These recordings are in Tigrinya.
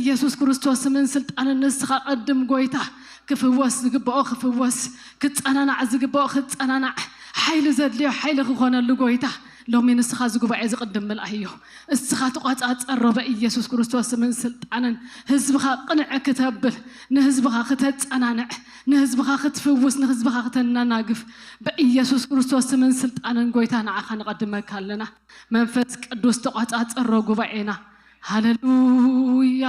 ኢየሱስ ክርስቶስ ስምን ስልጣንን ንስኻ ቀድም ጎይታ። ክፍወስ ዝግባኦ ክፍወስ፣ ክጸናናዕ ዝግባኦ ክጸናናዕ፣ ሓይሊ ዘድልዮ ሓይሊ ክኾነሉ ጎይታ። ሎሚ ንስኻ እዚ ጉባኤ ዝቕድም ምልኣይ እዮ። እስኻ ተቋጻጸሮ በኢየሱስ ክርስቶስ ስምን ስልጣንን ህዝብኻ ቅንዕ ክተብል፣ ንህዝብኻ ክተጸናንዕ፣ ንህዝብኻ ክትፍውስ፣ ንህዝብኻ ክተናናግፍ በኢየሱስ ክርስቶስ ስምን ስልጣንን ጎይታ ንዓኻ ንቐድመካ ኣለና። መንፈስ ቅዱስ ተቋጻጸሮ ጉባኤና። ሃለሉያ።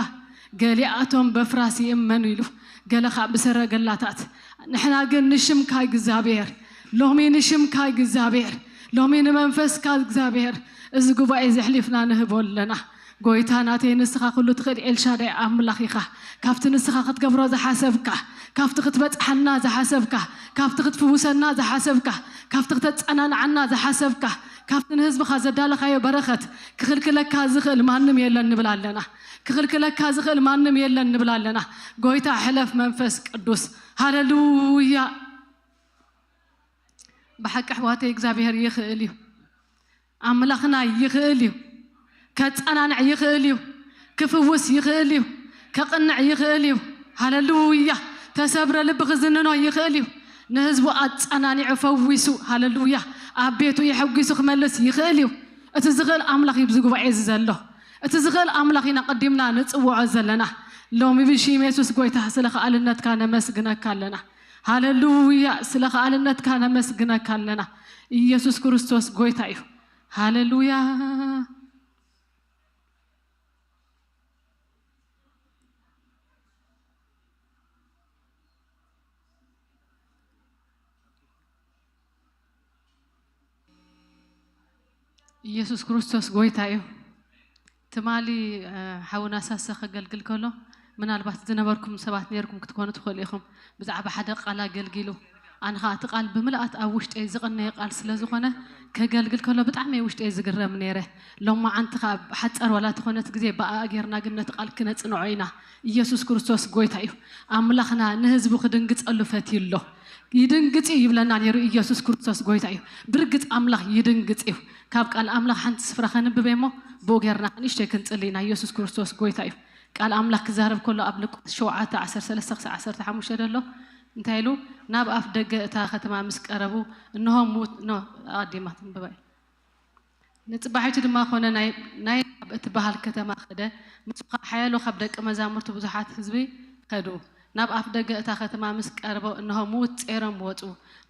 ገሊኣቶም በፍራስ ይእመኑ ኢሉ፣ ገለ ኸዓ ብሰረገላታት። ንሕና ግን ንሽምካ እግዚኣብሔር፣ ሎሚ ንሽምካ እግዚኣብሔር፣ ሎሚ ንመንፈስካ እግዚኣብሔር እዚ ጉባኤ ዘሕሊፍና ንህቦ ኣለና። ጎይታ ናተይ ንስኻ ኩሉ ትኽእል ኤልሻዳይ ኣምላኽ ኢኻ። ካብቲ ንስኻ ክትገብሮ ዝሓሰብካ፣ ካብቲ ክትበጽሓና ዝሓሰብካ፣ ካብቲ ክትፍውሰና ዝሓሰብካ፣ ካብቲ ክተጸናንዓና ዝሓሰብካ፣ ካብቲ ንህዝብኻ ዘዳለኻዮ በረኸት ክኽልክለካ ዝኽእል ማንም የለን ንብል ኣለና። ክኽልክለካ ዝኽእል ማንም የለን ንብል ኣለና። ጎይታ ሕለፍ መንፈስ ቅዱስ። ሃለሉያ። ብሓቂ ኣሕዋተይ እግዚኣብሔር ይኽእል እዩ። ኣምላኽና ይኽእል እዩ። ከጸናንዕ ይኽእል እዩ። ክፍውስ ይኽእል እዩ። ከቕንዕ ይኽእል እዩ። ሃለሉያ። ተሰብረ ልቢ ክዝንኖ ይኽእል እዩ። ንህዝቡ ኣጸናኒዑ ፈዊሱ፣ ሃለሉያ፣ ኣብ ቤቱ የሐጒሱ ክመልስ ይኽእል እዩ። እቲ ዝኽእል ኣምላኽ እዩ ኣብዚ ጉባኤ እዚ ዘሎ። እቲ ዝኽእል ኣምላኽ ኢና ቀዲምና ንጽውዖ ዘለና። ሎሚ ብሽም የሱስ ጎይታ ስለ ከኣልነትካ ነመስግነካ ኣለና። ሃለሉያ። ስለ ከኣልነትካ ነመስግነካ ኣለና። ኢየሱስ ክርስቶስ ጎይታ እዩ። ሃለሉያ። ኢየሱስ ክርስቶስ ጎይታ እዩ። ትማሊ ሓውና ሳሰ ከገልግል ከሎ፣ ምናልባት ዝነበርኩም ሰባት ነርኩም ክትኮኑ ትኽእሉ ኢኹም። ብዛዕባ ሓደ ቃል ኣገልጊሉ፣ ኣነ ኸዓ እቲ ቃል ብምልኣት ኣብ ውሽጠይ ዝቐነየ ቃል ስለ ዝኾነ፣ ከገልግል ከሎ ብጣዕሚ ውሽጠይ ዝግረም ነይረ። ሎማዓንቲ ኸዓ ሓጻር ዋላ ተኾነት ግዜ ብኣ ጌርና ግን ነቲ ቃል ክነጽንዖ ኢና። ኢየሱስ ክርስቶስ ጎይታ እዩ። ኣምላኽና ንህዝቡ ክድንግጸሉ ፈትዩ ኣሎ። ይድንግጽ እዩ ይብለና ነይሩ። ኢየሱስ ክርስቶስ ጎይታ እዩ። ብርግጽ ኣምላኽ ይድንግጽ እዩ። ካብ ቃል ኣምላኽ ሓንቲ ስፍራ ከንብብ እሞ ብኡ ጌርና ንእሽተይ ክንጽሊ ኢና። ኢየሱስ ክርስቶስ ጎይታ እዩ። ቃል ኣምላኽ ክዛረብ ከሎ ኣብ ሉቃስ ሸውዓተ ዓሰርተ ሰለስተ ክሳዕ ዓሰርተ ሓሙሽተ ደሎ እንታይ ኢሉ? ናብ ኣፍ ደገ እታ ከተማ ምስ ቀረቡ፣ እንሆ ምዉት፣ ኖ፣ ኣቐዲማ ትንብባ እዩ። ንጽባሒቱ ድማ ኮነ፣ ናይ፣ ናይ ናብ እትበሃል ከተማ ኸደ፣ ምስኡ ኸዓ ሓያሎ ካብ ደቀ መዛሙርቱ ብዙሓት ህዝቢ ኸዱ። ናብ ኣፍ ደገ እታ ከተማ ምስ ቀረቦ፣ እንሆ ምዉት ጼሮም ወጹ።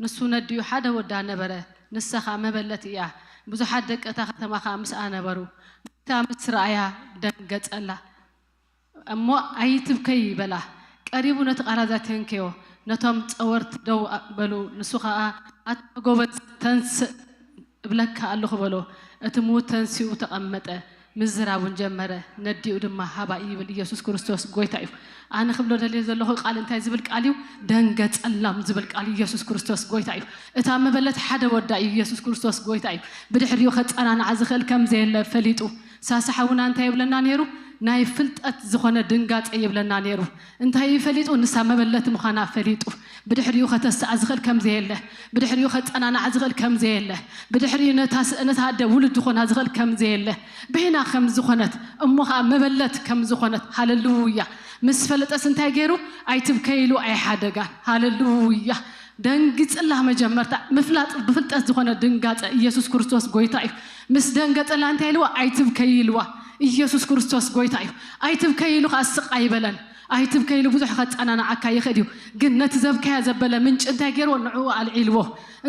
ንሱ ነዲኡ ሓደ ወዳ ነበረ፣ ንሳ ኸኣ መበለት እያ። ብዙሓት ደቂ እታ ከተማ ኸኣ ምስኣ ነበሩ። ነታ ምስ ረኣያ ደንገጸላ። እሞ ኣይትብከይ በላ። ቀሪቡ ነቲ ቃላዛ ተንከዮ። ነቶም ጸወርቲ ደው በሉ። ንሱ ኸኣ፣ ኣታ ጎበዝ፣ ተንስእ እብለካ ኣለኹ በሎ። እቲ ምዉት ተንሲኡ ተቐመጠ፣ ምዝራብ እውን ጀመረ። ነዲኡ ድማ ሃባ ይብል። ኢየሱስ ክርስቶስ ጎይታ እዩ። ኣነ ክብሎ ደልየ ዘለኹ ቃል እንታይ ዝብል ቃል እዩ? ደንገጸላም ዝብል ቃል። ኢየሱስ ክርስቶስ ጎይታ እዩ። እታ መበለት ሓደ ወዳ እዩ። ኢየሱስ ክርስቶስ ጎይታ እዩ። ብድሕሪኡ ከጸናንዓ ዝኽእል ከም ዘየለ ፈሊጡ። ሳሳ ሓውና እንታይ ይብለና ነይሩ? ናይ ፍልጠት ዝኾነ ድንጋጸ ይብለና ነይሩ። እንታይ እዩ ፈሊጡ? ንሳ መበለት ምዃና ፈሊጡ። ብድሕሪኡ ከተስኣ ዝኽእል ከም ዘየለ፣ ብድሕሪኡ ከጸናንዓ ዝኽእል ከም ዘየለ፣ ብድሕሪኡ ነታ ስ-፣ ነታ ኣደ ውሉድ ዝኾና ዝኽእል ከም ዘየለ፣ በይና ከም ዝኾነት፣ እሞ ኸኣ መበለት ከም ዝኾነት። ሃለሉያ። ምስ ፈለጠስ እንታይ ገይሩ? ኣይትብከይ ኢሉ ኣይሓደጋን። ሃለሉያ። ደንጊጽላ። መጀመርታ ምፍላጥ ብፍልጠት ዝኾነ ድንጋጸ። ኢየሱስ ክርስቶስ ጎይታ እዩ። ምስ ደንገጸላ እንታይ ኢልዋ? ኣይትብከይ ኢልዋ። ኢየሱስ ክርስቶስ ጎይታ እዩ። ኣይትብከይ ኢሉ ኸኣ ስቕ ኣይበለን። ኣይትብከይ ኢሉ ብዙሕ ከጸናንዓካ ይኽእል እዩ። ግን ነቲ ዘብከያ ዘበለ ምንጪ እንታይ ገይርዎ? ንዕኡ ኣልዒልዎ።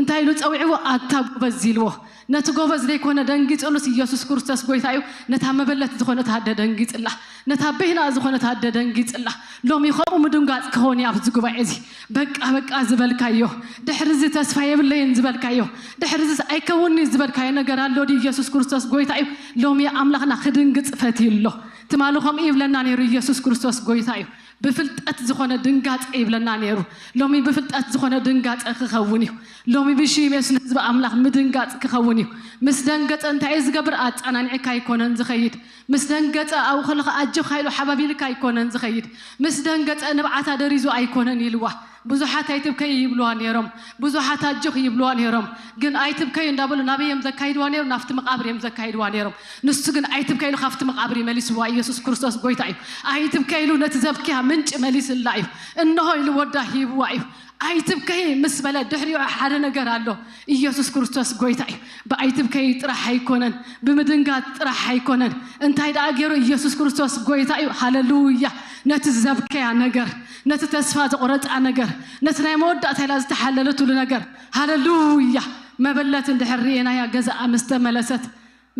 እንታይ ኢሉ ጸዊዕዎ? ኣታ ጎበዝ ኢልዎ። ነቲ ጎበዝ ዘይኮነ ደንጊጽሉስ፣ ኢየሱስ ክርስቶስ ጎይታ እዩ። ነታ መበለት ዝኾነት ኣደ ደንጊጽላ። ነታ በይና ዝኾነት ኣደ ደንጊጽላ። ሎሚ ከምኡ ምድንጋጽ ክኸውን እዩ ኣብዚ ጉባኤ እዚ። በቃ በቃ ዝበልካዮ፣ ድሕሪ እዚ ተስፋ የብለይን ዝበልካዮ፣ ድሕሪ እዚ ኣይከውንን'ዩ ዝበልካዮ ነገር ኣሎ ድዩ? ኢየሱስ ክርስቶስ ጎይታ እዩ። ሎሚ ኣምላኽና ክድንግጽ ፈትዩ ኣሎ። ትማሊ ከምኡ ይብለና ነይሩ ኢየሱስ ክርስቶስ ጎይታ እዩ። ብፍልጠት ዝኾነ ድንጋጸ ይብለና ነይሩ። ሎሚ ብፍልጠት ዝኾነ ድንጋጸ ክኸውን እዩ። ሎሚ ብሽም የሱስ ንህዝቢ ኣምላኽ ምድንጋጽ ክኸውን እዩ። ምስ ደንገጸ እንታይ እዩ ዝገብር? ኣጸናኒዕካ ኣይኮነን ዝኸይድ። ምስ ደንገጸ ኣብኡ ከለኻ ኣጆኻ ኢሉ ሓባቢልካ ኣይኮነን ዝኸይድ። ምስ ደንገጸ ንብዓታ ደሪዙ ኣይኮነን ኢልዋ። ብዙሓት ኣይትብከይ ይብልዋ ነይሮም። ብዙሓት ኣጆኽ ይብልዋ ነይሮም። ግን ኣይትብከይ እንዳበሉ ናበይ እዮም ዘካይድዋ ነይሮም? ናብቲ መቓብር እዮም ዘካይድዋ ነይሮም። ንሱ ግን ኣይትብከይ ኢሉ ካብቲ መቓብር እዩ መሊስዋ። ኢየሱስ ክርስቶስ ጎይታ እዩ። ኣይትብከይ ኢሉ ነቲ ዘብክያ ምንጪ መሊስላ እዩ። እንሆ ኢሉ ወዳ ሂብዋ እዩ። ኣይትብከይ ምስ በለ ድሕሪኡ ሓደ ነገር ኣሎ። ኢየሱስ ክርስቶስ ጎይታ እዩ። ብኣይትብከይ ጥራሕ ኣይኮነን፣ ብምድንጋጥ ጥራሕ ኣይኮነን። እንታይ ደኣ ገይሩ? ኢየሱስ ክርስቶስ ጎይታ እዩ። ሃሌሉያ! ነቲ ዘብከያ ነገር፣ ነቲ ተስፋ ዘቑረጻ ነገር፣ ነቲ ናይ መወዳእታ ኢላ ዝተሓለለትሉ ነገር፣ ሃሌሉያ! መበለት እንድሕር ርኤናያ ገዛኣ ምስ ተመለሰት፣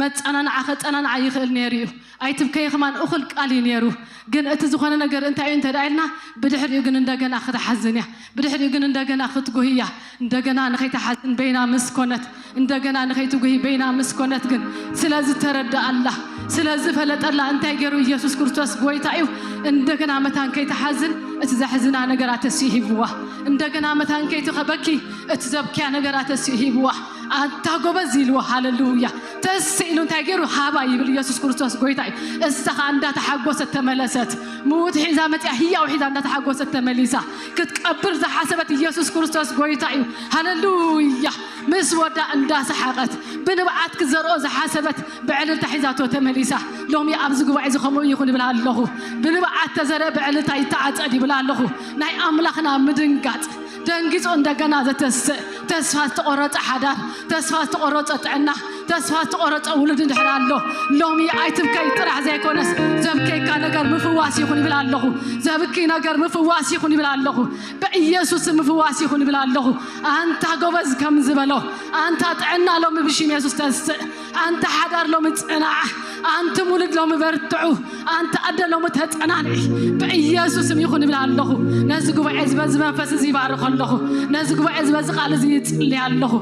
መጸናንዓ ከጸናንዓ ይኽእል ነይሩ እዩ። ኣይትብከይ ከማን እኹል ቃል እዩ ነይሩ። ግን እቲ ዝኾነ ነገር እንታይ እዩ እንተ ደኣ ኢልና፣ ብድሕሪኡ ግን እንደገና ክትሓዝን እያ። ብድሕሪኡ ግን እንደገና ክትጉህይ እያ። እንደገና ንኸይትሓዝን በይና ምስ ኮነት፣ እንደገና ንኸይትጉህይ በይና ምስ ኮነት ግን ስለ ዝተረድኣላ፣ ስለ ዝፈለጠላ እንታይ ገይሩ? ኢየሱስ ክርስቶስ ጎይታ እዩ። እንደገና መታን ከይትሓዝን እቲ ዘሕዝና ነገር ኣተሲኡ ሂብዋ። እንደገና መታን ከይትኸበኪ እቲ ዘብክያ ነገር ኣተሲኡ ሂብዋ። ኣንታ ጎበዝ ኢልዎ። ሃሌሉያ! ተስ ኢሉ እንታይ ገይሩ? ሃባ ይብል። ኢየሱስ ክርስቶስ ጎይታ እዩ። እሳ ኸኣ እንዳተሓጎሰት ተመለሰት። ምዉት ሒዛ መጺኣ ህያው ሒዛ እንዳተሓጎሰት ተመሊሳ። ክትቀብር ዝሓሰበት ኢየሱስ ክርስቶስ ጎይታ እዩ። ሃሌሉያ! ምስ ወዳ እንዳሰሓቐት ብንብዓት ክዘርኦ ዝሓሰበት ብዕልልታ ሒዛቶ ተመሊሳ። ሎሚ ኣብዚ ጉባኤ እዚ ከምኡ ይኹን ይብል ኣለኹ። ብንብዓት ተዘርአ ብዕልልታ ይተዓጸድ ይብል ኣለኹ። ናይ ኣምላኽና ምድንጋጽ ደንጊጹ እንደገና ዘተስእ፣ ተስፋ ዝተቖረጸ ሓዳር፣ ተስፋ ዝተቖረጸ ጥዕና፣ ተስፋ ዝተቖረጸ ውሉድ እንድሕር ኣሎ፣ ሎሚ ኣይትብከይ ጥራሕ ዘይኮነስ፣ ዘብከይካ ነገር ምፍዋስ ይኹን ይብል ኣለኹ። ዘብኪ ነገር ምፍዋስ ይኹን ይብል ኣለኹ። ብኢየሱስ ምፍዋስ ይኹን ይብል ኣለኹ። ኣንታ ጎበዝ ከም ዝበሎ፣ ኣንታ ጥዕና ሎሚ ብሽም የሱስ ተስእ፣ ኣንታ ሓዳር ሎሚ ጽናዕ፣ ኣንቲ ውሉድ ሎሚ በርትዑ፣ ኣንቲ ኣደ ሎሚ ተጸናንዒ፣ ብኢየሱስ ስም ይኹን ይብል ኣለኹ። ነዚ ጉባኤ እዚ በዚ መንፈስ እዚ ይባርኽ ኣለኹ። ነዚ ጉባኤ እዚ በዚ ቃል እዚ ይጽሊ ኣለኹ።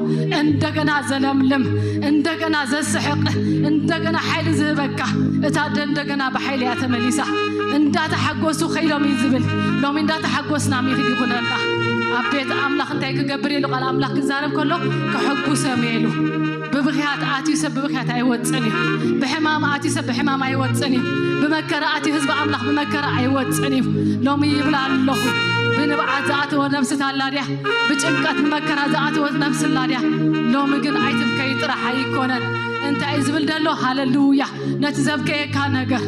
እንደገና ዘለምልም፣ እንደገና ዘስሕቕ፣ እንደገና ሓይሊ ዝህበካ እታ ኣደ እንደገና ብሓይሊ እያ ተመሊሳ። እንዳተሓጎሱ ከይዶም እዩ ዝብል። ሎሚ እንዳተሓጎስና ምኽድ ይኹነና። ኣብ ቤት ኣምላኽ እንታይ ክገብር ኢሉ ቃል ኣምላኽ ክዛረብ ከሎ ክሕጉሰም እየ ኢሉ። ብብኽያት ኣትዩ ሰብ ብብኽያት ኣይወጽን እዩ። ብሕማም ኣትዩ ሰብ ብሕማም ኣይወጽን እዩ። ብመከራ ኣትዩ ህዝቢ ኣምላኽ ብመከራ ኣይወጽን እዩ። ሎሚ ይብል ኣለኹ፣ ብንብዓት ዝኣተወ ነፍሲ ታላ ድያ? ብጭንቀት ብመከራ ዝኣተወት ነፍሲ ኣላ ድያ? ሎሚ ግን ኣይትብከይ ጥራሕ ኣይኮነን። እንታይ እዩ ዝብል ዘሎ? ሃሌሉያ! ነቲ ዘብከየካ ነገር፣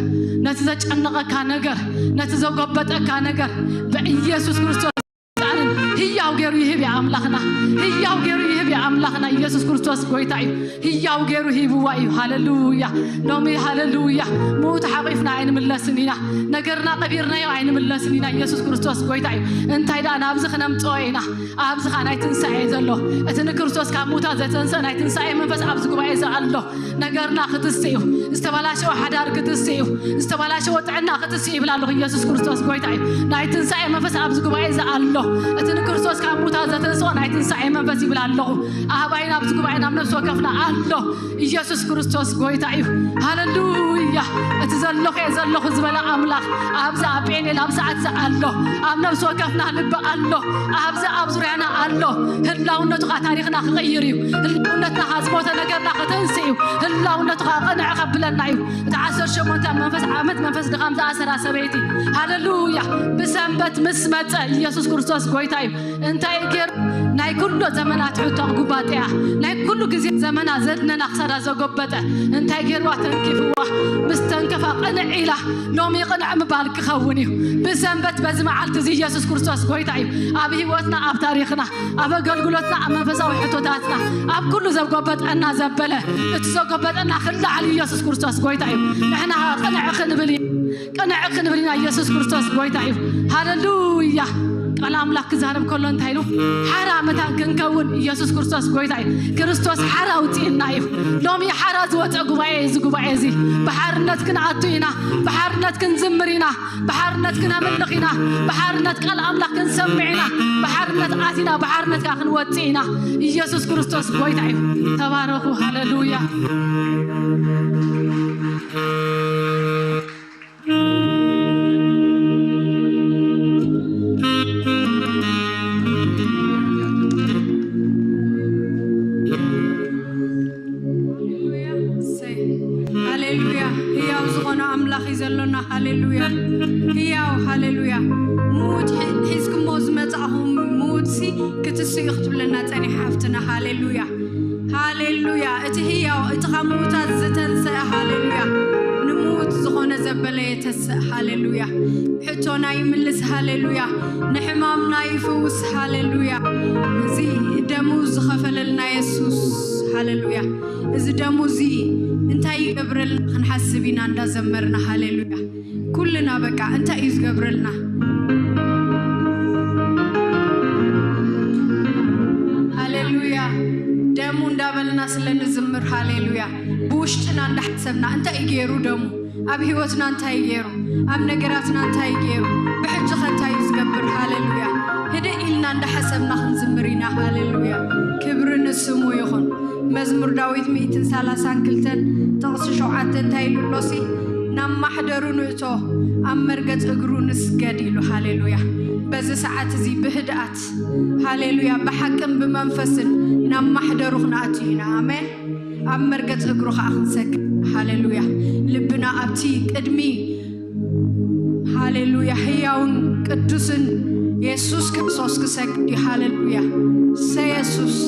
ነቲ ዘጨነቐካ ነገር፣ ነቲ ዘጎበጠካ ነገር ብኢየሱስ ክርስቶስ ስልጣንን ህያው ገይሩ ይህብ እያ ኣምላኽና። ህያው ገይሩ ይህብ እያ ኣምላኽና። ኢየሱስ ክርስቶስ ጎይታ እዩ። ህያው ገይሩ ሂብዋ እዩ። ሃሌሉያ! ሎሚ ሃሌሉያ! ምዉት ሓቂፍና ኣይንምለስን ኢና። ነገርና ቀቢርናዮ ኣይንምለስን ኢና። ኢየሱስ ክርስቶስ ጎይታ እዩ። እንታይ ደኣ ናብዚ ክነምጽኦ ኢና። ኣብዚ ኸኣ ናይ ትንሳኤ ዘሎ፣ እቲ ንክርስቶስ ካብ ምዉታት ዘተንስአ ናይ ትንሳኤ መንፈስ ኣብዚ ጉባኤ እዚ ኣሎ። ነገርና ክትስእ እዩ። ዝተበላሸወ ሓዳር ክትስእ እዩ። ዝተበላሸወ ጥዕና ክትስእ ይብል ኣለኹ። ኢየሱስ ክርስቶስ ጎይታ እዩ። ናይ ትንሳኤ መንፈስ ኣብዚ ጉባኤ እዚ ኣሎ። እቲ ንክርስቶስ ካብ ምዉታት ዘተንስኦ ናይ ትንሳኤ መንፈስ ይብል ኣለኹ። ኣህባይና ኣብዚ ጉባኤ ናብ ነፍሲ ወከፍና ኣሎ። ኢየሱስ ክርስቶስ ጎይታ እዩ። ሃሌሉያ! እቲ ዘለኹ እየ ዘለኹ ዝበለ ኣምላኽ ኣብዚ ኣብ ጴኔል ኣብ ሰዓት እዚ ኣሎ። ኣብ ነፍሲ ወከፍና ልቢ ኣሎ። ኣብዚ ኣብ ዙርያና ኣሎ። ህላውነቱ ኸዓ ታሪኽና ክቕይር እዩ። ህላውነትና ኸዓ ዝሞተ ነገርና ከተንስእ እዩ። ህላውነቱ ኸዓ ቅንዕ ከብለና እዩ። እቲ ዓሰርተ ሸሞንተ መንፈስ ዓመት መንፈስ ድኻም ዝኣሰራ ሰበይቲ፣ ሃሌሉያ፣ ብሰንበት ምስ መጸ ኢየሱስ ክርስቶስ ጎይታ እዩ። እንታይ ገይሩ? ናይ ኩሉ ዘመናት ሕቶ ጉባጥያ፣ ናይ ኩሉ ግዜ ዘመና ዘድነና ክሳዳ ዘጎበጠ እንታይ ገይርዋ? ተንኪፍዋ። ምስ ተንከፋ ቅንዕ ኢላ፣ ሎሚ ቅንዕ ምባል ክኸውን እዩ። ብሰንበት በዚ መዓልቲ እዚ ኢየሱስ ክርስቶስ ጎይታ እዩ። ኣብ ህይወትና፣ ኣብ ታሪኽና፣ ኣብ ኣገልግሎትና፣ ኣብ መንፈሳዊ ሕቶታትና፣ ኣብ ኩሉ ዘጎበጠና ዘበለ፣ እቲ ዘጎበጠና ክላዓል ኢየሱስ ክርስቶስ ጎይታ እዩ። ንሕና ኸዓ ቅንዕ ክንብል እዩ። ቅንዕ ክንብል ኢና። ኢየሱስ ክርስቶስ ጎይታ እዩ። ሃሌሉያ! ቃል ኣምላኽ ክዛረብ ከሎ እንታይ ኢሉ? ሓራ መታን ክንከውን ኢየሱስ ክርስቶስ ጎይታ እዩ። ክርስቶስ ሓራ ኣውፅእና እዩ። ሎሚ ሓራ ዝወፀ ጉባኤ እዩ እዚ ጉባኤ እዚ። ብሓርነት ክንኣቱ ኢና። ብሓርነት ክንዝምር ኢና። ብሓርነት ክነምልኽ ኢና። ብሓርነት ቃል ኣምላኽ ክንሰምዕ ኢና። ብሓርነት ኣቲና ብሓርነት ከዓ ክንወፅእ ኢና። ኢየሱስ ክርስቶስ ጎይታ እዩ። ተባረኹ። ሃሌሉያ! ሃሌሉያ። ህያው ዝኾነ ኣምላኽ እዩ ዘሎና። ሃሌሉያ። ህያው፣ ሃሌሉያ። ምዉት ሒ-፣ ሒዝኩሞ ዝመጻእኹም ምዉትሲ ክትስኡ ክትብለና ጸኒሓ ሓፍትና። ሃሌሉያ፣ ሃሌሉያ። እቲ ህያው፣ እቲ ካብ ምዉታት ዝተንስአ፣ ሃሌሉያ። ንምዉት ዝኾነ ዘበለ የተስእ፣ ሃሌሉያ። ሕቶና ይምልስ፣ ሃሌሉያ። ንሕማምና ይፍውስ፣ ሃሌሉያ። እዚ ደሙ ዝኸፈለልና የሱስ፣ ሃሌሉያ። እዚ ደሙ እዚ እንታይ ይገብረልና ክንሓስብ ኢና እንዳዘመርና፣ ሃሌሉያ። ኩልና በቃ እንታይ እዩ ዝገብረልና? ሃሌሉያ። ደሙ እንዳበልና ስለ ንዝምር፣ ሃሌሉያ። ብውሽጥና እንዳሓሰብና እንታይ እዩ ገይሩ ደሙ? ኣብ ህይወትና እንታይ እዩ ገይሩ? ኣብ ነገራትና እንታይ እዩ ገይሩ? ብሕጂ ኸ እንታይ እዩ ዝገብር? ሃሌሉያ። ህድእ ኢልና እንዳሓሰብና ክንዝምር ኢና። ሃሌሉያ። ክብሪ ንስሙ ይኹን። መዝሙር ዳዊት ሚእትን ሰላሳን ክልተን ጥቕሲ ሸውዓተ እንታይ ኢሉ ኣሎሲ? ናብ ማሕደሩ ንእቶ፣ ኣብ መርገጽ እግሩ ንስገድ ኢሉ። ሃሌሉያ። በዚ ሰዓት እዚ ብህድኣት፣ ሃሌሉያ፣ ብሓቅን ብመንፈስን ናብ ማሕደሩ ክንኣቱ ኢና። ኣሜን። ኣብ መርገጽ እግሩ ኸኣ ክንሰግድ። ሃሌሉያ። ልብና ኣብቲ ቅድሚ፣ ሃሌሉያ፣ ህያውን ቅዱስን የሱስ ክርስቶስ ክሰግድ እዩ። ሃሌሉያ። ሰ የሱስ።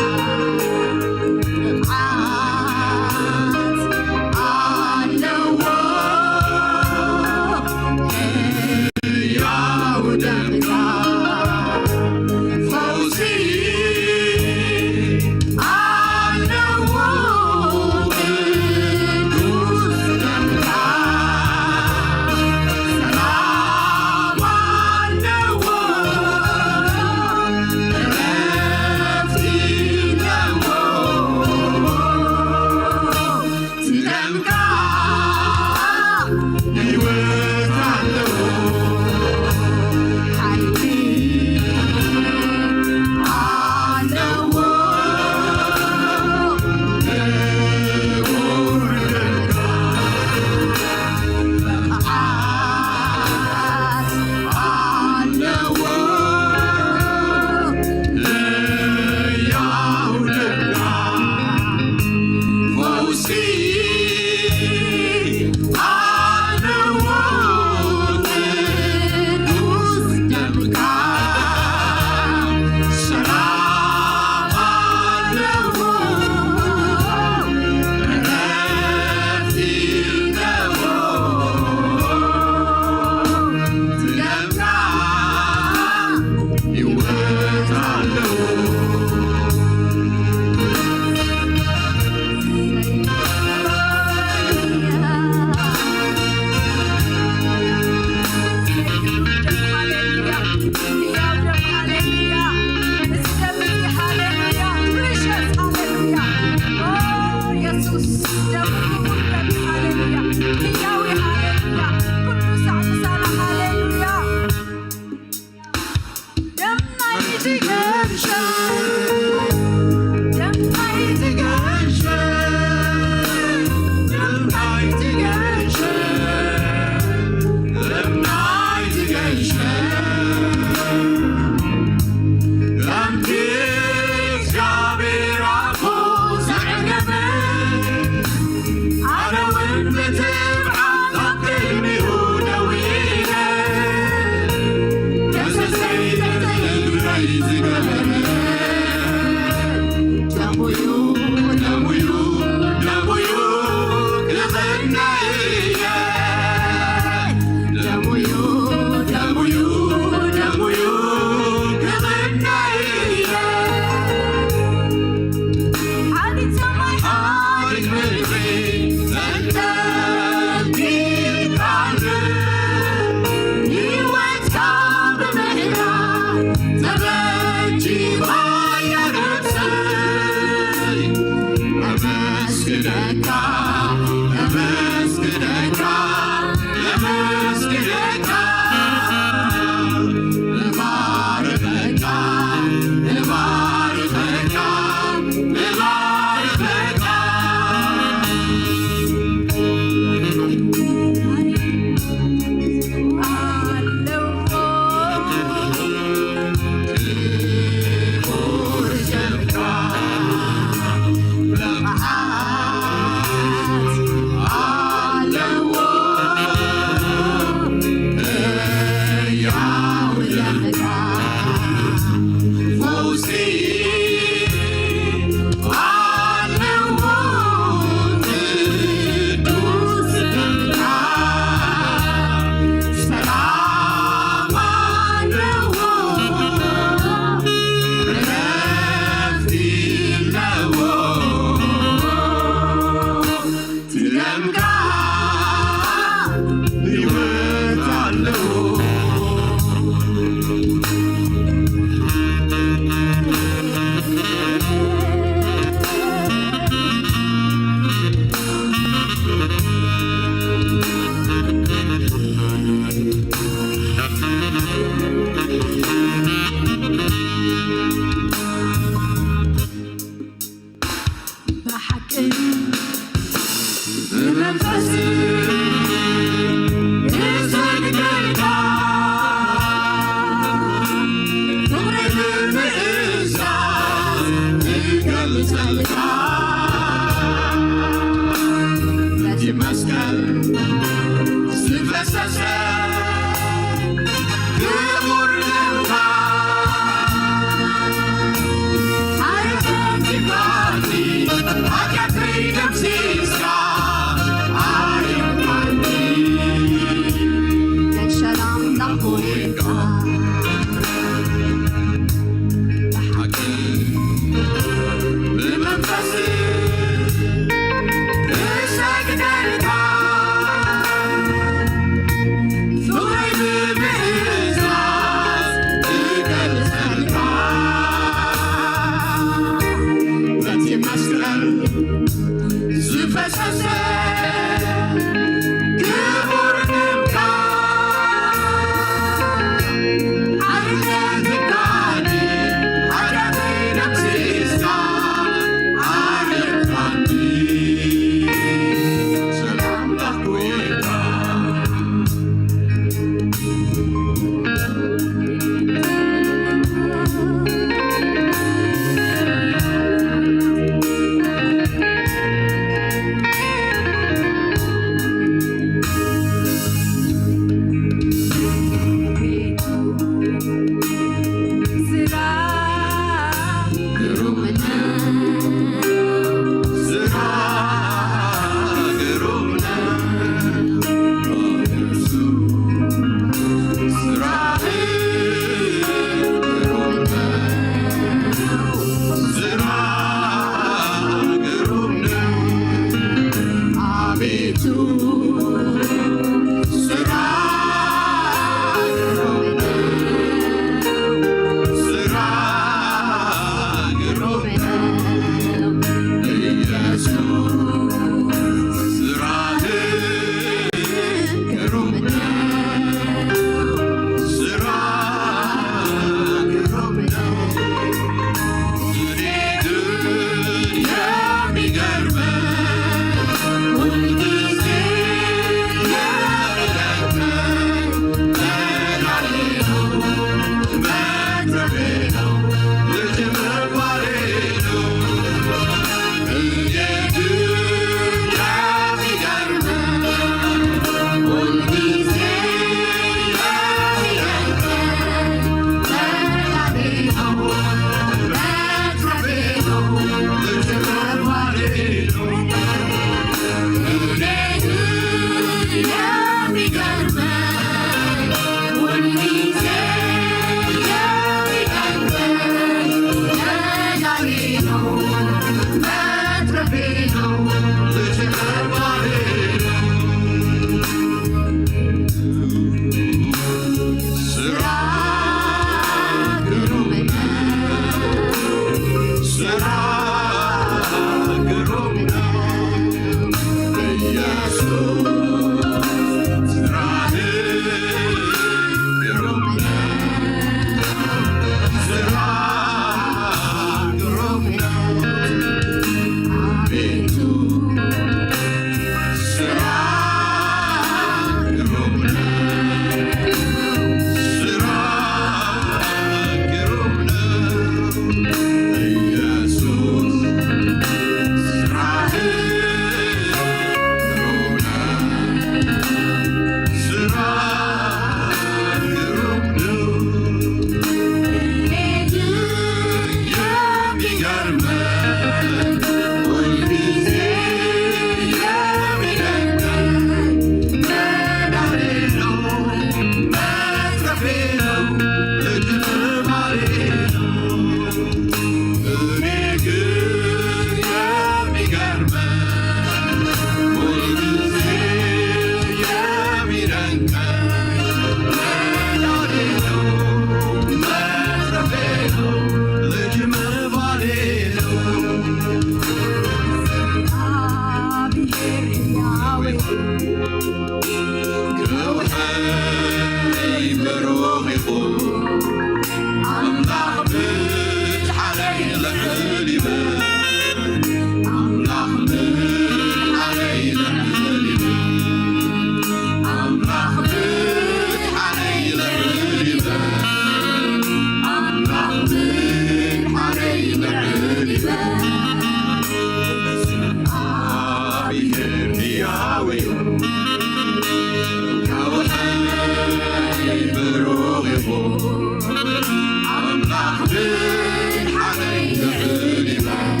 ምድሓነይ ልዕል ይበል።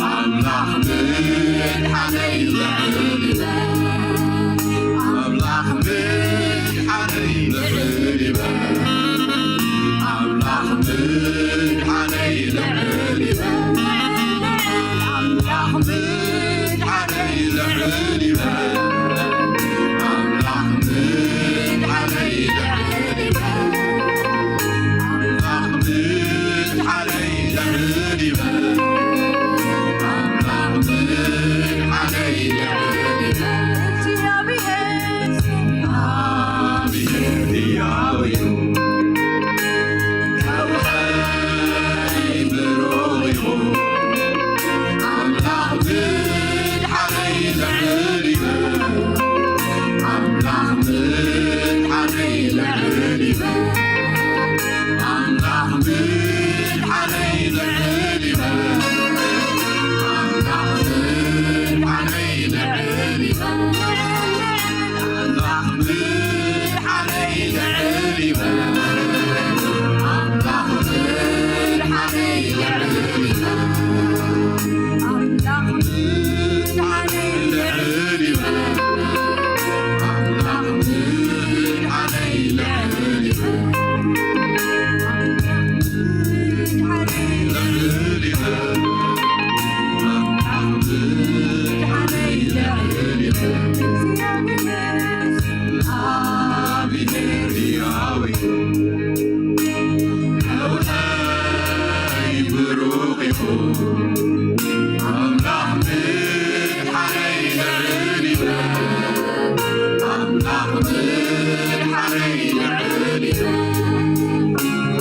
ኣምላኽ ምድሓነይ ልዕል ይበል። ኣምላኽ ምድሓነይ ልዕል ይበል። ኣምላኽ ምድሓነይ ልዕል ይበል። ኣምላኽ ምድሓነይ ልዕል ይበል። ኣምላኽ ምድሓነይ ልዕል ይበል። ኣምላኽ ምድሓነይ ልዕል ይበል። ኣምላኽ ምድሓነይ ልዕል ይበል። እግዚኣብሔር ሕያው እዩ። ከውሒ ብሩኽ ይኹን። ኣምላኽ ምድሓነይ ልዕል ይበል። ኣምላኽ ምድሓነይ ልዕል ይበል። ኣምላኽ ምድሓነይ ልዕል ይበል። ኣምላኽ ምድሓነይ ልዕል ይበል። ኣምላኽ ምድሓነይ ልዕል ይበል። ኣምላኽ ምድሓነይ ልዕል ይበል። ኣምላኽ ምድሓነይ ልዕል ይበል። ኣምላኽ ምድሓነይ ልዕል ይበል። ኣምላኽ ምድሓነይ ልዕል ይበል። ኣምላኽ ምድሓነይ ልዕል ይበል። እግዚኣብሔር ሕያው እዩ። ከውሒ ብሩኽ ይኹን። ኣምላኽ ምድሓነይ ልዕል ይበል። ኣምላኽ ምድሓነይ ልዕል ይበል።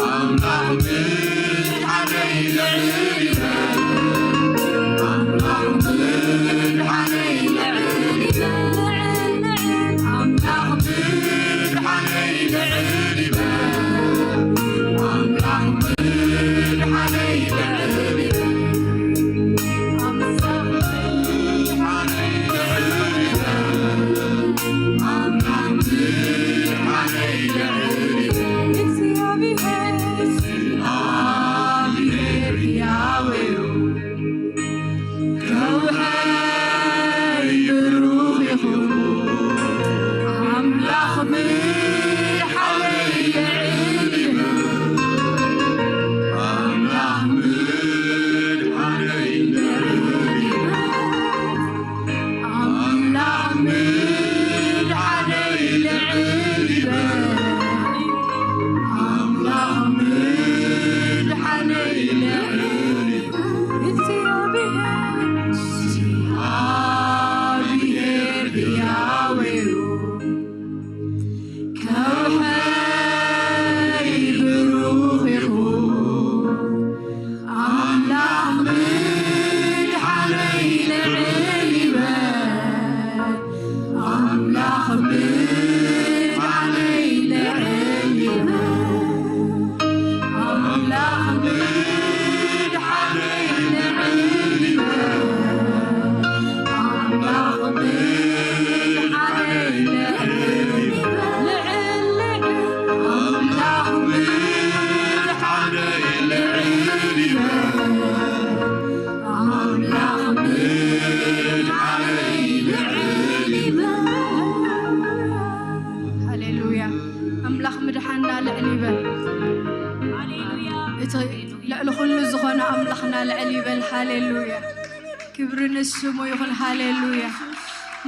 ኣምላኽ ምድሓነይ ልዕል ይበል። ኣምላኽ ምድሓነይ ልዕል ይበል። ኣምላኽ ምድሓነይ ልዕል ይበል። ኣምላኽ ምድሓነይ ልዕል ይበል። ኣምላኽ ምድሓነይ ልዕል ይበል። ኣምላኽ ምድሓነይ ልዕል ይበል። እግዚኣብሔር ሕያው እዩ። ከውሒ ብሩኽ ይኹን። ኣምላኽ ምድሓነይ ልዕል ይበል። ኣምላኽ ምድሓነይ ልዕል ይበል። ኣምላኽ ምድሓነይ ልዕል ይበል። ኣምላኽ ምድሓነይ ልዕል ይበል። እግዚኣብሔር፣ እግዚኣብሔር ሕያው እዩ። ከውሒ ብሩኽ ይኹን። ኣምላኽ ምድሓነይ ልዕል ይበል። ኣምላኽ ምድሓነይ ልዕል ይበል። ኣምላኽ ምድሓነይ ልዕል ይበል። ኣምላኽ ምድሓነይ ልዕል ይበል። ኣምላኽ ምድሓነይ ልዕል ይበል። ኣምላኽ ምድሓነይ ልዕል ይበል። ሃሌሉያ። ኣምላኽ ምድሓና ልዕል ይበል። እቲ ልዕሊ ኩሉ ዝኾነ ኣምላኽና ልዕል ይበል። ሃሌሉያ። ክብሪ ንስሙ ይኹን። ሃሌሉያ።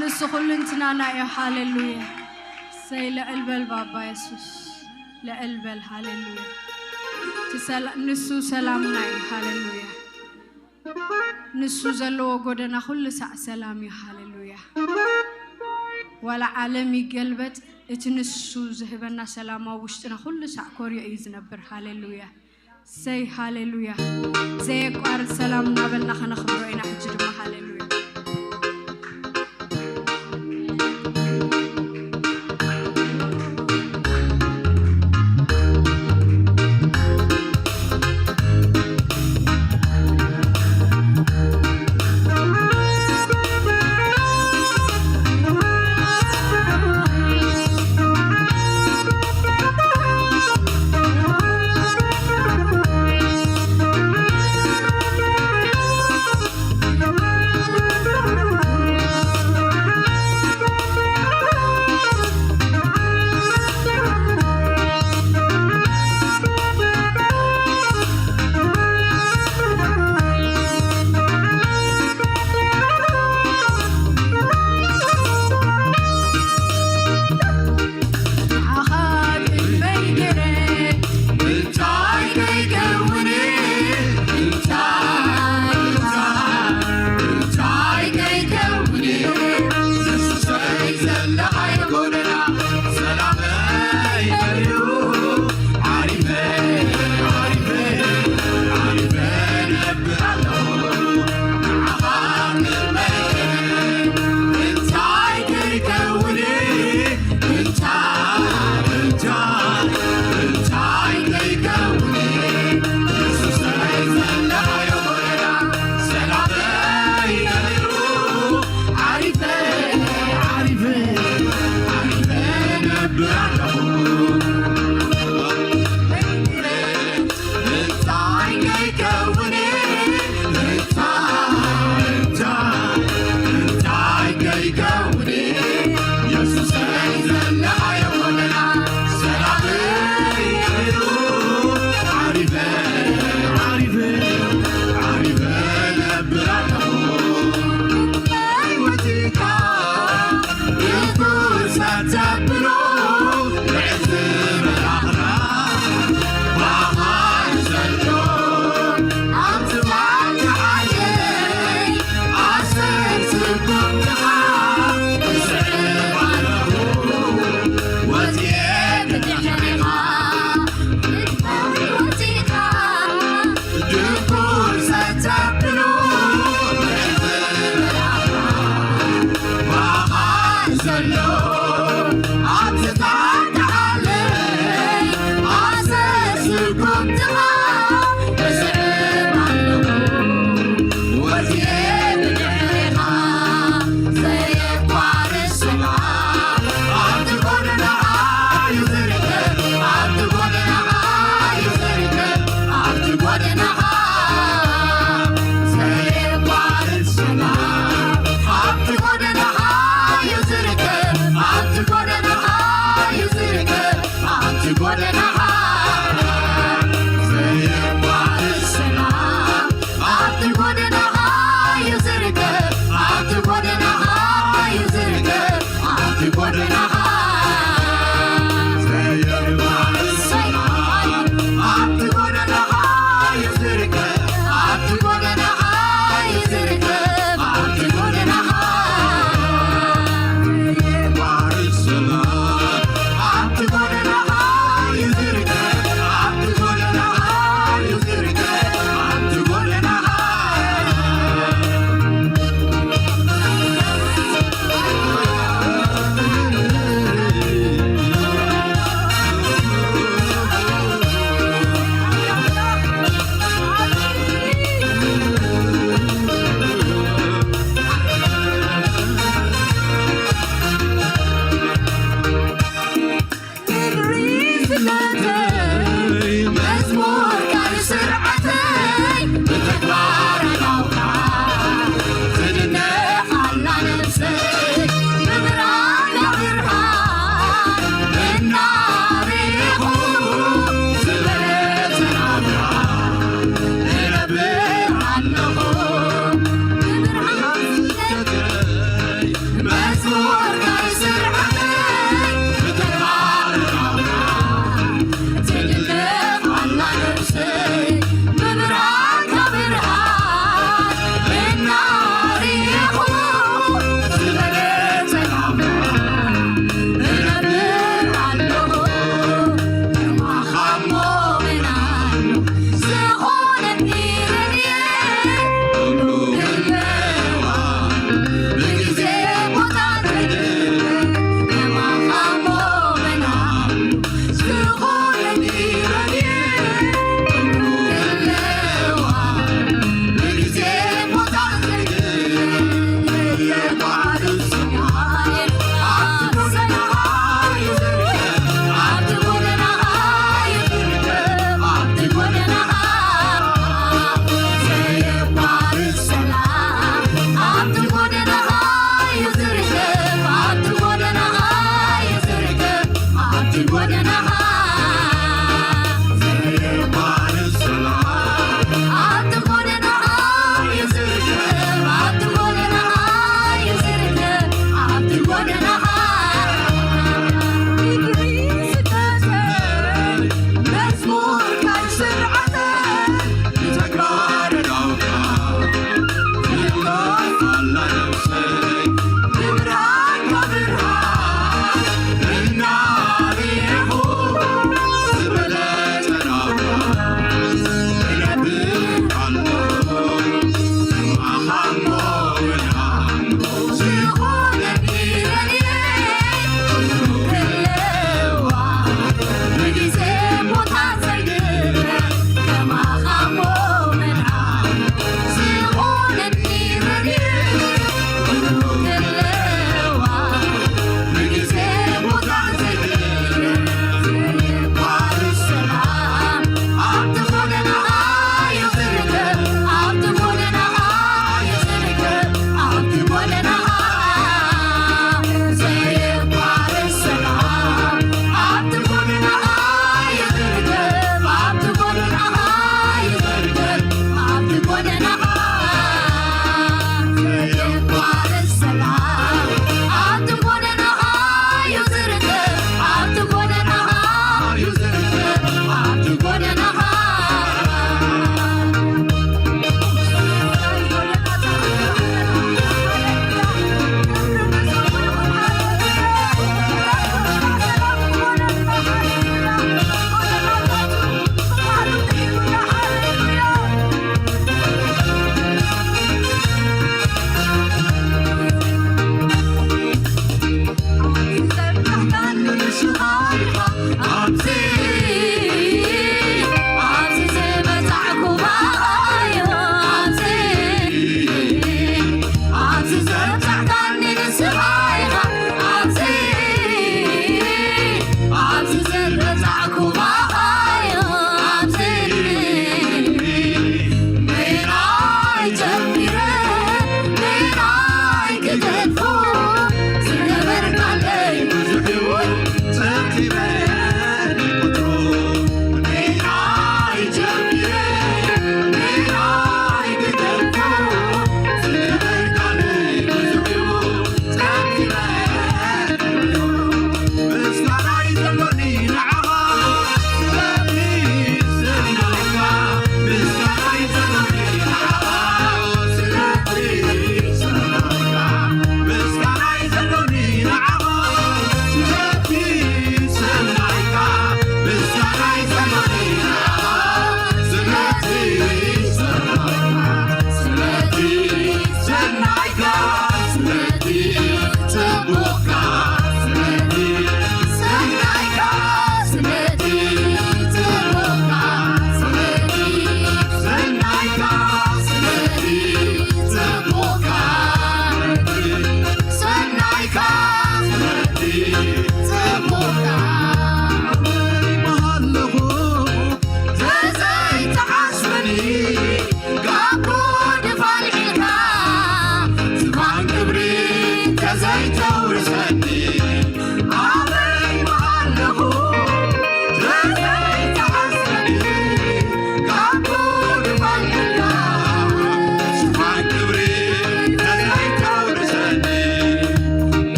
ንሱ ኩሉ እንትናና እዩ። ሃሌሉያ። ሰይ ልዕል በል ባባ የሱስ። ልዕል በል። ሃሌሉያ። እቲ ሰላ-፣ ንሱ ሰላምና እዩ። ሃሌሉያ። ንሱ ዘለዎ ጎደና ኩሉ ሳዕ ሰላም እዩ። ሃሌሉያ። ዋላ ዓለም ይገልበጥ፣ እቲ ንሱ ዝህበና ሰላም ኣብ ውሽጥና ኩሉ ሳዕ ኮርዮ እዩ ዝነብር። ሃሌሉያ። ሰይ ሃሌሉያ። ዘየቋርጽ ሰላም እናበልና ከነኽብሮ ኢና። ሕጂ ድማ ሃሌሉያ።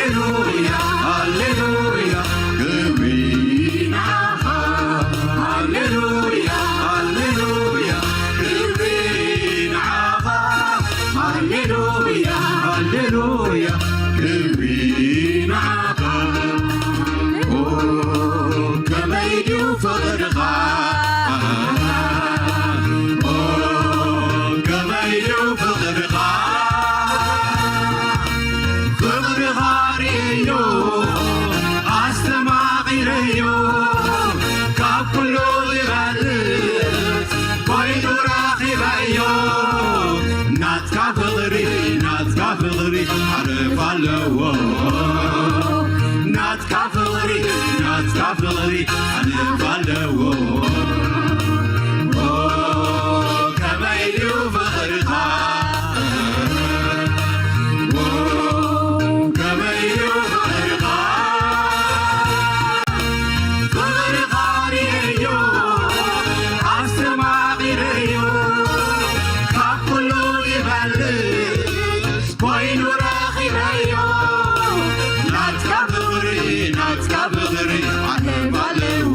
ሃሌሉያ፣ ሃሌሉያ፣ ክብሪ ንዓኻ። ሃሌሉያ፣ ሃሌሉያ፣ ክብሪ ንዓኻ። ሃሌሉያ፣ ሃሌሉያ፣ ክብሪ ንዓኻ። ኦ፣ ከመይ ድዩ ፍቕርኻ? ኦ፣ ከመይ ድዩ ፍቕርኻ? ፍቕርኻ ርእየዮ፣ ኣስተማቒረዮ፣ ካብ ኩሉ ይበልጽ ኮይኑ ረኺበዮ። ናትካ ፍቕሪ፣ ናትካ ፍቕሪ ሓለፋ ኣለዎ። ናትካ ፍቕሪ፣ ናትካ ፍቕሪ ሓለፋ ኣለዎ። ኦ፣ ከመይ ድዩ ፍቕርኻ? ኦ፣ ከመይ ድዩ ፍቕርኻ? ፍቕርኻ ርእየዮ፣ ኣስተማቒረዮ፣ ካብ ኩሉ ይበልጽ ኮይኑ ረኺበዮ። ናትካ ፍቕሪ፣ ናትካ ፍቕሪ ዓለም ኣለዎ።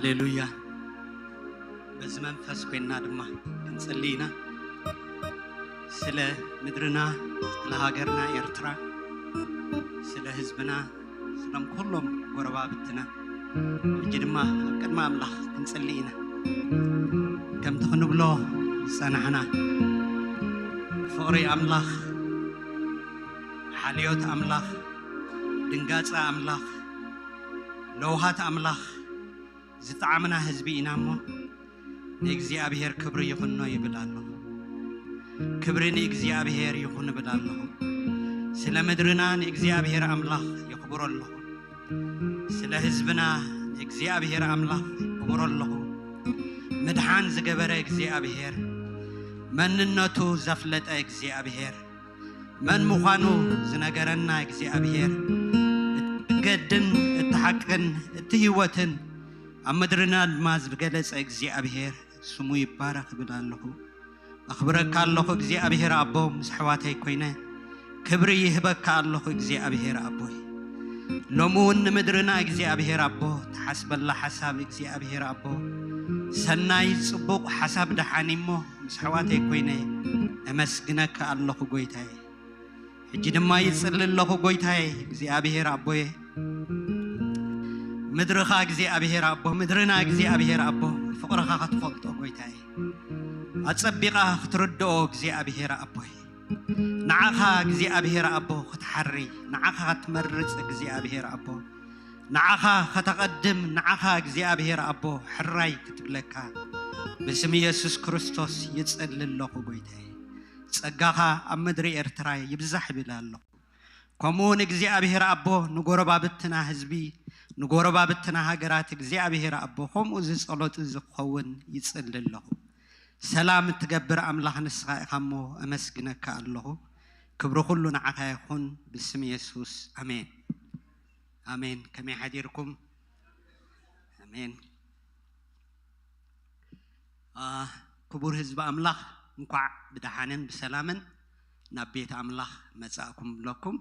ሃሌሉያ። በዚ መንፈስ ኮይንና ድማ ክንጽሊ ኢና። ስለ ምድርና፣ ስለ ሃገርና ኤርትራ፣ ስለ ህዝብና፣ ስለም ኩሎም ጎረባብትና፣ ሕጂ ድማ ኣብ ቅድሚ ኣምላኽ ክንጽሊ ኢና። ከምቲ ክንብሎ ዝጸናሕና፣ ፍቕሪ ኣምላኽ፣ ሓልዮት ኣምላኽ፣ ድንጋጸ ኣምላኽ፣ ለውሃት ኣምላኽ ዝጠዓምና ህዝቢ ኢና እሞ፣ ንእግዚኣብሔር ክብሪ ይኹኖ ይብል ኣለኹ። ክብሪ ንእግዚኣብሔር ይኹን እብል ኣለኹ። ስለ ምድርና ንእግዚኣብሔር ኣምላኽ የኽብሮ ኣለኹ። ስለ ህዝብና ንእግዚኣብሔር ኣምላኽ የኽብሮ ኣለኹ። ምድሓን ዝገበረ እግዚኣብሔር፣ መንነቱ ዘፍለጠ እግዚኣብሔር፣ መን ምዃኑ ዝነገረና እግዚኣብሔር፣ እቲ ገድን እቲ ሓቅን እቲ ህይወትን ኣብ ምድርና ድማ ዝገለጸ እግዚኣብሔር ስሙ ይባረኽ እብል ኣለኹ። ኣኽብረካ ኣለኹ እግዚኣብሔር ኣቦ፣ ምስ ኣሕዋተይ ኮይነ ክብሪ ይህበካ ኣለኹ እግዚኣብሔር ኣቦይ። ሎሚ እውን ንምድርና እግዚኣብሔር ኣቦ፣ ትሓስበላ ሓሳብ እግዚኣብሔር ኣቦ፣ ሰናይ ጽቡቕ ሓሳብ ደሓን እሞ ምስ ኣሕዋተይ ኮይነ እመስግነካ ኣለኹ ጎይታየ። ሕጂ ድማ ይጽሊ ኣለኹ ጎይታየ እግዚኣብሔር ኣቦየ። ምድርኻ እግዚኣብሔር ኣቦ፣ ምድርና እግዚኣብሔር ኣቦ፣ ፍቕርኻ ክትፈልጦ ጎይታየ። ኣጸቢቓ ክትርድኦ እግዚኣብሔር ኣቦይ። ንዓኻ እግዚኣብሔር ኣቦ ክትሓሪ፣ ንዓኻ ክትመርጽ እግዚኣብሔር ኣቦ፣ ንዓኻ ከተቐድም፣ ንዓኻ እግዚኣብሔር ኣቦ ሕራይ ክትብለካ ብስም ኢየሱስ ክርስቶስ ይጽሊ ኣለኹ ጎይታየ። ጸጋኻ ኣብ ምድሪ ኤርትራ ይብዛሕ ይብል ኣለኹ። ከምኡ እውን እግዚኣብሔር ኣቦ ንጎረባብትና ህዝቢ፣ ንጎረባብትና ሃገራት እግዚኣብሔር ኣቦ ከምኡ ዝጸሎት ዝኸውን ይጽሊ ኣለኹ። ሰላም እትገብር ኣምላኽ ንስኻ ኢኻ እሞ እመስግነካ ኣለኹ። ክብሪ ኩሉ ንዓኻ ይኹን ብስም የሱስ ኣሜን። ኣሜን። ከመይ ሓዲርኩም? ኣሜን። አ፣ ክቡር ህዝቢ ኣምላኽ፣ እንኳዕ ብደሓንን ብሰላምን ናብ ቤት ኣምላኽ መጻእኩም ብለኩም።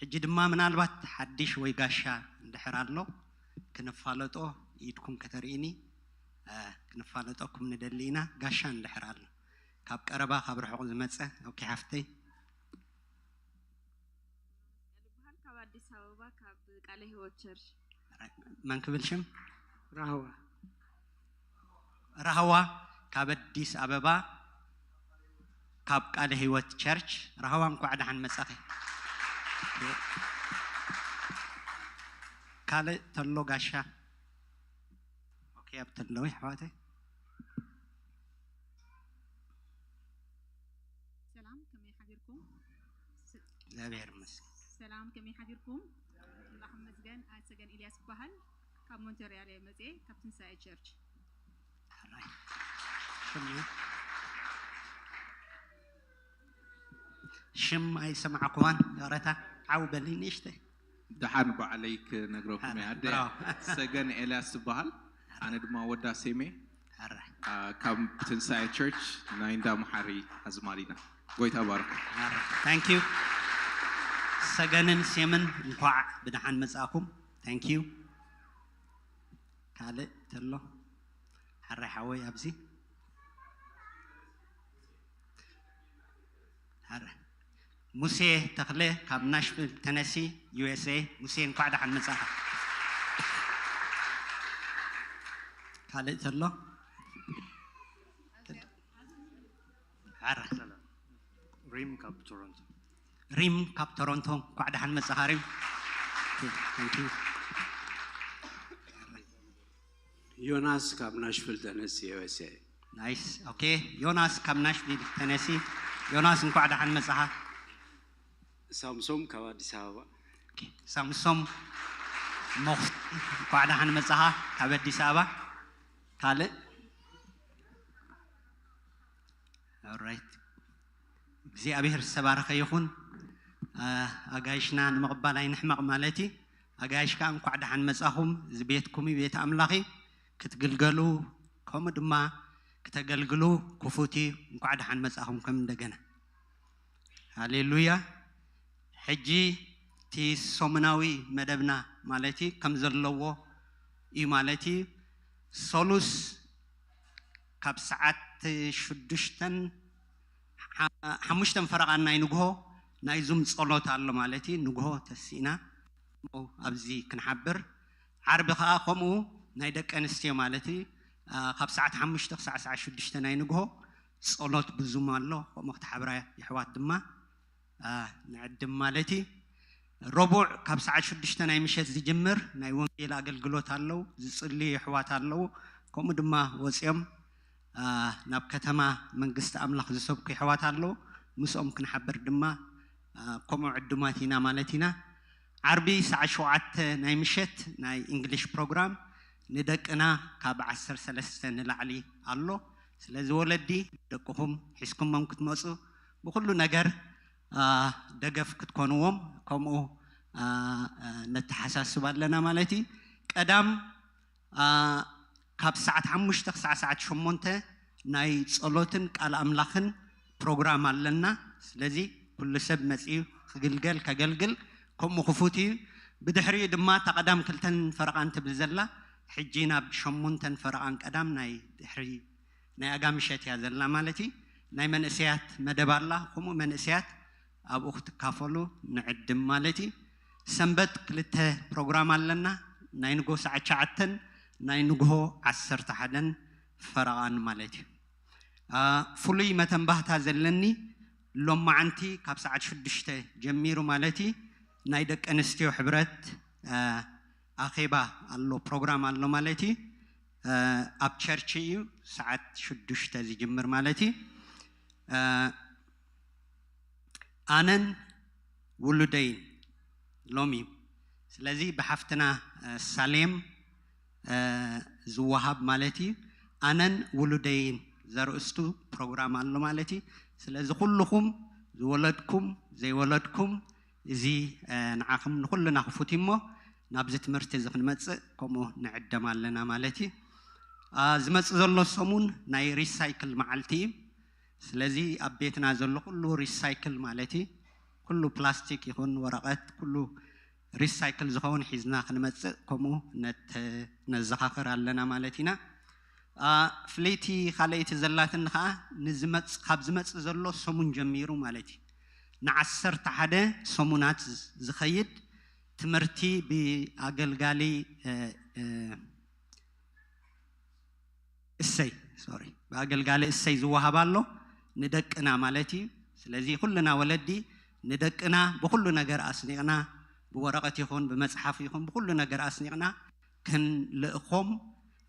ሕጂ ድማ ምናልባት ሓድሽ ወይ ጋሻ እንድሕር ኣሎ ክንፋለጦ፣ ኢድኩም ከተርእኒ፣ አ፣ ክንፋለጠኩም ንደሊ ኢና። ጋሻ እንድሕር ኣሎ፣ ካብ ቀረባ ካብ ርሑቕ ዝመጸ። ኦኬ ሓፍተይ። ይበሃል፣ ካብ ኣዲስ ኣበባ ካብ ቃለ ህይወት ቸርች። መን ክብል ሽም? ራህዋ። ራህዋ ካብ ኣዲስ ኣበባ ካብ ቃለ ህይወት ቸርች። ራህዋ እንኳዕ ደሓን መጻኺ። ካልእ ተሎ ጋሻ። ኦኬ፣ ኣብ ተለዊ ኣሕዋተይ። ሰላም፣ ከመይ ሓዲርኩም? ስ-፣ እግዚኣብሔር ይመስገን። ሰላም፣ ከመይ ሓዲርኩም? ኣምላኽ ይመስገን። ኣሰገን ኢልያስ ይበሃል። ካብ ሞንተርያል እየ መጽኤ፣ ካብ ትንሳኤ ቸርች። ሕራይ። ሽም፣ ሽም ኣይሰማዕኩዋን፣ ይቕረታ። ዓው በሊ ንእሽተይ። ደሓን ባዕለይ ክነግረኩም እየ። ኣደ ብራቮ። ሰገን ኤልያስ ትበሃል። ኣነ ድማ ወዳ ሴሜ። ሕራይ። አ፣ ካብ ትንሳኤ ቸርች ናይ እንዳ መሓሪ ኣዝማሪና። ጎይታ ባርኩ። ሕራይ። ታንክ ዩ። ሰገንን ሴምን እንኳዕ ብደሓን መጻእኩም። ታንክ ዩ። ካልእ ተሎ? ሕራይ ሓወይ ኣብዚ። ሕራይ። ሙሴ ተኽለ ካብ ናሽቪል ተነሲ፣ ዩ ኤስ ኤ። ሙሴ እንኳዕ ደሓን መጻኻ። ካልእ ተሎ? ሕራይ። ሪም ካብ ቶሮንቶ። ሪም ካብ ቶሮንቶ፣ እንኳዕ ደሓን መጻኻ ሪም። ኦኬ፣ ታንክ ዩ። ዮናስ ካብ ናሽቪል ተነሲ፣ ዩ ኤስ ኤ። ናይስ። ኦኬ፣ ዮናስ ካብ ናሽቪል ተነሲ። ዮናስ እንኳዕ ደሓን መጻኻ። ሳምሶም ካብ ኣዲስ ኣበባ። ኦኬ፣ ሳምሶም ሞኽሲ እንኳዕ ደሓን መጻኻ ካብ ኣዲስ ኣበባ። ካልእ? ኦራይት። እግዚኣብሔር ዝተባረኸ ይኹን። አ-፣ ኣጋይሽና ንምቕባል ኣይንሕመቕ ማለት እዩ። ኣጋይሽ ከኣ እንኳዕ ደሓን መጻኹም። እዚ ቤትኩም እዩ፣ ቤት ኣምላኽ እዩ። ክትግልገሉ፣ ከምኡ ድማ ክተገልግሉ ክፉት እዩ። እንኳዕ ደሓን መጻኹም ከም እንደገና። ሃሌሉያ። ሕጂ እቲ ሰሙናዊ መደብና ማለት እዩ፣ ከም ዘለዎ እዩ ማለት እዩ። ሰሉስ ካብ ሰዓት ሽዱሽተን ሓ- ሓሙሽተን ፈረቓን ናይ ንግሆ ናይ ዙም ጸሎት ኣሎ ማለት እዩ። ንግሆ ተሲእና ኣብዚ ክንሓብር፣ ዓርቢ ከዓ ከምኡ ናይ ደቂ ኣንስትዮ ማለት እዩ። አ፣ ካብ ሰዓት ሓሙሽተ ክሳዕ ሰዓት ሽዱሽተ ናይ ንግሆ ጸሎት ብዙም ኣሎ። ከምኡ ክትሓብራ የሕዋት ድማ አ፣ ንዕድም ማለት እዩ። ረቡዕ ካብ ሰዓት ሽዱሽተ ናይ ምሸት ዝጅምር ናይ ወንጌል ኣገልግሎት ኣለዉ፣ ዝጽልዩ የሕዋት ኣለዉ። ከምኡ ድማ ወፂኦም አ፣ ናብ ከተማ መንግስቲ ኣምላኽ ዝሰብኩ የሕዋት ኣለዉ። ምስኦም ክንሓብር ድማ አ፣ ከምኡ ዕዱማት ኢና ማለት ኢና። ዓርቢ ሰዓት ሸውዓተ ናይ ምሸት ናይ እንግሊሽ ፕሮግራም ንደቅና ካብ ዓሰርተ ሰለስተ ንላዕሊ ኣሎ። ስለዚ ወለዲ ደቅኹም ሒዝኩሞም ክትመፁ ብኩሉ ነገር አ፣ ደገፍ ክትኮንዎም ከምኡ አ፣ አ፣ ነተሓሳስብ ኣለና ማለት እዩ። ቀዳም አ፣ ካብ ሰዓት ሓሙሽተ ክሳዕ ሰዓት ሸሞንተ ናይ ጸሎትን ቃል ኣምላኽን ፕሮግራም ኣለና። ስለዚ ኩሉ ሰብ መጺኡ ክግልገል ከገልግል ከምኡ ክፉት እዩ። ብድሕሪኡ ድማ እታ ቀዳም ክልተን ፈረቓን ትብል ዘላ ሕጂ ናብ ሸሞንተን ፈረቓን ቀዳም ናይ ድሕሪ ናይ ኣጋ ምሸት እያ ዘላ ማለት እዩ። ናይ መንእሰያት መደብ ኣላ፣ ከምኡ መንእሰያት ኣብኡ ክትካፈሉ ንዕድም ማለት እዩ። ሰንበት ክልተ ፕሮግራም ኣለና፣ ናይ ንግሆ ሰዓት ትሽዓተን ናይ ንግሆ ዓሰርተ ሓደን ፈረቓን ማለት እዩ። አ፣ ፍሉይ መተንባህታ ዘለኒ ሎማዓንቲ ካብ ሰዓት ሽዱሽተ ጀሚሩ ማለት እዩ ናይ ደቂ ኣንስትዮ ሕብረት አ፣ ኣኼባ ኣሎ፣ ፕሮግራም ኣሎ ማለት እዩ። አ፣ ኣብ ቸርች እዩ ሰዓት ሽዱሽተ ዝጅምር ማለት እዩ። አ፣ ኣነን ውሉደይን ሎሚ ስለዚ ብሓፍትና አ፣ ሳሌም አ፣ ዝወሃብ ማለት እዩ። ኣነን ውሉደይን ዘርእስቱ ፕሮግራም ኣሎ ማለት እዩ። ስለዚ ኩልኹም ዝወለድኩም ዘይወለድኩም እዚ አ፣ ንዓኹም ንኩልና ክፉት እዩ እሞ ናብዚ ትምህርቲ እዚ ክንመፅእ ከምኡ ንዕደም ኣለና ማለት እዩ። አ፣ ዝመፅእ ዘሎ ሰሙን ናይ ሪሳይክል መዓልቲ እዩ። ስለዚ ኣብ ቤትና ዘሎ ኩሉ ሪሳይክል ማለት እዩ። ኩሉ ፕላስቲክ ይኹን ወረቐት ኩሉ ሪሳይክል ዝኸውን ሒዝና ክንመፅእ ከምኡ ነት- ነዘኻኽር ኣለና ማለት ኢና። አ፣ ፍለይቲ ካልኣይቲ ዘላትኒ ከዓ ንዝመፅ- ካብ ዝመፅእ ዘሎ ሰሙን ጀሚሩ ማለት እዩ ንዓሰርተ ሓደ ሰሙናት ዝ- ዝኸይድ ትምህርቲ ብኣገልጋሊ እ፣ እ፣ እሰይ ሶሪ ብኣገልጋሊ እሰይ ዝወሃብ ኣሎ ንደቅና ማለት እዩ። ስለዚ ኩልና ወለዲ ንደቅና ብኩሉ ነገር ኣስኒቕና ብወረቐት ይኹን ብመፅሓፍ ይኹን ብኩሉ ነገር ኣስኒቕና ክንልእኾም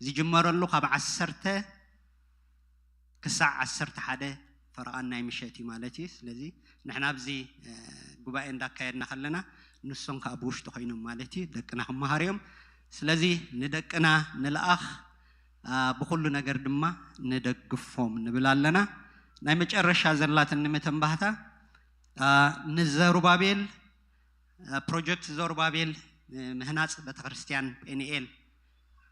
ዝጅመረሉ ካብ ዓሰርተ ክሳዕ ዓሰርተ ሓደ ፈረቓን ናይ ምሸት እዩ ማለት እዩ። ስለዚ ንሕና ኣብዚ እ፣ ጉባኤ እንዳካየድና ከለና ንሶም ከዓ ብውሽጢ ኮይኖም ማለት እዩ ደቅና ክመሃር እዮም። ስለዚ ንደቅና ንልኣኽ አ፣ ብኹሉ ነገር ድማ ንደግፎም ንብል ኣለና። ናይ መጨረሻ ዘላትኒ መተንባህታ አ፣ ንዘሩባቤል አ፣ ፕሮጀክት ዘሩባቤል እ፣ ምህናፅ ቤተክርስትያን ጴንኤል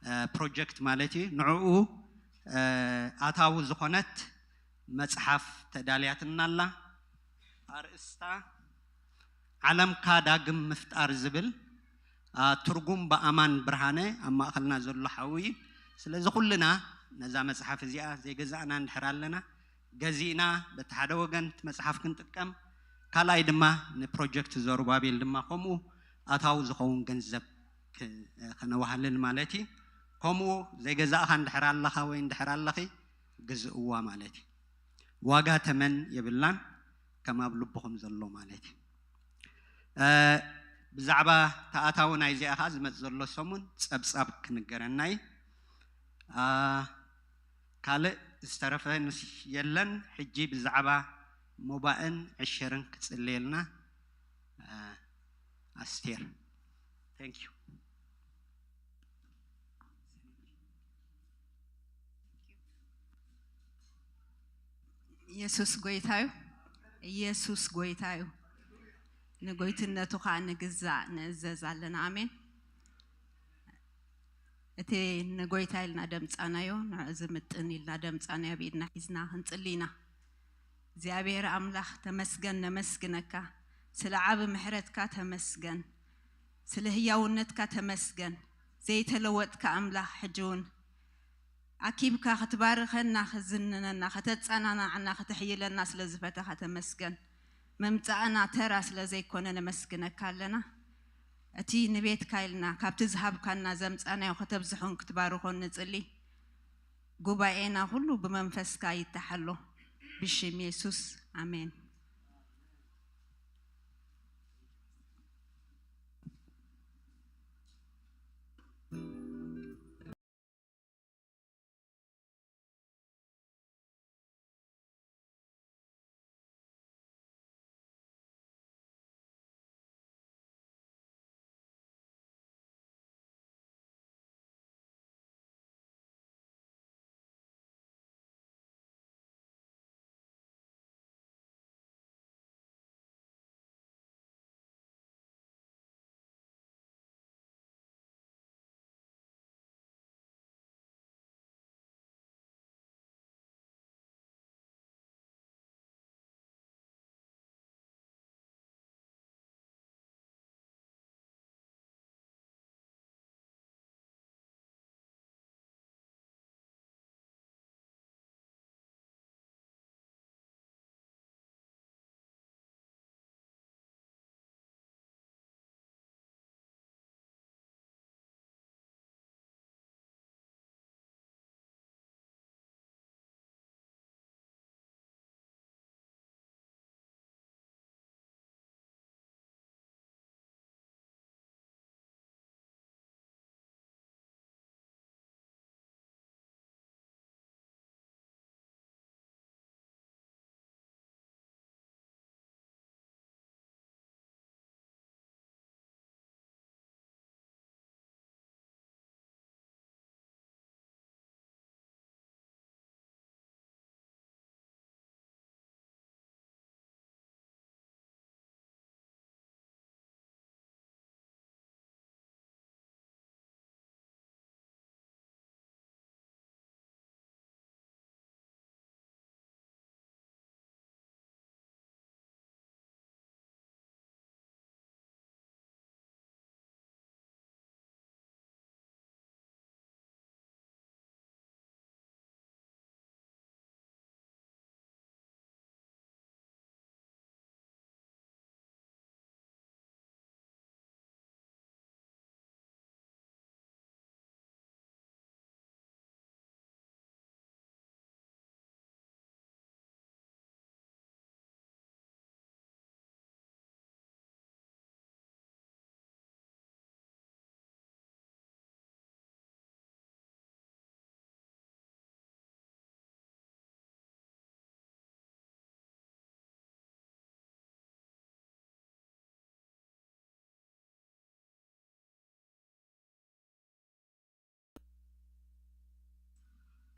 አ፣ ፕሮጀክት ማለት እዩ። ንዕኡ አ፣ ኣታዊ ዝኾነት መፅሓፍ ተዳልያትና ኣላ። ኣርእስታ ዓለምካ ዳግም ምፍጣር ዝብል አ፣ ትርጉም ብኣማን ብርሃነ ኣብ ማእኸልና ዘሎ ሓዊ እዩ። ስለዚ ኩልና ነዛ መፅሓፍ እዚኣ ዘይገዛእና እንድሕር ኣለና ገዚእና በቲ ሓደ ወገን እቲ መፅሓፍ ክንጥቀም ካልኣይ ድማ ንፕሮጀክት ዘሩባቤል ድማ ከምኡ ኣታዊ ዝኸውን ገንዘብ ክ- ከነዋህልል ማለት እዩ። ከምኡ ዘይገዛእኻ እንድሕር ኣለኻ ወይ እንድሕር ኣለኺ ግዝእዋ ማለት እዩ። ዋጋ ተመን የብላን ከም ኣብ ልብኹም ዘሎ ማለት እዩ። እ፣ ብዛዕባ ተኣታዊ ናይዚኣ ከዓ ዝመፅ ዘሎ ሰሙን ፀብፃብ ክንገረና እዩ። አ፣ ካልእ ዝተረፈ ንስ የለን። ሕጂ ብዛዕባ ሞባእን ዕሸርን ክፅለየልና አ፣ ኣስቴር thank you። ኢየሱስ ጎይታ እዩ። ኢየሱስ ጎይታ እዩ። ንጎይትነቱ ከዓ ንግዛእ ንእዘዝ ኣለና። ኣሜን። እቲ ንጎይታ ኢልና ደምፃናዮ ንዕ ዝምጥን ኢልና ደምፃናዮ ብኢድና ሒዝና ክንፅሊ ኢና። እግዚኣብሔር ኣምላኽ ተመስገን፣ ነመስግነካ። ስለ ዓብ ምሕረትካ ተመስገን። ስለ ህያውነትካ ተመስገን። ዘይተለወጥካ ኣምላኽ ሕጂ እውን ኣኪብካ ክትባርኸና፣ ክዝንነና፣ ከተጸናናዓና፣ ከተሕይለና ስለ ዝፈተኻ ተመስገን። ምምጻእና ተራ ስለ ዘይኮነ ነመስግነካ ኣለና። እቲ ንቤትካ ኢልና ካብቲ ዝሃብካና ዘምጻናዮ ከተብዝሖን ክትባርኾን ንጽሊ። ጉባኤና ኩሉ ብመንፈስካ ይተሓሎ። ብሽም የሱስ፣ ኣሜን።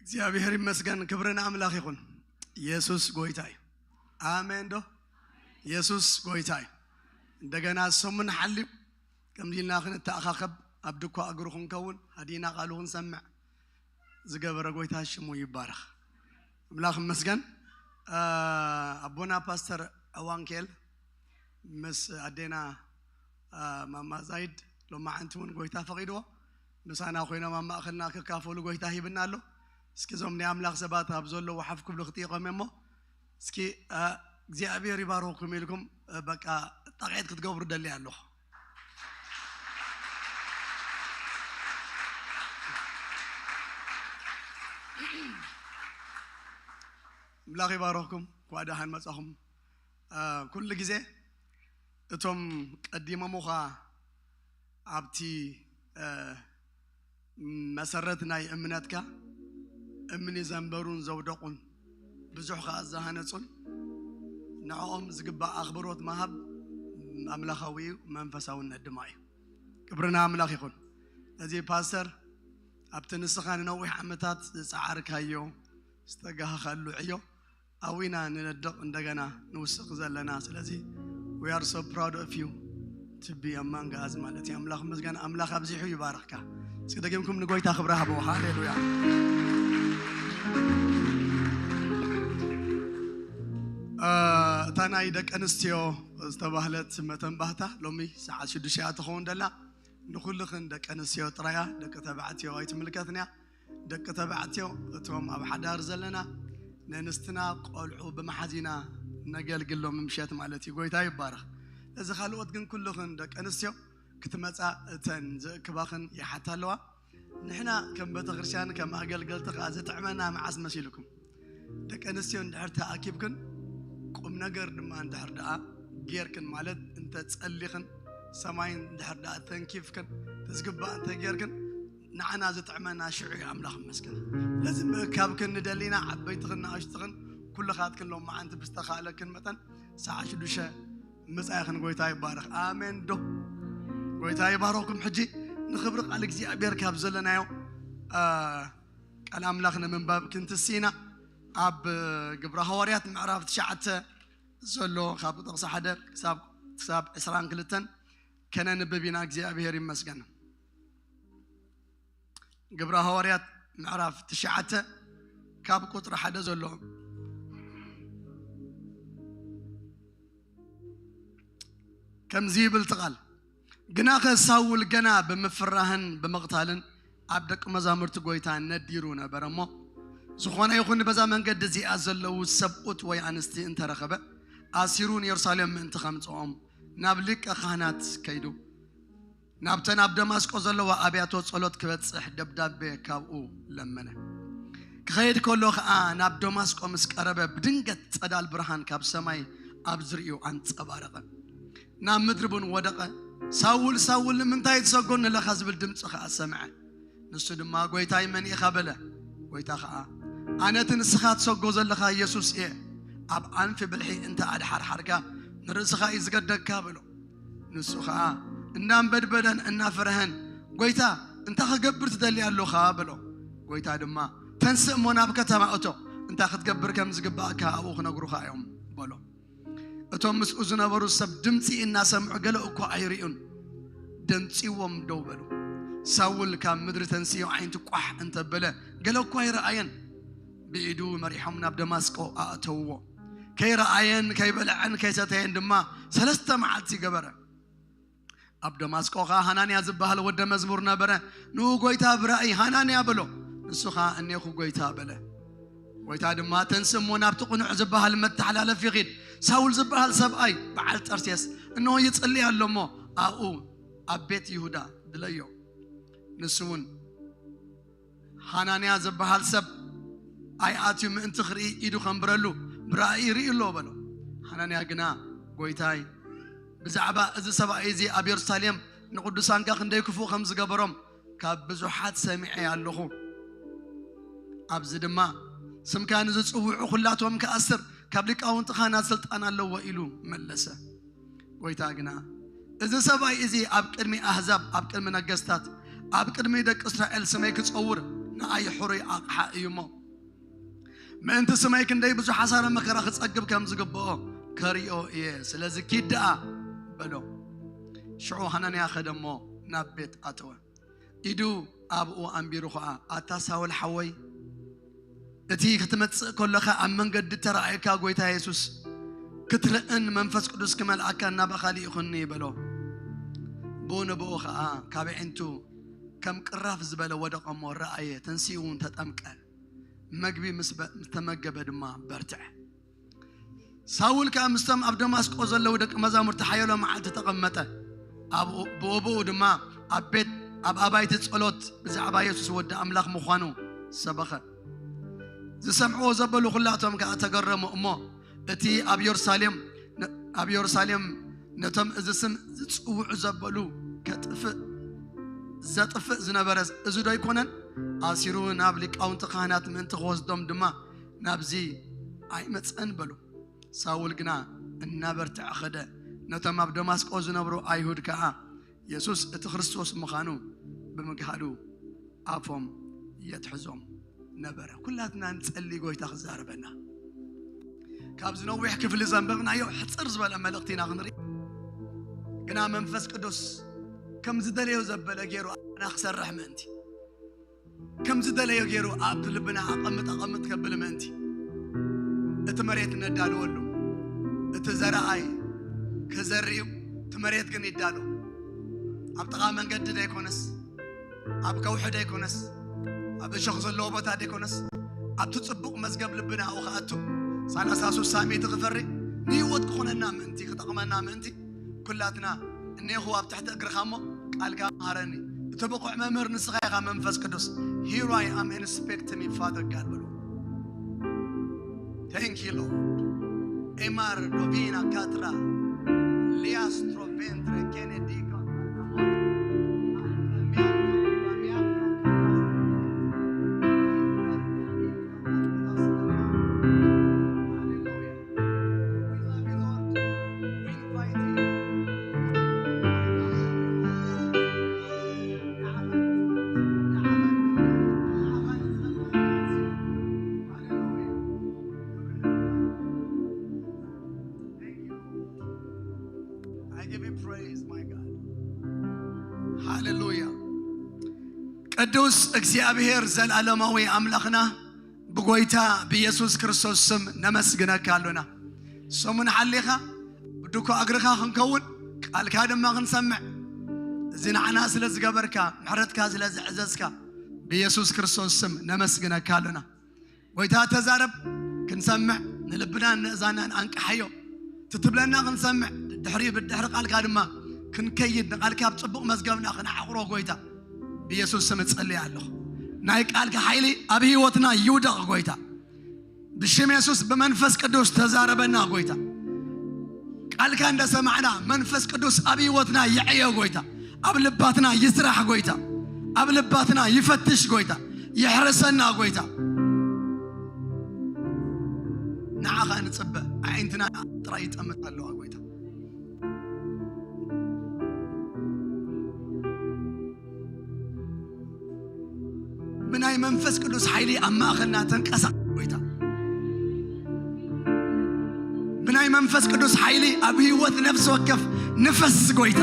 እግዚኣብሔር ይመስገን፣ ክብሪ ንኣምላኽ ይኹን። የሱስ ጎይታ እዩ። ኣሜን ዶ? የሱስ ጎይታ እዩ። እንደገና ሰሙን ሓልዩ ከምዚ ኢልና ክንተኣኻኸብ፣ ኣብ ድኳ እግሩ ክንከውን፣ ሃዲና ቃሉ ክንሰምዕ ዝገበረ ጎይታ ሽሙ ይባረኽ። ኣምላኽ ይመስገን። አ፣ ኣቦና ፓስተር ዕዋንኬል ምስ ኣዴና፣ አ፣ ማማ ዛይድ ሎማዓንቲ እውን ጎይታ ፈቒድዎ ምሳና ኮይኖም ኣብ ማእኸልና ክካፈሉ ጎይታ ሂብና ኣሎ። እስኪ እዞም ናይ ኣምላኽ ሰባት ኣብ ዘለዉ ሓፍ ክብሉ ክጥይቖም እሞ፣ እስኪ፣ አ፣ እግዚኣብሔር ይባርኽኩም ኢልኩም፣ አ፣ በቃ ጣቕዒት ክትገብሩ ደሊ ኣለኹ። ኣምላኽ ይባርኽኩም። እንኳዕ ደሓን መጻኹም። አ፣ ኩሉ ግዜ እቶም ቀዲሞምኻ ኣብቲ፣ አ፣ መሰረት ናይ እምነትካ እምኒ ዘንበሩን ዘውደቑን፣ ብዙሕ ከኣ ዝሃነጹን፣ ንዕኦም ዝግባእ ኣኽብሮት ምሃብ ኣምላኻዊ እዩ፣ መንፈሳውነት ድማ እዩ። ክብሪ ንኣምላኽ ይኹን። እዚ ፓስተር ኣብቲ ንስኻ ንነዊሕ ዓመታት ዝጸዓርካዮ፣ ዝተጋህኻሉ ዕዮ ኣዊና ንነድቕ እንደገና ንውስኽ ዘለና። ስለዚ we are so proud of you to be among us ማለት እዩ። ኣምላኽ ይመስገን፣ ኣምላኽ ኣብዚሑ ይባርኽካ። እስኪ ደጊምኩም ንጎይታ ክብሪ ሃብዎ። ሃሌሉያ። እ፣ እታ ናይ ደቂ ኣንስትዮ ዝተባህለት መተንባህታ ሎሚ ሰዓት ሽዱሽተ እያ ትኸውን ደላ። ንኹልኽን ደቂ ኣንስትዮ ጥራይ እያ፣ ደቂ ተባዕትዮ ኣይትምልከትን እያ። ደቂ ተባዕትዮ እቶም ኣብ ሓዳር ዘለና፣ ነንስትና ቆልዑ ብመሓዚና ነገልግሎም ምሸት ማለት እዩ። ጎይታ ይባረኽ። እዚ ካልኦት ግን ኩልኽን ደቂ ኣንስትዮ ክትመጻ እተን ዘእክባኽን ይሓታ ኣለዋ። ንሕና ከም ቤተክርስትያን ከም ኣገልገልቲ ከኣ ዝጥዕመና መዓስ መሲልኩም? ደቂ ኣንስትዮ እንድሕር ተኣኪብክን ቁም ነገር ድማ እንድሕር ደኣ ጌርክን ማለት እንተ ጸሊኽን ሰማይ እንድሕር ደኣ ተንኪፍክን ትዝግባእ እንተ ጌርክን ንዓና ዝጥዕመና ሽዑ እዩ። ኣምላኽ ይመስገን። ስለዚ ምእካብክን ንደሊና ዓበይትኽን ንኣሽትኽን ኩልኻትክን ሎማዓንቲ ብዝተኻእለክን መጠን ሰዓ ሽዱሽተ ምጻኢኽን ጎይታ ይባረኽ። ኣሜን ዶ? ጎይታ ይባረኹም። ሕጂ ንኽብሪ ቃል እግዚኣብሔር ካብ ዘለናዮ ቃል ኣምላኽ ንምንባብ ክንትስኢና ኣብ ግብረ ሃዋርያት ምዕራፍ ትሽዓተ ዘሎ ካብ ጥቕሲ ሓደ ክሳብ ዕስራን ክልተን ከነንብብ ኢና። እግዚኣብሔር ይመስገን። ግብረ ሃዋርያት ምዕራፍ ትሽዓተ ካብ ቁፅሪ ሓደ ዘሎ ከምዚ ይብል ትቓል። ግናኸ ሳውል ገና ብምፍራህን ብምቕታልን ኣብ ደቂ መዛሙርቲ ጎይታ ነዲሩ ነበረ እሞ፣ ዝኾነ ይኹን በዛ መንገዲ እዚኣ ዘለዉ ሰብኡት ወይ ኣንስቲ እንተረኸበ፣ ኣሲሩ ንየሩሳሌም ምእንቲ ኸምጽኦም ናብ ሊቀ ካህናት ከይዱ፣ ናብተን ኣብ ደማስቆ ዘለዋ ኣብያቶ ጸሎት ክበጽሕ ደብዳቤ ካብኡ ለመነ። ክኸይድ ከሎ ኸኣ ናብ ደማስቆ ምስ ቀረበ ብድንገት ጸዳል ብርሃን ካብ ሰማይ ኣብ ዝርእዩ ኣንጸባረቐ። ናብ ምድሪ እውን ወደቐ። ሳውል ሳውል ንምንታይ ትሰጎኒ ኣለኻ ዝብል ድምፂ ኸዓ ሰምዐ። ንሱ ድማ ጎይታይ መን ኢኻ በለ። ጎይታ ኸዓ ኣነ እቲ ንስኻ ትሰጎ ዘለኻ ኢየሱስ እየ። ኣብ ኣንፊ ብልሒ እንተ ኣድሓርሓርካ ንርእስኻ እዩ ዝገደግካ በሎ። ንሱ ኸዓ እናንበድበደን እናፈርሀን ጎይታ እንታይ ክገብር ትደሊ ኣሎኻ በሎ። ጎይታ ድማ ተንስእ እሞ ናብ ከተማ እቶ እንታይ ክትገብር ከም ዝግባእካ ኣብኡ ክነግሩኻ እዮም በሎ። እቶም ምስኡ ዝነበሩ ሰብ ድምፂ እናሰምዑ ገለ እኳ ኣይርእዩን። ደንፂዎም ደው በሉ። ሳውል ካብ ምድሪ ተንስዮ ዓይንቱ ቋሕ እንተበለ ገለ እኳ ኣይረኣየን። ብኢዱ መሪሖም ናብ ደማስቆ ኣእተውዎ። ከይረኣየን ከይበልዐን ከይሰተየን ድማ ሰለስተ መዓልቲ ገበረ። ኣብ ደማስቆ ኸዓ ሃናንያ ዝበሃል ወደ መዝሙር ነበረ። ንኡ ጎይታ ብራእይ ሃናንያ በሎ። ንሱ ኸዓ እኔኹ ጎይታ በለ። ጎይታ ድማ ተንስ እሞ ናብቲ ቅኑዕ ዝበሃል መተሓላለፊ ኺድ። ሳውል ዝበሃል ሰብኣይ በዓል ጠርሴስ እንሆ ይጽሊ ኣሎ እሞ ኣብኡ ኣብ ቤት ይሁዳ ድለዮ። ንሱ እውን ሃናንያ ዝበሃል ሰብ ኣይኣትዩ ምእንቲ ክርኢ ኢዱ ከንብረሉ ብራእይ ይርኢ ኣሎ በሎ። ሃናንያ ግና ጎይታይ ብዛዕባ እዚ ሰብኣይ እዚ ኣብ የሩሳሌም ንቅዱሳንካ ክንደይ ክፉእ ከም ዝገበሮም ካብ ብዙሓት ሰሚዐ ኣለኹ። ኣብዚ ድማ ስምካ ንዝጽውዑ ኩላቶም ክኣስር ካብ ሊቃውንቲ ካህናት ስልጣን ኣለዎ ኢሉ መለሰ። ጎይታ ግና እዚ ሰብኣይ እዚ ኣብ ቅድሚ ኣህዛብ ኣብ ቅድሚ ነገስታት ኣብ ቅድሚ ደቂ እስራኤል ስመይ ክጸውር ንኣይ ሕሩይ ኣቕሓ እዩ እሞ ምእንቲ ስመይ ክንደይ ብዙሕ ሓሳረ መከራ ክጸግብ ከም ዝግብኦ ከርእዮ እየ። ስለዚ ኪድ ደኣ በሎ። ሽዑ ሃናንያ ኸደ እሞ ናብ ቤት ኣተወ። ኢዱ ኣብኡ ኣንቢሩ ኸዓ ኣታ ሳውል ሓወይ እቲ ክትመጽእ ከለኻ ኣብ መንገዲ ተረኣየካ ጎይታ የሱስ ክትርእን መንፈስ ቅዱስ ክመልኣካ እናባኻ ልኢኹኒ በሎ። ብኡ ንብኡ ኸዓ ካብ ኣዒንቱ ከም ቅራፍ ዝበለ ወደቐ እሞ ረኣየ፣ ተንሲኡ እውን ተጠምቀ። መግቢ ምስ በ- ምስ ተመገበ ድማ በርትዐ። ሳውል ከኣ ምስቶም ኣብ ደማስቆ ዘለዉ ደቂ መዛሙርቲ ሓየሎ መዓልቲ ተቐመጠ። ኣብኡ- ብኡ ድማ ኣብ ቤት ኣብ ኣባይቲ ጸሎት ብዛዕባ የሱስ ወዲ ኣምላኽ ምዃኑ ሰበኸ። ዝሰምዕዎ ዘበሉ ኩላቶም ከኣ ተገረሙ እሞ እቲ ኣብ የሩሳሌም ኣብ የሩሳሌም ነቶም እዚ ስም ዝጽውዑ ዘበሉ ከጥፍእ ዘጥፍእ ዝነበረ እዚ ዶ ኣይኮነን? ኣሲሩ ናብ ሊቃውንቲ ካህናት ምእንቲ ክወስዶም ድማ ናብዚ ኣይመጸን በሉ። ሳውል ግና እናበርትዐ ኸደ። ነቶም ኣብ ደማስቆ ዝነብሩ ኣይሁድ ከኣ የሱስ እቲ ክርስቶስ ምዃኑ ብምግሃዱ ኣፎም የትሕዞም ነበረ። ኩላትና ንጸሊ ጎይታ ክዛረበና። ካብዚ ነዊሕ ክፍሊ ዘንበብናዮ ሕጽር ዝበለ መልእኽቲ ኢና ክንርኢ። ግና መንፈስ ቅዱስ ከም ዝደለዮ ዘበለ ገይሩ ኣና ክሰርሕ ምእንቲ ከም ዝደለዮ ገይሩ ኣብ ልብና ኣቐምጥ ኣቐምጥ ከብል ምእንቲ እቲ መሬት ነዳልወሉ። እቲ ዘረኣይ ክዘርእ እዩ፣ እቲ መሬት ግን ይዳሎ። ኣብ ጥቓ መንገዲ ደይኮነስ ኣብ ከውሒ ደይኮነስ ኣብ እሾኽ ዘለዎ ቦታ ደይኮነስ ኣብቲ ጽቡቕ መዝገብ ልብና ኣብኡ ክኣቱ፣ ሰላሳ ስሳ ሚእቲ ክፈሪ፣ ንህይወት ክኾነና ምእንቲ፣ ክጠቕመና ምእንቲ፣ ኩላትና እኔኹ ኣብ ትሕቲ እግርኻ እሞ ቃልካ መሃረኒ። እቲ ብቑዕ መምህር ንስኻ ኢኻ መንፈስ ቅዱስ። Here I am, inspect me, Father God በሉ። Thank you, Lord. Emar dovina katra liastro ventre kenedika. Hallelujah. We love you, Lord. We invite you. Hallelujah. Thank you. I give you praise, my God. ሃሌሉያ። ቅዱስ እግዚኣብሔር ዘላለማዊ ኣምላኽና ብጎይታ ብኢየሱስ ክርስቶስ ስም ነመስግነካ ኣሎና። ሰሙን ሓሊኻ ብድኮ እግርኻ ክንከውን ቃልካ ድማ ክንሰምዕ እዚ ንዓና ስለ ዝገበርካ ምሕረትካ ስለ ዝዕዘዝካ ብኢየሱስ ክርስቶስ ስም ነመስግነካ ኣሎና። ጎይታ ተዛረብ፣ ክንሰምዕ፣ ንልብናን ንእዛናን ኣንቅሓዮ። ትትብለና ክንሰምዕ፣ ድሕሪ ብድሕሪ ቃልካ ድማ ክንከይድ፣ ንቃልካ ኣብ ጽቡቕ መዝገብና ክንዓቑሮ ጎይታ ብኢየሱስ ስም እጸልይ ኣለኹ። ናይ ቃልካ ሓይሊ ኣብ ህይወትና ይውደቕ ጎይታ። ብሽም የሱስ ብመንፈስ ቅዱስ ተዛረበና ጎይታ። ቃልካ እንደሰማዕና መንፈስ ቅዱስ ኣብ ህይወትና ይዐዮ ጎይታ። ኣብ ልባትና ይስራሕ ጎይታ። ኣብ ልባትና ይፈትሽ ጎይታ። ይሕረሰና ጎይታ። ንዓኻ ንጽበ። ኣዒንትና ጥራይ ይጠምት ኣለዋ ጎይታ። ብናይ መንፈስ ቅዱስ ሓይሊ ኣብ ማእኸልና ተንቀሳቐስ ጎይታ። ብናይ መንፈስ ቅዱስ ሓይሊ ኣብ ህይወት ነፍሲ ወከፍ ንፈስ ጎይታ።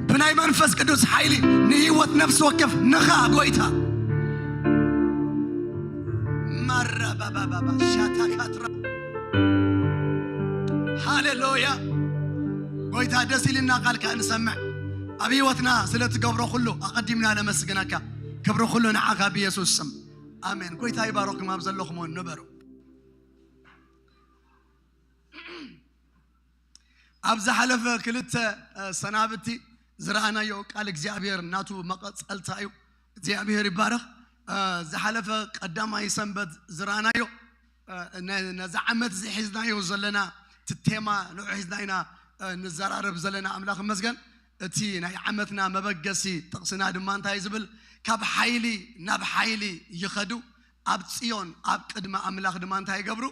ብናይ መንፈስ ቅዱስ ሓይሊ ንህይወት ነፍሲ ወከፍ ንኻ ጎይታ። ማራባባባባ ሻታካትራ። ሃሌሉያ። ጎይታ ደስ ኢልና ቃልካ ንሰምዕ። ኣብ ህይወትና ስለ ትገብሮ ኩሉ ኣቐዲምና ነመስግነካ። ክብሪ ኩሉ ንዓኻ ብየሱስ ስም። ኣሜን። ጎይታ ይባረኩም ኣብ ዘለኹም እውን ንበሩ። ኣብ ዝሓለፈ ክልተ እ፣ ሰናብቲ ዝረኣናዮ ቃል እግዚኣብሔር ናቱ መቐጸልታ እዩ። እግዚኣብሔር ይባረኽ። እ፣ ዝሓለፈ ቀዳማይ ሰንበት ዝረኣናዮ እ፣ ነ-፣ ነዚ ዓመት እዚ ሒዝናዮ ዘለና እቲ ቴማ ንዑ ሒዝና ኢና እ፣ ንዘራረብ ዘለና። ኣምላኽ ይመስገን። እቲ ናይ ዓመትና መበገሲ ጥቕስና ድማ እንታይ ዝብል? ካብ ሓይሊ ናብ ሓይሊ ይኸዱ፣ ኣብ ጽዮን ኣብ ቅድሚ ኣምላኽ ድማ እንታይ ይገብሩ?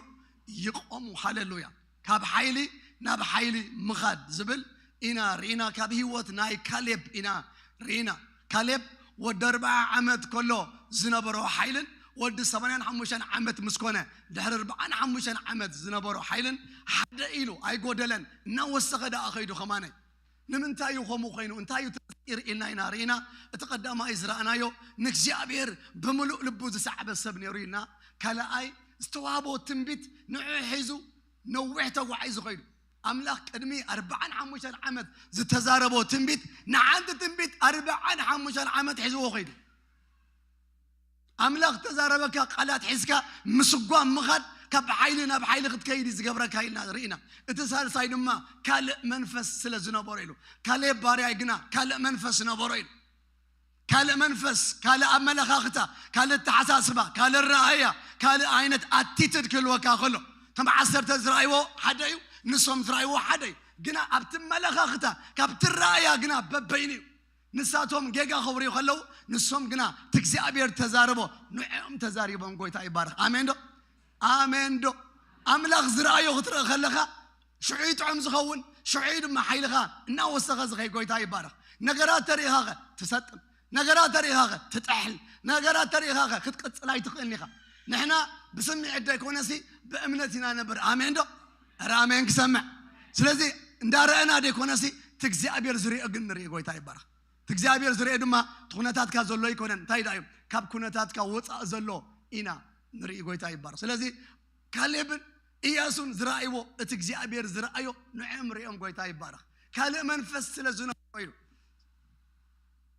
ይቆሙ። ሃሌሉያ። ካብ ሓይሊ ናብ ሓይሊ ምኻድ ዝብል ኢና ርኢና። ካብ ህይወት ናይ ካሌብ ኢና ርኢና። ካሌብ ወዲ ኣርብዓ ዓመት ከሎ ዝነበሮ ሓይልን ወዲ ሰማንያን ሓሙሽተን ዓመት ምስ ኮነ ድሕሪ ኣርብዓን ሓሙሽተን ዓመት ዝነበሮ ሓይልን ሓደ ኢሉ ኣይጎደለን፣ እናወሰኸ ደኣ ኸይዱ ከማነይ። ንምንታይ እዩ ከምኡ ኮይኑ? እንታይ እዩ ተፈጢሩ ኢልና ኢና ርኢና። እቲ ቀዳማይ ዝረኣናዮ ንእግዚኣብሔር ብምሉእ ልቡ ዝሰዓበ ሰብ ነይሩ ኢልና። ካልኣይ ዝተዋህቦ ትንቢት ንዑ ሒዙ ነዊሕ ተጓዒዙ ኸይዱ። ኣምላኽ ቅድሚ ኣርብዓን ሓሙሽተን ዓመት ዝተዛረቦ ትንቢት ንሓንቲ ትንቢት ኣርብዓን ሓሙሽተን ዓመት ሒዝዎ ኸይዱ። ኣምላኽ ተዛረበካ ቃላት ሒዝካ ምስጓም ምኻድ ካብ ሓይሊ ናብ ሓይሊ ክትከይድ እዩ ዝገብረካ ኢልና ርኢና። እቲ ሳልሳይ ድማ ካልእ መንፈስ ስለ ዝነበሮ ኢሉ። ካሌብ ባርያይ ግና ካልእ መንፈስ ነበሮ ኢሉ። ካልእ መንፈስ፣ ካልእ ኣመለኻኽታ፣ ካልእ ኣተሓሳስባ፣ ካልእ ረኣያ፣ ካልእ ዓይነት ኣቲትድ ክህልወካ ከሎ፣ እቶም ዓሰርተ ዝረኣይዎ ሓደ እዩ፣ ንሶም ዝረኣይዎ ሓደ እዩ። ግና ኣብቲ መለኻኽታ ካብቲ ረኣያ ግና በበይኑ እዩ። ንሳቶም ጌጋ ከውርዩ ከለዉ ንሶም ግና እቲ እግዚኣብሔር ተዛረቦ ንዕኦም ተዛሪቦም። ጎይታ ይባረኽ። ኣሜን ዶ? ኣሜን ዶ? ኣምላኽ ዝረኣዮ ክትርኢ ከለኻ ሽዑ እዩ ጥዑም ዝኸውን፣ ሽዑ እዩ ድማ ሓይልኻ እናወሰኸ ዝኸይ። ጎይታ ይባረኽ። ነገራት ተሪኢኻኸ ትሰጥም፣ ነገራት ተሪኢኻኸ ትጥሕል፣ ነገራት ተሪኢኻኸ ክትቅጽል ኣይትኽእልን ኢኻ። ንሕና ብስምዒት ደይኮነሲ ብእምነት ኢና ነበር። ኣሜን ዶ? ኧረ ኣሜን ክሰምዕ። ስለዚ እንዳረአና ደይኮነሲ እቲ እግዚኣብሔር ዝሪኦ ግን ንርኢ። ጎይታ ይባረኽ። እቲ እግዚኣብሔር ዝርኤ ድማ እቲ ኩነታትካ ዘሎ ኣይኮነን። እንታይ ደኣ እዩ? ካብ ኩነታትካ ወፃእ ዘሎ ኢና ንርኢ። ጎይታ ይባረኽ። ስለዚ ካሌብን ኢያሱን ዝረኣይዎ እቲ እግዚኣብሔር ዝረኣዮ ንዕኦም ሪኦም። ጎይታ ይባረኽ። ካልእ መንፈስ ስለ ዝነበሮ እዩ።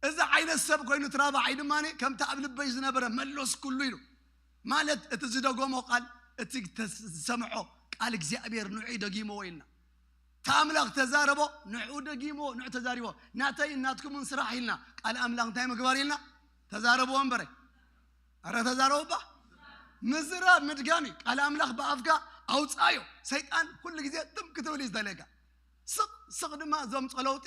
እዚ ዓይነት ሰብ ኮይኑ እቲ ራብዓይ ድማ ከምቲ ኣብ ልበይ ዝነበረ መለስኩሉ ኢሉ። ማለት እቲ ዝደገሞ ቃል፣ እቲ ተስ-፣ ዝሰምዖ ቃል እግዚኣብሔር ንዑ ደጊምዎ ኢልና። እቲ ኣምላኽ ተዛረቦ፣ ንዑ ደጊምዎ፣ ንዑ ተዛሪቦ። ናተይን ናትኩምን ስራሕ ኢልና ቃል ኣምላኽ እንታይ ምግባር ኢልና? ተዛረብዎ እምበረ። ኣረ ተዛረቡ እባ። ምዝራብ ምድጋም እዩ። ቃል ኣምላኽ ብኣፍካ ኣውፅኣዮ። ሰይጣን ኩሉ ግዜ ትም ክትብል እዩ ዝደልየካ። ስቕ ስቕ ድማ ዘምፅኦ ለውጢ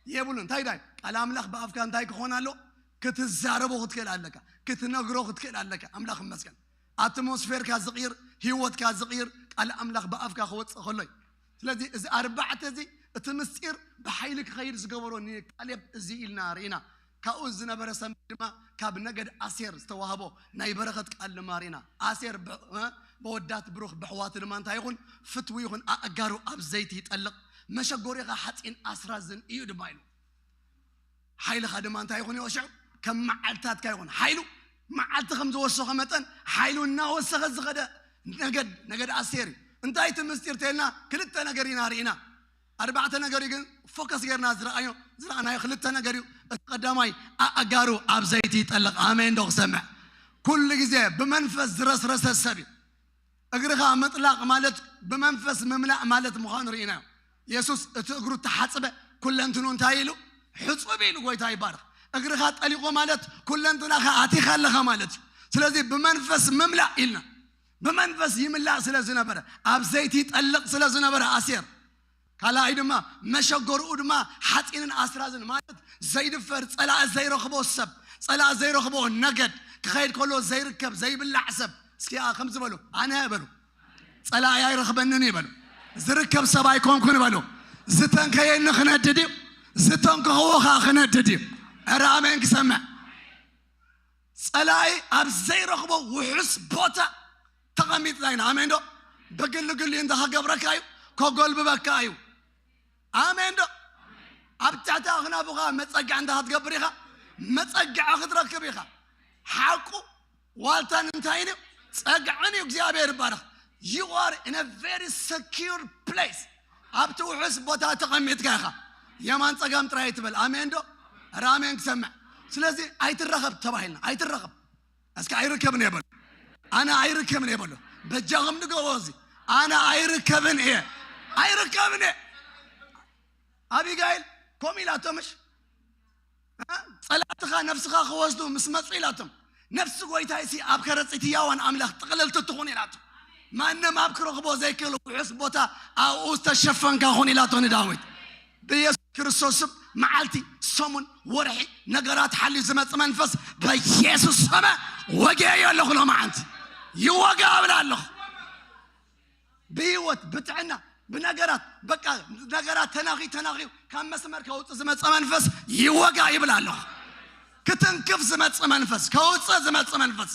የብሉን። እንታይ ዳይ ቃል ኣምላኽ ብኣፍካ እንታይ ክኾን ኣለዎ? ክትዛረቦ ክትክእል ኣለካ፣ ክትነግሮ ክትክእል ኣለካ። ኣምላኽ ይመስገን። ኣትሞስፌርካ ዝቕይር፣ ህይወትካ ዝቕይር ቃል ኣምላኽ ብኣፍካ ክወፅእ ከሎ እዩ። ስለዚ እዚ ኣርባዕተ እዚ እቲ ምስጢር ብሓይሊ ክኸይድ ዝገበሮ ንካሌብ እዚ ኢልና ርኢና። ካብኡ ዝነበረ ሰንበት ድማ ካብ ነገድ ኣሴር ዝተዋህቦ ናይ በረኸት ቃል ድማ ርኢና። ኣሴር ብ-፣ እ፣ በወዳት ብሩኽ፣ በሕዋቱ ድማ እንታይ ይኹን? ፍትዊ ይኹን። ኣእጋሩ ኣብ ዘይቲ ይጠልቕ፣ መሸጎሪኻ ሓፂን ኣስራዝን እዩ ድማ ኢሉ። ሓይልኻ ድማ እንታይ ይኹን? ይወሽዑ ከም መዓልታትካ ይኹን። ሓይሉ መዓልቲ ከም ዝወሰኸ መጠን ሓይሉ እናወሰኸ ዝኸደ ነገድ፣ ነገድ ኣሴር እዩ። እንታይ እቲ ምስጢር ተልና? ክልተ ነገር ኢና ርኢና። ኣርባዕተ ነገር እዩ ግን ፎከስ ጌርና ዝረኣዮ፣ ዝረኣናዮ ክልተ ነገር እዩ። እቲ ቀዳማይ ኣእጋሩ ኣብ ዘይቲ ይጠልቕ። ኣሜን ዶ ክሰምዕ? ኩሉ ግዜ ብመንፈስ ዝረስረሰ ሰብ እዩ። እግርኻ ምጥላቕ ማለት ብመንፈስ ምምላእ ማለት ምዃኑ ርኢናዮ። የሱስ እቲ እግሩ ተሓጽበ፣ ኩለንትኑ እንታይ ኢሉ? ሕጹብ ኢሉ። ጎይታ ይባረኽ። እግርኻ ጠሊቑ ማለት ኩለንትናኻ ኣቲኻ ኣለኻ ማለት እዩ። ስለዚ ብመንፈስ ምምላእ ኢልና፣ ብመንፈስ ይምላእ ስለ ዝነበረ፣ ኣብ ዘይቲ ይጠልቕ ስለ ዝነበረ ኣሴር፣ ካልኣይ ድማ መሸገርኡ ድማ ሓፂንን ኣስራዝን ማለት ዘይድፈር፣ ፀላእ ዘይረኽቦ ሰብ፣ ፀላእ ዘይረኽቦ ነገድ፣ ክኸይድ ከሎ ዘይርከብ ዘይብላዕ ሰብ። እስኪ ኣ-፣ ከምዚ በሉ፣ ኣነ በሉ፣ ፀላእ ኣይረኽበንን እዩ በሉ። ዝርከብ ሰብ ኣይኮንኩን በሉ። ዝተንከየኒ ክነድድ እዩ፣ ዝተንከኽዎ ከዓ ክነድድ እዩ። ኧረ ኣሜን ክሰምዕ። ፀላኢ ኣብ ዘይረኽቦ ውሑስ ቦታ ተቐሚጥና ኢና። ኣሜን ዶ? ብግልግል እዩ እንተ ከገብረካ እዩ፣ ከጎልብበካ እዩ። ኣሜን ዶ? ኣብ ትሕቲ ኣኽናፉኻ መጸግዒ እንተ ክትገብር ኢኻ፣ መጸግዒ ክትረክብ ኢኻ። ሓቁ ዋልታን እንታይን እዩ? ጸግዕን እዩ። እግዚኣብሔር ይባረኽ። You are in a very secure place። ኣብቲ ውሑስ ቦታ ተቐሚጥካ ኢኻ። የማን ጸጋም ጥራይ ትበል። ኣሜን ዶ? ኧረ ኣሜን ክሰምዕ። ስለዚ ኣይትረኸብ ተባሂልና፣ ኣይትረኸብ። እስኪ ኣይርከብን እየ በሉ። ኣነ ኣይርከብን እየ በሉ። በጃኹም ንገቦ እዚ ኣነ ኣይርከብን እየ። ኣይርከብን እየ። ኣቢጋይል ከምኡ ኢላቶ ምሽ? እ? ጸላእትኻ ነፍስኻ ክወስዱ ምስ መጹ ኢላቶም። ነፍሲ ጎይታይሲ ኣብ ከረጺት ህያዋን ኣምላኽ ጥቕልልቲ ትኹን ኢላቶ። ማንም ኣብ ክረኽቦ ዘይክእል ውሑስ ቦታ ኣብኡ ዝተሸፈንካ ኩን ኢላቶ ንዳዊት። ብኢየሱስ ክርስቶስ ስም መዓልቲ፣ ሰሙን፣ ወርሒ ነገራት ሓልዩ ዝመጽእ መንፈስ በኢየሱስ ስም ወጊኤዮ ኣለኹ። ሎማዓንቲ ይወጋ እብል ኣለኹ። ብህይወት፣ ብጥዕና፣ ብነገራት፣ በቃ ነገራት ተናኺ፣ ተናኺ ካብ መስመር ከውጽእ ዝመጽእ መንፈስ ይወጋ ይብል ኣለኹ። ክትንክፍ ዝመጽእ መንፈስ፣ ከውጽእ ዝመጽእ መንፈስ፣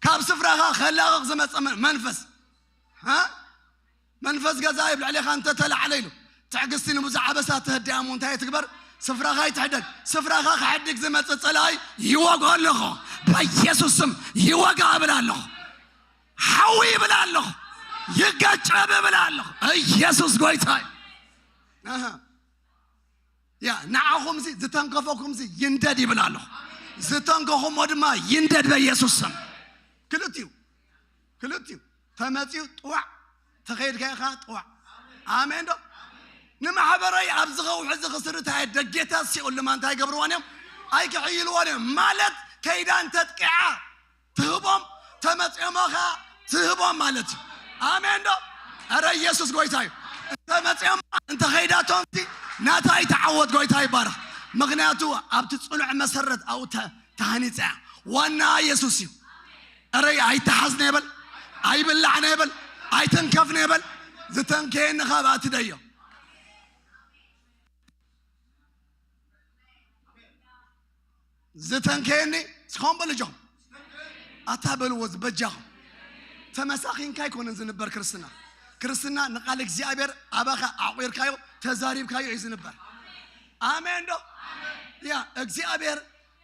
ካብ ስፍራኻ ከላቕቕ ዝመጽእ መ-፣ መንፈስ፣ ሃ? መንፈስ ገዛ ኣብ ልዕሌኻ እንተተላዕለ ኢሉ፣ ትዕግስቲ ንብዙሕ ኣበሳ ተህድኣ እሞ እንታይ ትግበር? ስፍራኻ ይትሕደግ። ስፍራኻ ክሕድግ ዝመጽእ ጸላኢ ይወግኦ ኣለኹ። በኢየሱስ ስም ይወጋ እብል ኣለኹ። ሓዊ ይብል ኣለኹ። ይጋጨብ እብል ኣለኹ። ኢየሱስ ጎይታ እዩ። ኣሃ። ያ፣ ንዓኹምሲ ዝተንከፈኩምሲ ይንደድ ይብል ኣለኹ። ዝተንከኹሞ ድማ ይንደድ በኢየሱስ ስም። ክልቲኡ፣ ክልቲኡ። ተመጺኡ ጥዋዕ፣ ተኸይድካ ኢኻ ጥዋዕ። ኣሜን ዶ? ንማሕበረይ ኣብ ዝኸውሕ እዚ ክስርታ እየ። ደጌታት ሲኦል ድማ እንታይ ገብርዎን እዮም? ኣይክሕይልዎን እዮም። ማለት ከይዳ እንተጥቂዓ ትህቦም፣ ተመጺኦሞ ኸኣ ትህቦም ማለት እዩ። ኣሜን ዶ? ኧረ ኢየሱስ ጎይታ እዩ። እንተመጺኦም፣ እንተኸይዳቶምሲ ናታ ይተዓወት። ጎይታ ይባረኽ። ምኽንያቱ ኣብቲ ጽኑዕ መሰረት ኣብኡ ተ-፣ ተሃኒጸ እያ። ዋና ኢየሱስ እዩ። ኧረ ኣይተሓዝነ ይበል፣ ኣይብላዕነ ይበል፣ ኣይተንከፍነ ይበል። ዝተንከየኒ ካብ ኣትደዮ። ዝተንከየኒ እስኻም በሉ እጆኹም። ኣታ በልዎ እዚ በጃኹም። ተመሳኺንካ ኣይኮነን ዝንበር ክርስትና። ክርስትና ንቃል እግዚኣብሔር ኣባኻ ኣዕቑርካዮ፣ ተዛሪብካዮ እዩ ዝንበር። ኣሜን ዶ? ያ፣ እግዚኣብሔር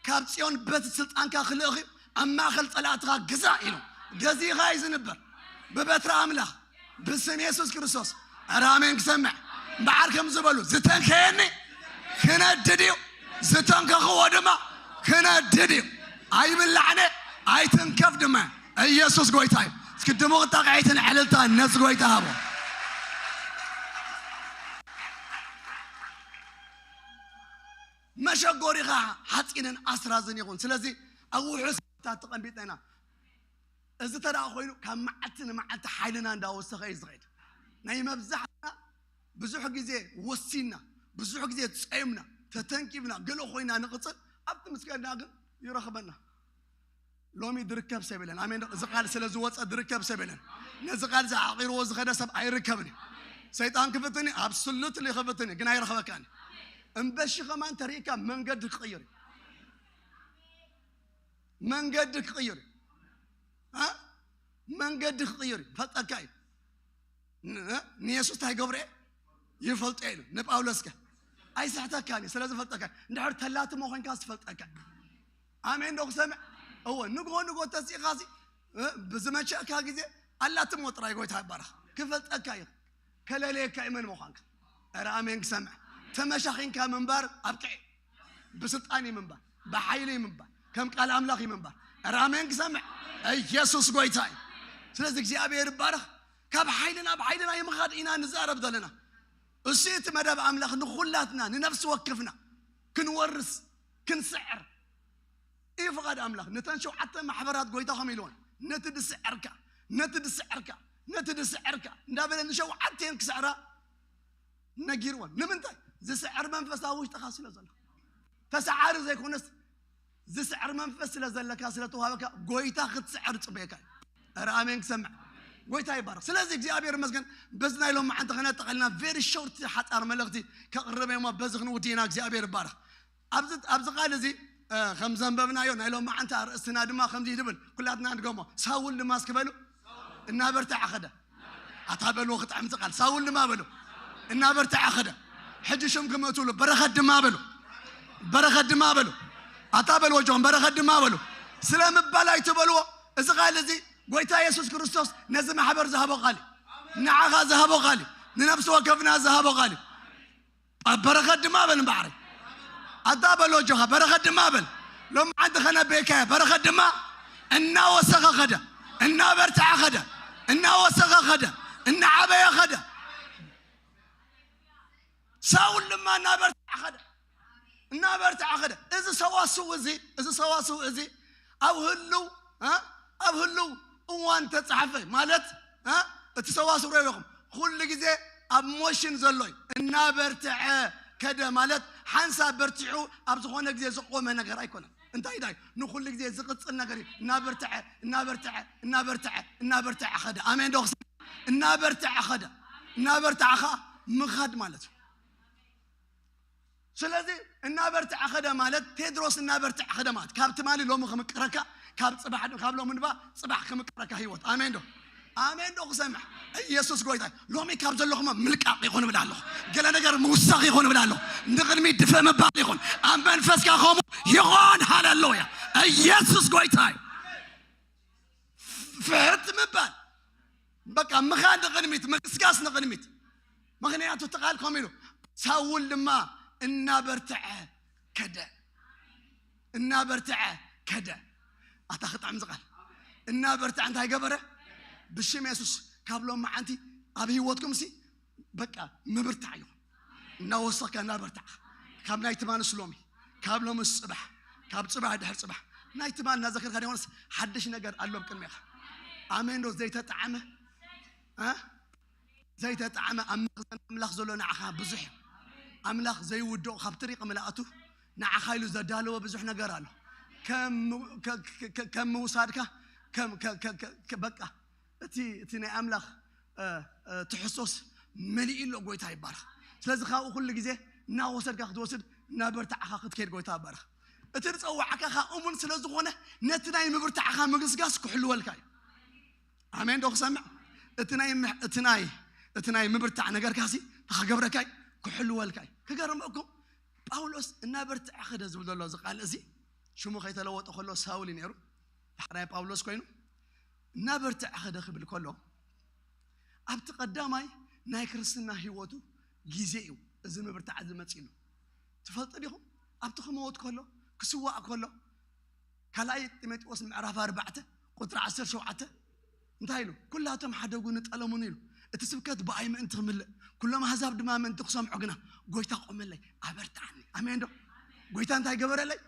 ካብ ጽዮን በቲ ስልጣንካ ክልእኽ እዩ፣ ኣብ ማእከል ጸላእትኻ ግዛእ ኢሉ። ገዚእኻ እዩ ዝንበር። ብበትሪ ኣምላኽ፣ ብስም የሱስ ክርስቶስ። ኧረ ኣሜን ክሰምዕ። እምበዓር ከም ዝበሉ፣ ዝተንከየኒ ክነድድ እዩ፣ ዝተንከኽዎ ድማ ክነድድ እዩ። ኣይብላዕነ፣ ኣይትንከፍ ድማ። ኢየሱስ ጎይታ እዩ። እስኪ ድሙቕ ጣቕዒትን ዕልልታን ነዚ ጎይታ ሃቦ። መሸጎሪኻ ሓፂንን ኣስራዝን ይኹን። ስለዚ ኣብ ውሑስ ቦታ ተቐሚጥና ኢና። እዚ ተደኣ ኮይኑ ካብ መዓልቲ ንመዓልቲ ሓይልና እንዳወሰኸ እዩ ዝኸይድ። ናይ መብዛሕትና ብዙሕ ግዜ ወሲና፣ ብዙሕ ግዜ ጸይምና፣ ተተንኪፍና፣ ገለ ኮይና ንቕጽል፣ ኣብቲ ምስጋና ግን ይረኽበና። ሎሚ ድርከብ ሰብ የለን። ኣሜን ዶ? እዚ ቃል ስለ ዝወጸ ድርከብ ሰብ የለን። ነዚ ቃል ዝዓቒርዎ ዝኸደ ሰብ ኣይርከብን እዩ። ሰይጣን ክፍትን እዩ፣ ኣብ ስሉት ክፍትን እዩ፣ ግን ኣይረኽበካን እዩ። እምበሺ ከማን ተሪእካ መንገዲ ክቕይር እዩ። መንገዲ ክቕይር እዩ። እ? መንገዲ ክቕይር እዩ። ፈጠካ እዩ። ን-፣ ንየሱስ እንታይ ገብረ እየ? ይፈልጦ ኢሉ። ንጳውሎስ ከ? ኣይስሕተካን እዩ፣ ስለ ዝፈልጠካ። እንድሕር ተላትሞ ኮይንካ ዝፈልጠካ። ኣሜን ዶ ክሰምዕ? እወ፣ ንግሆ ንግሆ ተሲእኻ ሲ፣ እ፣ ብዝመቸእካ ግዜ ኣላትሞ ጥራይ ጎይታ ይባረኽ። ክፈልጠካ እዩ። ከለለየካ እዩ መን ምዃንካ። ኧረ ኣሜን ክሰምዕ። ተመሻኺንካ ምንባር ኣብቅዕ። ብስልጣን እዩ ምንባር፣ ብሓይሊ እዩ ምንባር፣ ከም ቃል ኣምላኽ እዩ ምንባር። ኧረ ኣሜን ክሰምዕ። ኢየሱስ ጎይታ እዩ። ስለዚ እግዚኣብሔር ይባረኽ። ካብ ሓይሊ ናብ ሓይሊ ናይ ምኻድ ኢና ንዛረብ ዘለና። እሱ እቲ መደብ ኣምላኽ ንኹላትና ንነፍሲ ወከፍና ክንወርስ ክንስዕር እዩ ፍቓድ ኣምላኽ። ነተን ሸውዓተ ማሕበራት ጎይታ ከም ኢልዎን ነቲ ድስዕርካ ነቲ ድስዕርካ ነቲ ድስዕርካ እንዳበለ ንሸውዓተን ክስዕራ ነጊርዎን። ንምንታይ? ዝስዕር መንፈስ ኣብ ውሽጥኻ ስለ ዘሎ። ተሰዓሪ ዘይኮነስ ዝስዕር መንፈስ ስለ ዘለካ ስለ ተዋህበካ ጎይታ ክትስዕር ይጽበየካ እዩ። ኧረ ኣሜን ክሰምዕ። ጎይታ ይባረኽ። ስለዚ እግዚኣብሔር ይመስገን። በዚ ናይ ሎም መዓልቲ ከነጠቐልና very short ሓጻር መልእኽቲ ከቕርብ እየ እሞ በዚ ክንውዲ ኢና። እግዚኣብሔር ይባረኽ። ኣብዚ ኣብዚ ቃል እዚ እ፣ ከም ዘንበብናዮ ናይ ሎም መዓልቲ ኣርእስትና ድማ ከምዚ ይብል። ኩላትና ንድገሞ። ሳውል ድማ እስኪ በሉ እናበርትዐ ኸደ። ኣታ በልዎ ክጥዕም ቃል። ሳውል ድማ በሉ እናበርትዐ ኸደ። ሕጂ ሽም ክምእትሉ በረኸት ድማ በሉ። በረኸት ድማ በሉ። ኣታ በልዎ ጆን በረኸት ድማ በሉ። ስለ ምባል ኣይትበልዎ። እዚ ቃል እዚ ጎይታ የሱስ ክርስቶስ ነዚ ማሕበር ዝሃቦ ቃል እዩ። ንዓኻ ዝሃቦ ቃል እዩ። ንነፍሲ ወከፍና ዝሃቦ ቃል እዩ። ኣብ በረኸት ድማ በል እምበኣር። ኣታ በሎ ኣጆኻ በረኸት ድማ በል። ሎም ዓንዲ ኸነበየካዮ በረኸት ድማ እናወሰኸ ኸደ፣ እናበርትዐ ኸደ፣ እናወሰኸ ኸደ፣ እናዓበየ ኸደ። ሳውል ድማ እናበርትዐ ኸደ፣ እናበርትዐ ኸደ። እዚ ሰዋስው እዚ፣ እዚ ሰዋስው እዚ ኣብ ህልው፣ እ? ኣብ ህልው እዋን ተጻሕፈ ማለት፣ እ? እቲ ሰዋስው ርኢኹም ኩሉ ግዜ ኣብ ሞሽን ዘሎ እዩ። እናበርትዐ ከደ ማለት ሓንሳብ በርቲዑ ኣብ ዝኾነ ግዜ ዝቆመ ነገር ኣይኮነን። እንታይ ዳይ ንኹሉ ግዜ ዝቕጽል ነገር እዩ። እናበርትዐ፣ እናበርትዐ፣ እናበርትዐ፣ እናበርትዐ ከደ። ኣሜን ዶ ክሰምዕ? እናበርትዐ ከደ። እናበርትዐ ኸኣ ምኻድ ማለት እዩ። ስለዚ እናበርትዐ ከደ ማለት ቴድሮስ እናበርትዐ ከደ ማለት ካብ ትማሊ ሎሚ ክምቅረካ ካብ ጽባሕ ካብ ሎሚ ንባ ጽባሕ ክምቅረካ ህይወት። ኣሜን ዶ? ኣሜን ዶ ክሰምዕ? ኢየሱስ ጎይታ። ሎሚ ካብ ዘለኹም ምልቃቕ ይኹን እብል ኣለኹ። ገለ ነገር ምውሳኽ ይኹን እብል ኣለኹ። ንቕድሚት ድፈ ምባል ይኹን። ኣብ መንፈስካ ከምኡ ይኹን። ሃሌሉያ። ኢየሱስ ጎይታ እዩ። ፍሕት ምባል በቃ ምኻድ ንቕድሚት፣ ምግስጋስ ንቕድሚት። ምኽንያቱ እቲ ቃል ከምኡ ኢሉ ሳውል ድማ እናበርትዐ ከደ፣ እናበርትዐ ከደ። ኣታ ክጥዕም ዝቃል እናበርትዐ እንታይ ገበረ? ብሽም የሱስ ካብ ሎም መዓንቲ ኣብ ህይወትኩም ሲ በቃ ምብርታዕ ይኹን። እናወሰኽካ እናበርታዕኻ ካብ ናይ ትማንስ ሎሚ ካብ ሎምስ ጽባሕ ካብ ጽባሕ ድሕር ጽባሕ ናይ ትማን እናዘከርካ ዲኾንስ ሓድሽ ነገር ኣሎ ኣብ ቅድሜኻ። ኣሜን ዶ ዘይተጣዕመ እ? ዘይተጣዕመ ኣብ መኽዘን ኣምላኽ ዘሎ ንዓኻ ብዙሕ እዩ። ኣምላኽ ዘይውድኦ ካብ ትሪቕ ምልኣቱ ንዓኻ ኢሉ ዘዳለወ ብዙሕ ነገር ኣሎ። ከም ከም ምውሳድካ ከም በቃ እቲ እቲ ናይ ኣምላኽ ትሕሶስ መሊኡ ኣሎ። ጎይታ ይባረኽ። ስለዚ ካብኡ ኩሉ ግዜ እናወሰድካ ክትወስድ እናበርታዕኻ ክትከይድ ጎይታ ይባረኽ። እቲ ዝፀዋዕካ እሙን ስለ ዝኾነ ነቲ ናይ ምብርታዕኻ ምግስጋስ ክሕልወልካ እዩ። ኣሜን ዶ ክሰምዕ? እቲ ናይ እቲ ናይ እቲ ናይ ምብርታዕ ነገርካ ሲ ክገብረካ እዩ፣ ክሕልወልካ እዩ። ክገርመኩም ጳውሎስ እናበርትዐ ኸደ ዝብል ዘሎ እዚ ቃል እዚ ሽሙ ከይተለወጠ ከሎ ሳውል እዩ ነይሩ። ዳሕራይ ጳውሎስ ኮይኑ እናበርትዐ ኸደ ክብል ከሎ ኣብቲ ቀዳማይ ናይ ክርስትና ህይወቱ ግዜ እዩ እዚ ምብርታዕ እዚ መፂሉ። ትፈልጡ ዲኹም? ኣብቲ ክመውት ከሎ፣ ክስዋእ ከሎ፣ ካልኣይ ጢሞቴዎስ ምዕራፍ ኣርባዕተ ቁጽሪ ዓሰርተ ሸውዓተ እንታይ ኢሉ? "ኩላቶም ሓደጉኒ፣ ጠለሙኒ" ኢሉ። "እቲ ስብከት ብኣይ ምእንቲ ክምልእ፣ ኩሎም ኣህዛብ ድማ ምእንቲ ክሰምዑ ግና ጎይታ ቆመለይ፣ ኣበርትዓኒ።" ኣሜን ዶ? ጎይታ እንታይ ገበረለይ?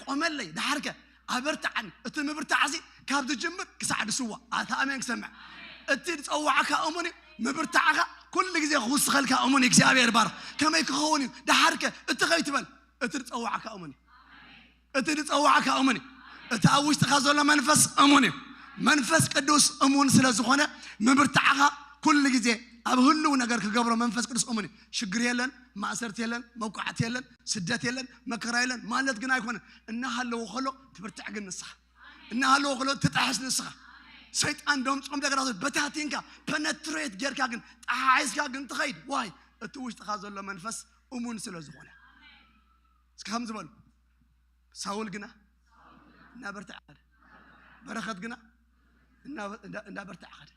ቆመለይ። ደሓርከ ኣበርትዓኒ። እቲ ምብርታዕ እዚ ካብ ዝጅምር ክሳዕ ዝስዋእ። ኣታ ኣሜን ክሰምዕ። እቲ ዝጸዋዕካ እሙን እዩ። ምብርታዕካ ኩሉ ግዜ ክውስኸልካ እሙን እዩ። እግዚኣብሔር ይባርኽ። ከመይ ክኸውን እዩ? ደሓርከ እቲ ከይትበል፣ እቲ ዝጸዋዕካ እሙን እዩ። እቲ ዝጸዋዕካ እሙን እዩ። እቲ ኣብ ውሽጥኻ ዘሎ መንፈስ እሙን እዩ። መንፈስ ቅዱስ እሙን ስለ ዝኾነ፣ ምብርታዕኻ ኩሉ ግዜ ኣብ ህልው ነገር ክገብሮ መንፈስ ቅዱስ እሙን እዩ። ሽግር የለን፣ ማእሰርቲ የለን፣ መውቃዕቲ የለን፣ ስደት የለን፣ መከራ የለን ማለት ግን ኣይኮነን። እናሃለወ ከሎ ትብርትዕ ግን ንስኻ፣ እናሃለወ ከሎ ትጣሕስ ንስኻ። ሰይጣን ደምጾም ነገራቶች በታቲንካ፣ ፐነትሬት ጌርካ ግን፣ ጠሓሒዝካ ግን ትኸይድ። ዋይ? እቲ ውሽጥኻ ዘሎ መንፈስ እሙን ስለ ዝኾነ። እስኪ ከምዚ በሉ። ሳውል ግና እናበርትዐ ኸደ። በረኸት ግና እና-፣ እንዳ-፣ እንዳበርትዐ ኸደ።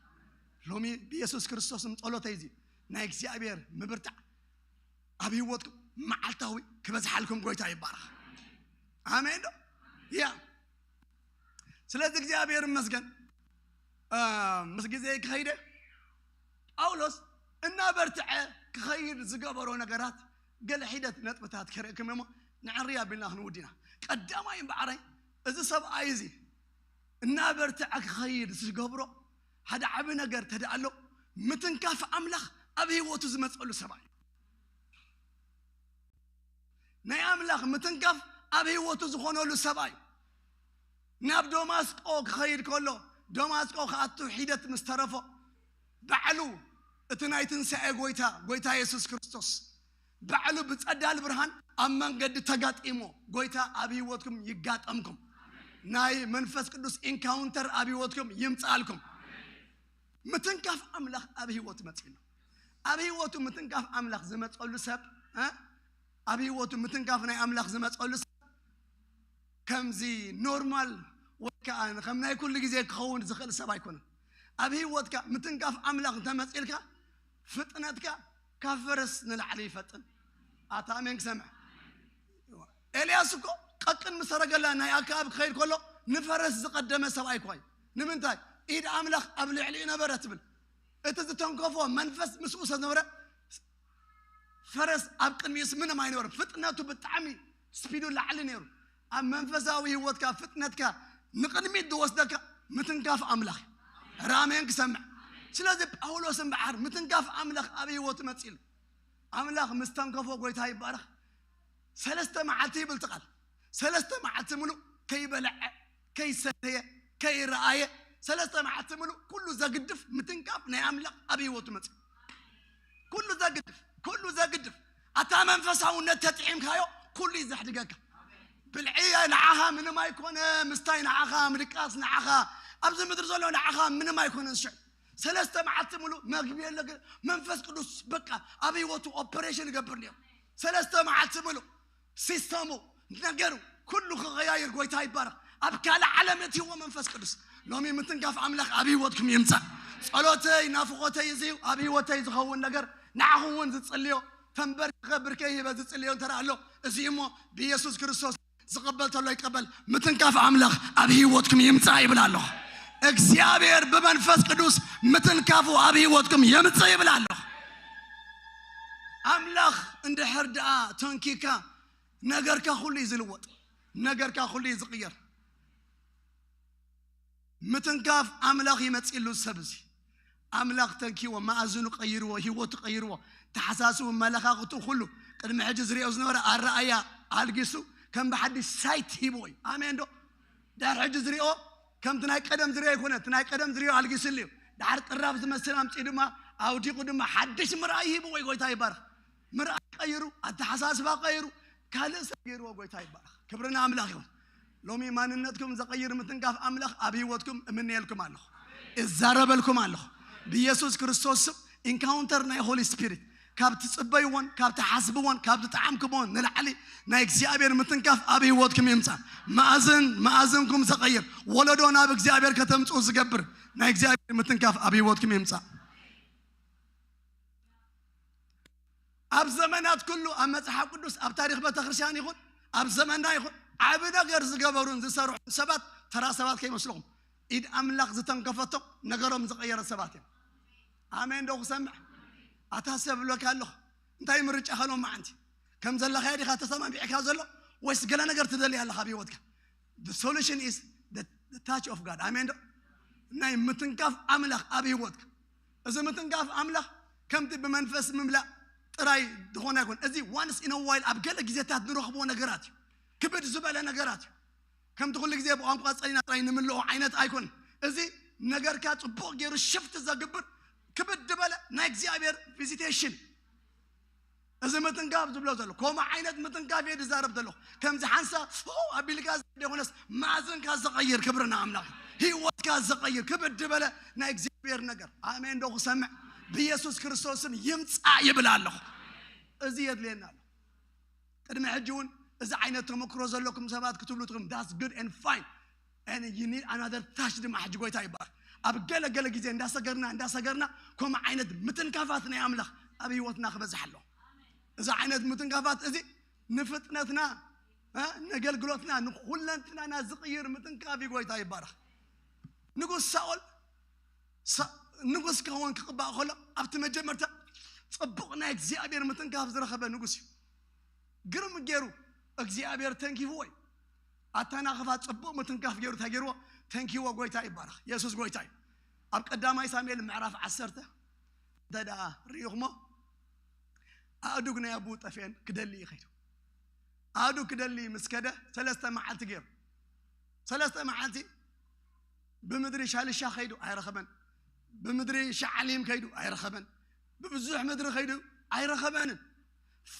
ሎሚ ብየሱስ ክርስቶስም ጸሎተይ እዚ ናይ እግዚኣብሔር ምብርታዕ ኣብ ህይወትኩም መዓልታዊ ክበዝሓልኩም ጎይታ ይባረኽ። ኣሜን ዶ? ያ። ስለዚ እግዚኣብሔር ይመስገን። አ፣ ምስ ግዜ ክኸይደ ጳውሎስ እናበርትዐ ክኸይድ ዝገበሮ ነገራት ገለ ሒደት ነጥብታት ከርእክም እሞ ንዕሪ ኣቢልና ክንውድ ኢና። ቀዳማይ እምበኣረይ እዚ ሰብኣይ እዚ እናበርትዐ ክኸይድ ዝገብሮ ሓደ ዓቢ ነገር ተደኣ ኣሎ፣ ምትንካፍ ኣምላኽ ኣብ ህይወቱ ዝመጸሉ ሰብኣይ እዩ። ናይ ኣምላኽ ምትንካፍ ኣብ ህይወቱ ዝኾነሉ ሰብኣይ እዩ። ናብ ደማስቆ ክኸይድ ከሎ፣ ደማስቆ ክኣቱ ሒደት ምስ ተረፎ፣ ባዕሉ እቲ ናይ ትንሳኤ ጎይታ፣ ጎይታ የሱስ ክርስቶስ፣ ባዕሉ ብጸዳል ብርሃን ኣብ መንገዲ ተጋጢሞ፣ ጎይታ ኣብ ህይወትኩም ይጋጠምኩም። ናይ መንፈስ ቅዱስ ኢንካውንተር ኣብ ህይወትኩም ይምጻልኩም። ምትንካፍ ኣምላኽ ኣብ ህይወት መጺኡ ኣሎ። ኣብ ህይወቱ ምትንካፍ ኣምላኽ ዝመጸሉ ሰብ፣ እ? ኣብ ህይወቱ ምትንካፍ ናይ ኣምላኽ ዝመጸሉ ሰብ ከምዚ ኖርማል ወይ ከኣ ከም ናይ ኩሉ ግዜ ክኸውን ዝኽእል ሰብ ኣይኮነን። ኣብ ህይወትካ ምትንካፍ ኣምላኽ እንተመጺልካ፣ ፍጥነትካ ካብ ፈረስ ንላዕሊ ይፈጥን። ኣታ ኣሜን ክሰምዕ። ኤልያስ እኮ ቀቅን ምስ ሰረገላ ናይ ኣከኣብ ክኸይድ ከሎ ንፈረስ ዝቐደመ ሰብኣይ እኮ እዩ። ንምንታይ? ኢድ ኣምላኽ ኣብ ልዕሊኡ ነበረ ትብል። እቲ ዝተንከፎ መንፈስ ምስኡ ስለ ዝነበረ ፈረስ ኣብ ቅድሚኡስ ምንም ኣይነበረን። ፍጥነቱ ብጣዕሚ ስፒዱ ላዕሊ ነይሩ። ኣብ መንፈሳዊ ህይወትካ ፍጥነትካ ንቕድሚት ዝወስደካ ምትንካፍ ኣምላኽ እዩ። ራሜን ክሰምዕ። ስለዚ ጳውሎስ እምበኣር ምትንካፍ ኣምላኽ ኣብ ህይወቱ መጺሉ። ኣምላኽ ምስ ተንከፎ ጎይታ ይባረኽ። ሰለስተ መዓልቲ ይብል እቲ ቃል። ሰለስተ መዓልቲ ምሉእ ከይበልዐ፣ ከይሰተየ፣ ከይረኣየ፣ ሰለስተ መዓልቲ ምሉእ ኩሉ ዘግድፍ ምትንካፍ ናይ ኣምላኽ ኣብ ህይወቱ መጺኡ። ኩሉ ዘግድፍ፣ ኩሉ ዘግድፍ። ኣታ መንፈሳውነት ተጥዒምካዮ ኩሉ እዩ ዘሕድገካ። ብልዒ ንዓኻ ምንም ኣይኮነ፣ ምስታይ ንዓኻ፣ ምድቃስ ንዓኻ። ኣብዚ ምድሪ ዘሎ ንዓኻ ምንም ኣይኮነን። ሽዕ ሰለስተ መዓልቲ ምሉእ መግቢ የለ፣ ግን መንፈስ ቅዱስ በቃ ኣብ ህይወቱ ኦፐሬሽን ይገብር ነይሩ። ሰለስተ መዓልቲ ምሉእ ሲስተሙ፣ ነገሩ ኩሉ ክቐያይር ጎይታ ይባረኽ። ኣብ ካልእ ዓለም እትይዎ መንፈስ ቅዱስ ሎሚ ምትንካፍ ኣምላኽ ኣብ ህይወትኩም ይምጻእ። ጸሎተይ፣ ናፍቖተይ እዚ እዩ። ኣብ ህይወተይ ዝኸውን ነገር ንዓኹም እውን ዝጽልዮ፣ ተንበርኪኸ ብርከይ ሂበ ዝጽልዮ እንተ ደኣ ኣሎ፣ እዚ እሞ ብኢየሱስ ክርስቶስ ዝቐበል ተሎ ይቀበል። ምትንካፍ ኣምላኽ ኣብ ህይወትኩም ይምጻእ ይብል ኣለኹ። እግዚኣብሔር ብመንፈስ ቅዱስ ምትንካፉ ኣብ ህይወትኩም ይምጽእ ይብል ኣለኹ። ኣምላኽ እንድሕር ደኣ ተንኪካ፣ ነገርካ ኩሉ እዩ ዝልወጥ። ነገርካ ኩሉ እዩ ዝቕየር። ምትንካፍ ኣምላኽ ይመጽእሉ ሰብ እዚ። ኣምላኽ ተንኪዎ፣ መኣዝኑ ቀይርዎ፣ ህይወቱ ቀይርዎ፣ ተሓሳስቡ፣ መለኻኽቱ ኩሉ ቅድሚ ሕጂ ዝሪኦ ዝነበረ ኣረኣያ ኣልጊሱ ከም ብሓድሽ ሳይት ሂብዎ እዩ። ኣሜን ዶ? ድሕሪ ሕጂ ዝሪኦ ከምቲ ናይ ቀደም ዝሪኦ ኣይኮነ፣ እቲ ናይ ቀደም ዝሪኦ ኣልጊስሉ እዩ። ድሓር ቅራብ ዝመስል ኣምጺኡ ድማ ኣውዲቑ ድማ ሓድሽ ምርኣይ ሂብዎ እዩ። ጎይታ ይባረኽ። ምርኣይ ቀይሩ፣ ኣተሓሳስባ ቀይሩ፣ ካልእ ሰብ ገይርዎ። ጎይታ ይባረኽ። ክብሪ ንኣምላኽ ይኹን። ሎሚ ማንነትኩም ዘቐይር ምትንካፍ ኣምላኽ ኣብ ህይወትኩም እምነየልኩም ኣለኹ፣ እዛረበልኩም ኣለኹ። ብኢየሱስ ክርስቶስ ስም ኢንካውንተር ናይ ሆሊ ስፒሪት ካብ ትጽበይዎን ካብ ትሓስብዎን ካብ ዝጠዓምክምዎን ንላዕሊ ናይ እግዚኣብሔር ምትንካፍ ኣብ ህይወትኩም ይምጻእ። መኣዝን መኣዝንኩም ዘቐይር ወለዶ ናብ እግዚኣብሔር ከተምጽኡ ዝገብር ናይ እግዚኣብሔር ምትንካፍ ኣብ ህይወትኩም ይምጻእ። ኣብ ዘመናት ኩሉ ኣብ መጽሓፍ ቅዱስ ኣብ ታሪኽ ቤተክርስትያን ይኹን ኣብ ዘመንና ይኹን ዓቢ ነገር ዝገበሩን ዝሰርሑ ሰባት ተራ ሰባት ከይመስልኹም፣ ኢድ ኣምላኽ ዝተንከፈቶም ነገሮም ዝቐየረ ሰባት እዮም። ኣሜን ዶ ክሰምዕ? ኣታ ሰብ ብለካ ኣለኹ፣ እንታይ ምርጫ ከሎም መዓንቲ? ከም ዘለኻዮ ዲኻ ተሰማሚዕካ ዘሎ፣ ወይስ ገለ ነገር ትደሊ ኣለኻ ኣብ ህይወትካ? The solution is the, the touch of God. ኣሜን ዶ? ናይ ምትንካፍ ኣምላኽ ኣብ ህይወትካ። እዚ ምትንካፍ ኣምላኽ ከምቲ ብመንፈስ ምምላእ ጥራይ ዝኾነ ኣይኮን። እዚ ዋንስ ኢን ዋይል ኣብ ገለ ግዜታት ንረኽቦ ነገራት እዩ። ክብድ ዝበለ ነገራት እዩ። ከምቲ ኩሉ ግዜ ብቋንቋ ጸሊና ጥራይ ንምልኦ ዓይነት ኣይኮን። እዚ ነገርካ ጽቡቕ ገይሩ ሽፍት ዘግብር ክብድ ዝበለ ናይ እግዚኣብሔር ቪዚቴሽን። እዚ ምትንካፍ ዝብሎ ዘሎ ከምኡ ዓይነት ምትንካፍ እየ ዝዛረብ ዘለኹ። ከምዚ ሓንሳ ፎ ኣቢልካ ዘይኮነስ ማእዝንካ ዝቐይር ክብርና ኣምላኽ ህይወትካ ዝቐይር ክብድ ዝበለ ናይ እግዚኣብሔር ነገር። ኣሜን ዶ ክሰምዕ? ብኢየሱስ ክርስቶስም ይምጻእ ይብል ኣለኹ። እዚ የድልየና ኣሎ። ቅድሚ ሕጂ እውን እዚ ዓይነት ተመክሮ ዘለኩም ሰባት ክትብሉ ትኽእሉ፣ that's good and fine, and you need another touch ድማ ሕጂ ጎይታ ይባረክ። ኣብ ገለ ገለ ግዜ እንዳሰገርና እንዳሰገርና ከምኡ ዓይነት ምትንካፋት ናይ ኣምላኽ ኣብ ህይወትና ክበዝሕ ኣለዎ። እዚ ዓይነት ምትንካፋት እዚ ንፍጥነትና እ፣ ነገልግሎትና ንኩለንትናና ዝቕይር ምትንካፍ እዩ። ጎይታ ይባረክ። ንጉስ ሳኦል ሳ- ንጉስ ክኸውን ክቕባእ ከሎ ኣብቲ መጀመርታ ጽቡቕ ናይ እግዚኣብሔር ምትንካፍ ዝረኸበ ንጉስ እዩ። ግርም ገይሩ እግዚኣብሔር ተንኪፍዎ እዩ። ኣተናኽፋ ጽቡቕ ምትንካፍ ገይሩ እንታይ ገይርዎ? ተንኪዎ። ጎይታ ይባረኽ። የሱስ ጎይታ እዩ። ኣብ ቀዳማይ ሳሙኤል ምዕራፍ ዓሰርተ እንተ ደኣ ርኢኹሞ ኣእዱግ ናይ ኣቡኡ ጠፍኤን ክደሊ እዩ ከይዱ። ኣእዱግ ክደሊ ምስ ከደ ሰለስተ መዓልቲ ገይሩ። ሰለስተ መዓልቲ ብምድሪ ሻልሻ ከይዱ ኣይረኸበን። ብምድሪ ሻዓሊም ከይዱ ኣይረኸበን። ብብዙሕ ምድሪ ከይዱ ኣይረኸበንን።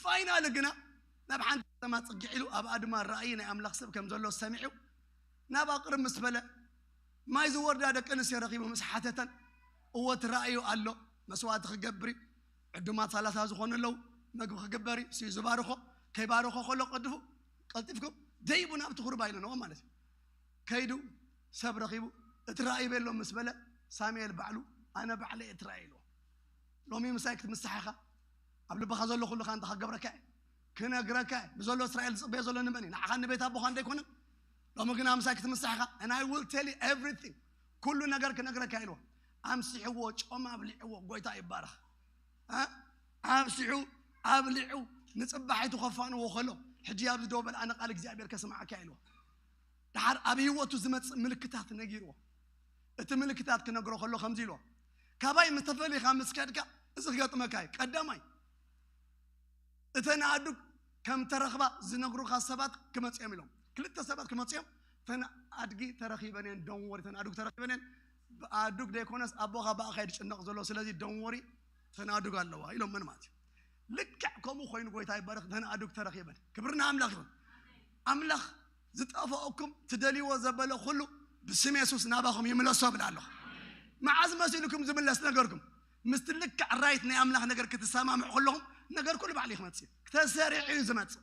ፋይናል ግና ናብ ሓንቲ ከተማ ጽግዕ ኢሉ ኣብኣ ድማ ራእይ ናይ ኣምላኽ ሰብ ከም ዘሎ ሰሚዑ ናብ ኣቕርብ ምስ በለ ማይ ዝወርዳ ደቂ ኣንስትዮ ረኺቡ ምስ ሓተተን እወ እቲ ራእዩ ኣሎ መስዋዕቲ ክገብር እዩ። ዕዱማት ሰላሳ ዝኾኑ ኣለዉ መግቢ ክግበር እዩ። እሱ እዩ ዝባርኾ። ከይባርኾ ከሎ ቀድፉ ቀልጢፍኩም ደይቡ ናብቲ ኹርባ ኢለንዎ ማለት እዩ። ከይዱ ሰብ ረኺቡ እቲ ራእይ በሎ ምስ በለ ሳሙኤል ባዕሉ ኣነ ባዕለ እየ እቲ ራእይ ኢልዎ። ሎሚ ምሳይ ክትምሳሕ ኢኻ ኣብ ልብኻ ዘሎ ኩሉ ከኣ እንታይ ክገብረካ እየ ክነግረካ እየ ብዘሎ እስራኤል ዝፅበዮ ዘሎ ንመን እዩ ንዓኻ ንቤት ኣቦኻ እንዶ ኣይኮነን። ሎሚ ግና ምሳይ ክትምሳሕ ኢኻ and I will tell you everything ኩሉ ነገር ክነግረካ ኢልዎ። ኣምሲሕዎ ጮማ ኣብሊዕዎ። ጎይታ ይባረኽ። ኣምሲሑ ኣብሊዑ ንፅባሒቱ ከፋንዎ ከሎ ሕጂ ኣብዚ ደው በል ኣነ ቃል እግዚኣብሔር ከስምዓካ ኢልዎ። ድሓር ኣብ ህይወቱ ዝመፅእ ምልክታት ነጊርዎ። እቲ ምልክታት ክነግሮ ከሎ ከምዚ ኢልዎ ካባይ ምስ ተፈሊኻ ምስ ከድካ እዚ ክገጥመካ እዩ። ቀዳማይ እተን ኣእዱግ ከም ተረኽባ ዝነግሩኻ ሰባት ክመፅኦም ኢሎም ክልተ ሰባት ክመፅኦም እተን ኣድጊ ተረኺበን እየን ደንወሪ እተን ኣእዱግ ተረኺበን እየን። ኣእዱግ ዘይኮነስ ኣቦኻ ብኣኻ እዩ ዝጭነቕ ዘሎ ስለዚ ደንወሪ እተን ኣእዱግ ኣለዋ ኢሎም ምን ማለት እዩ። ልክዕ ከምኡ ኮይኑ ጎይታ ይባረክ እተን ኣእዱግ ተረኺበን ክብርና ኣምላኽ ይኹን። ኣምላኽ ዝጠፈኦኩም ትደልይዎ ዘበለ ኩሉ ብስም የሱስ ናባኹም ይምለሶ ብል ኣለኹ። መዓዝ መሲልኩም ዝምለስ ነገርኩም ምስቲ ልክዕ ራይት ናይ ኣምላኽ ነገር ክትሰማምዑ ከለኹም ነገር ኩሉ ባዕሉ ክመፅእ እዩ። ተሰሪዑ እዩ ዝመፅእ።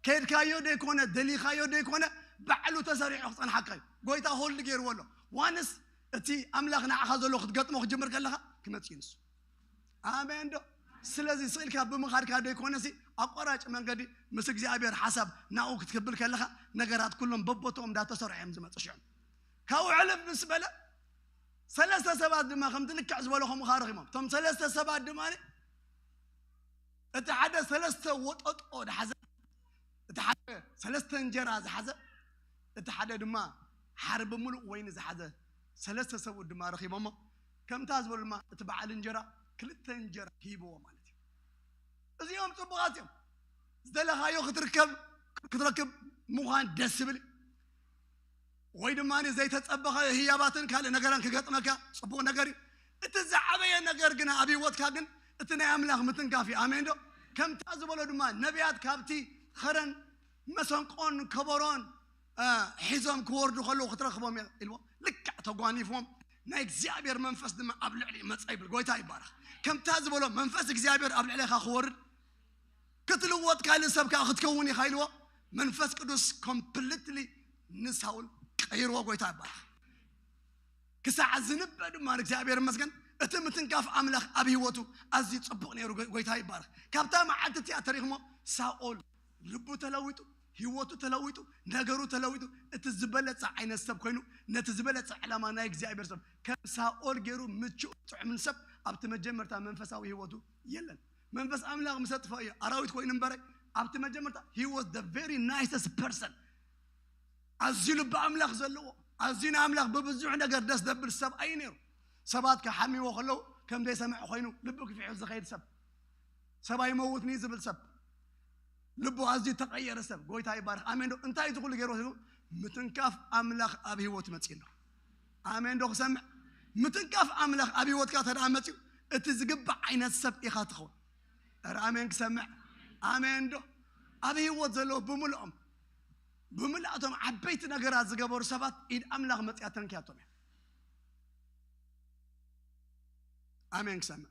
ከይድካዮ ደይኮነ ደሊኻዮ ደይኮነ ባዕሉ ተሰሪዑ ክፀንሓካ እዩ። ጎይታ ሆልድ ገይርዎ ኣሎ። ዋንስ እቲ ኣምላኽ ንዓኻ ዘሎ ክትገጥሞ ክጅምር ከለኻ ክመፅእ እዩ ንሱ። ኣሜን ዶ? ስለዚ ስእልካ ብምኻድካ ደይኮነሲ ኣቋራጭ መንገዲ ምስ እግዚኣብሔር ሓሳብ ናኡ ክትክብል ከለኻ ነገራት ኩሎም በቦትኦም እንዳተሰርዑ እዮም ዝመፁ። ሽዑ ካብኡ ሕልፍ ምስ በለ ሰለስተ ሰባት ድማ ከምቲ ልክዕ ዝበሎ ከምኡ ከዓ ረኺቦም። እቶም ሰለስተ ሰባት ድማ እቲ ሓደ ሰለስተ ወጠጦ ዝሓዘ፣ እቲ ሓደ ሰለስተ እንጀራ ዝሓዘ፣ እቲ ሓደ ድማ ሓርቢ ምሉእ ወይኒ ዝሓዘ ሰለስተ ሰብኡት ድማ ረኺቦሞ። ከምታ ዝበሉ ድማ እቲ በዓል እንጀራ ክልተ እንጀራ ሂብዎ ማለት እዩ። እዚኦም ጽቡቓት እዮም። ዝደለኻዮ ክትርከብ ክትረክብ ምዃን ደስ ዝብል እዩ። ወይ ድማ ዘይተጸበኸ ህያባትን ካልእ ነገራን ክገጥመካ ጽቡቕ ነገር እዩ። እቲ ዝዓበየ ነገር ግና ኣብ ህይወትካ ግን እቲ ናይ ኣምላኽ ምትንካፍ እዩ። ኣሜን ዶ? ከምታ ዝበሎ ድማ ነቢያት ካብቲ ኸረን መሰንቆን ከበሮን እ፣ ሒዞም ክወርዱ ከለዉ ክትረኽቦም እየ ኢልዎ። ልክዕ ተጓኒፎም ናይ እግዚኣብሔር መንፈስ ድማ ኣብ ልዕሊ መጸ ይብል። ጎይታ ይባረኽ። ከምታ ዝበሎ መንፈስ እግዚኣብሔር ኣብ ልዕሌኻ ክወርድ ክትልወጥ ካልእ ሰብ ከዓ ክትከውን ኢኻ ኢልዎ። መንፈስ ቅዱስ ኮምፕሊትሊ ንሳውል ቀይርዎ። ጎይታ ይባረኽ። ክሳዕ ዝንበ ድማ ንእግዚኣብሔር ይመስገን እቲ ምትንካፍ ኣምላኽ ኣብ ህይወቱ ኣዝዩ ጽቡቕ ነይሩ። ጎ- ጎይታ ይባረኽ። ካብታ መዓልቲ እቲኣ ተሪኽሞ ሳኦል ልቡ ተለዊጡ ህይወቱ ተለዊጡ፣ ነገሩ ተለዊጡ፣ እቲ ዝበለጸ ዓይነት ሰብ ኮይኑ፣ ነቲ ዝበለጸ ዕላማ ናይ እግዚኣብሔር ሰብ ከም ሳኦል ገይሩ ምቹእ ጥዑምን ሰብ ኣብቲ መጀመርታ መንፈሳዊ ህይወቱ የለን። መንፈስ ኣምላኽ ምስ ኣጥፍኦ እዩ ኣራዊት ኮይኑ እምበረ፣ ኣብቲ መጀመርታ he was the very nicest person። ኣዝዩ ልቢ ኣምላኽ ዘለዎ፣ ኣዝዩ ንኣምላኽ ብብዙሕ ነገር ደስ ዘብል ሰብ እዩ ነይሩ። ሰባት ክሓምዎ ከለዉ ከም ዘይሰምዕ ኮይኑ ልቢ ክፊሑ ዝኸይድ ሰብ፣ ሰብ ኣይመውትኒ ዝብል ሰብ፣ ልቡ ኣዝዩ ተቐየረ ሰብ። ጎይታ ይባርኽ። ኣሜን ዶ? እንታይ እቲ ኩሉ ገይሩ ወሲዱ? ምትንካፍ ኣምላኽ ኣብ ህይወት መጺኡ ኣሎ። ኣሜን ዶ ክሰምዕ? ምትንካፍ ኣምላኽ ኣብ ህይወትካ ተደኣ መጺኡ፣ እቲ ዝግባእ ዓይነት ሰብ ኢኻ ትኸውን። ኧረ ኣሜን ክሰምዕ። ኣሜን ዶ? ኣብ ህይወት ዘለዉ ብምልኦም፣ ብምልኣቶም ዓበይቲ ነገራት ዝገበሩ ሰባት ኢድ ኣምላኽ መጺኣ ተንክያቶም እያ። ኣሜን ክሰምዕ።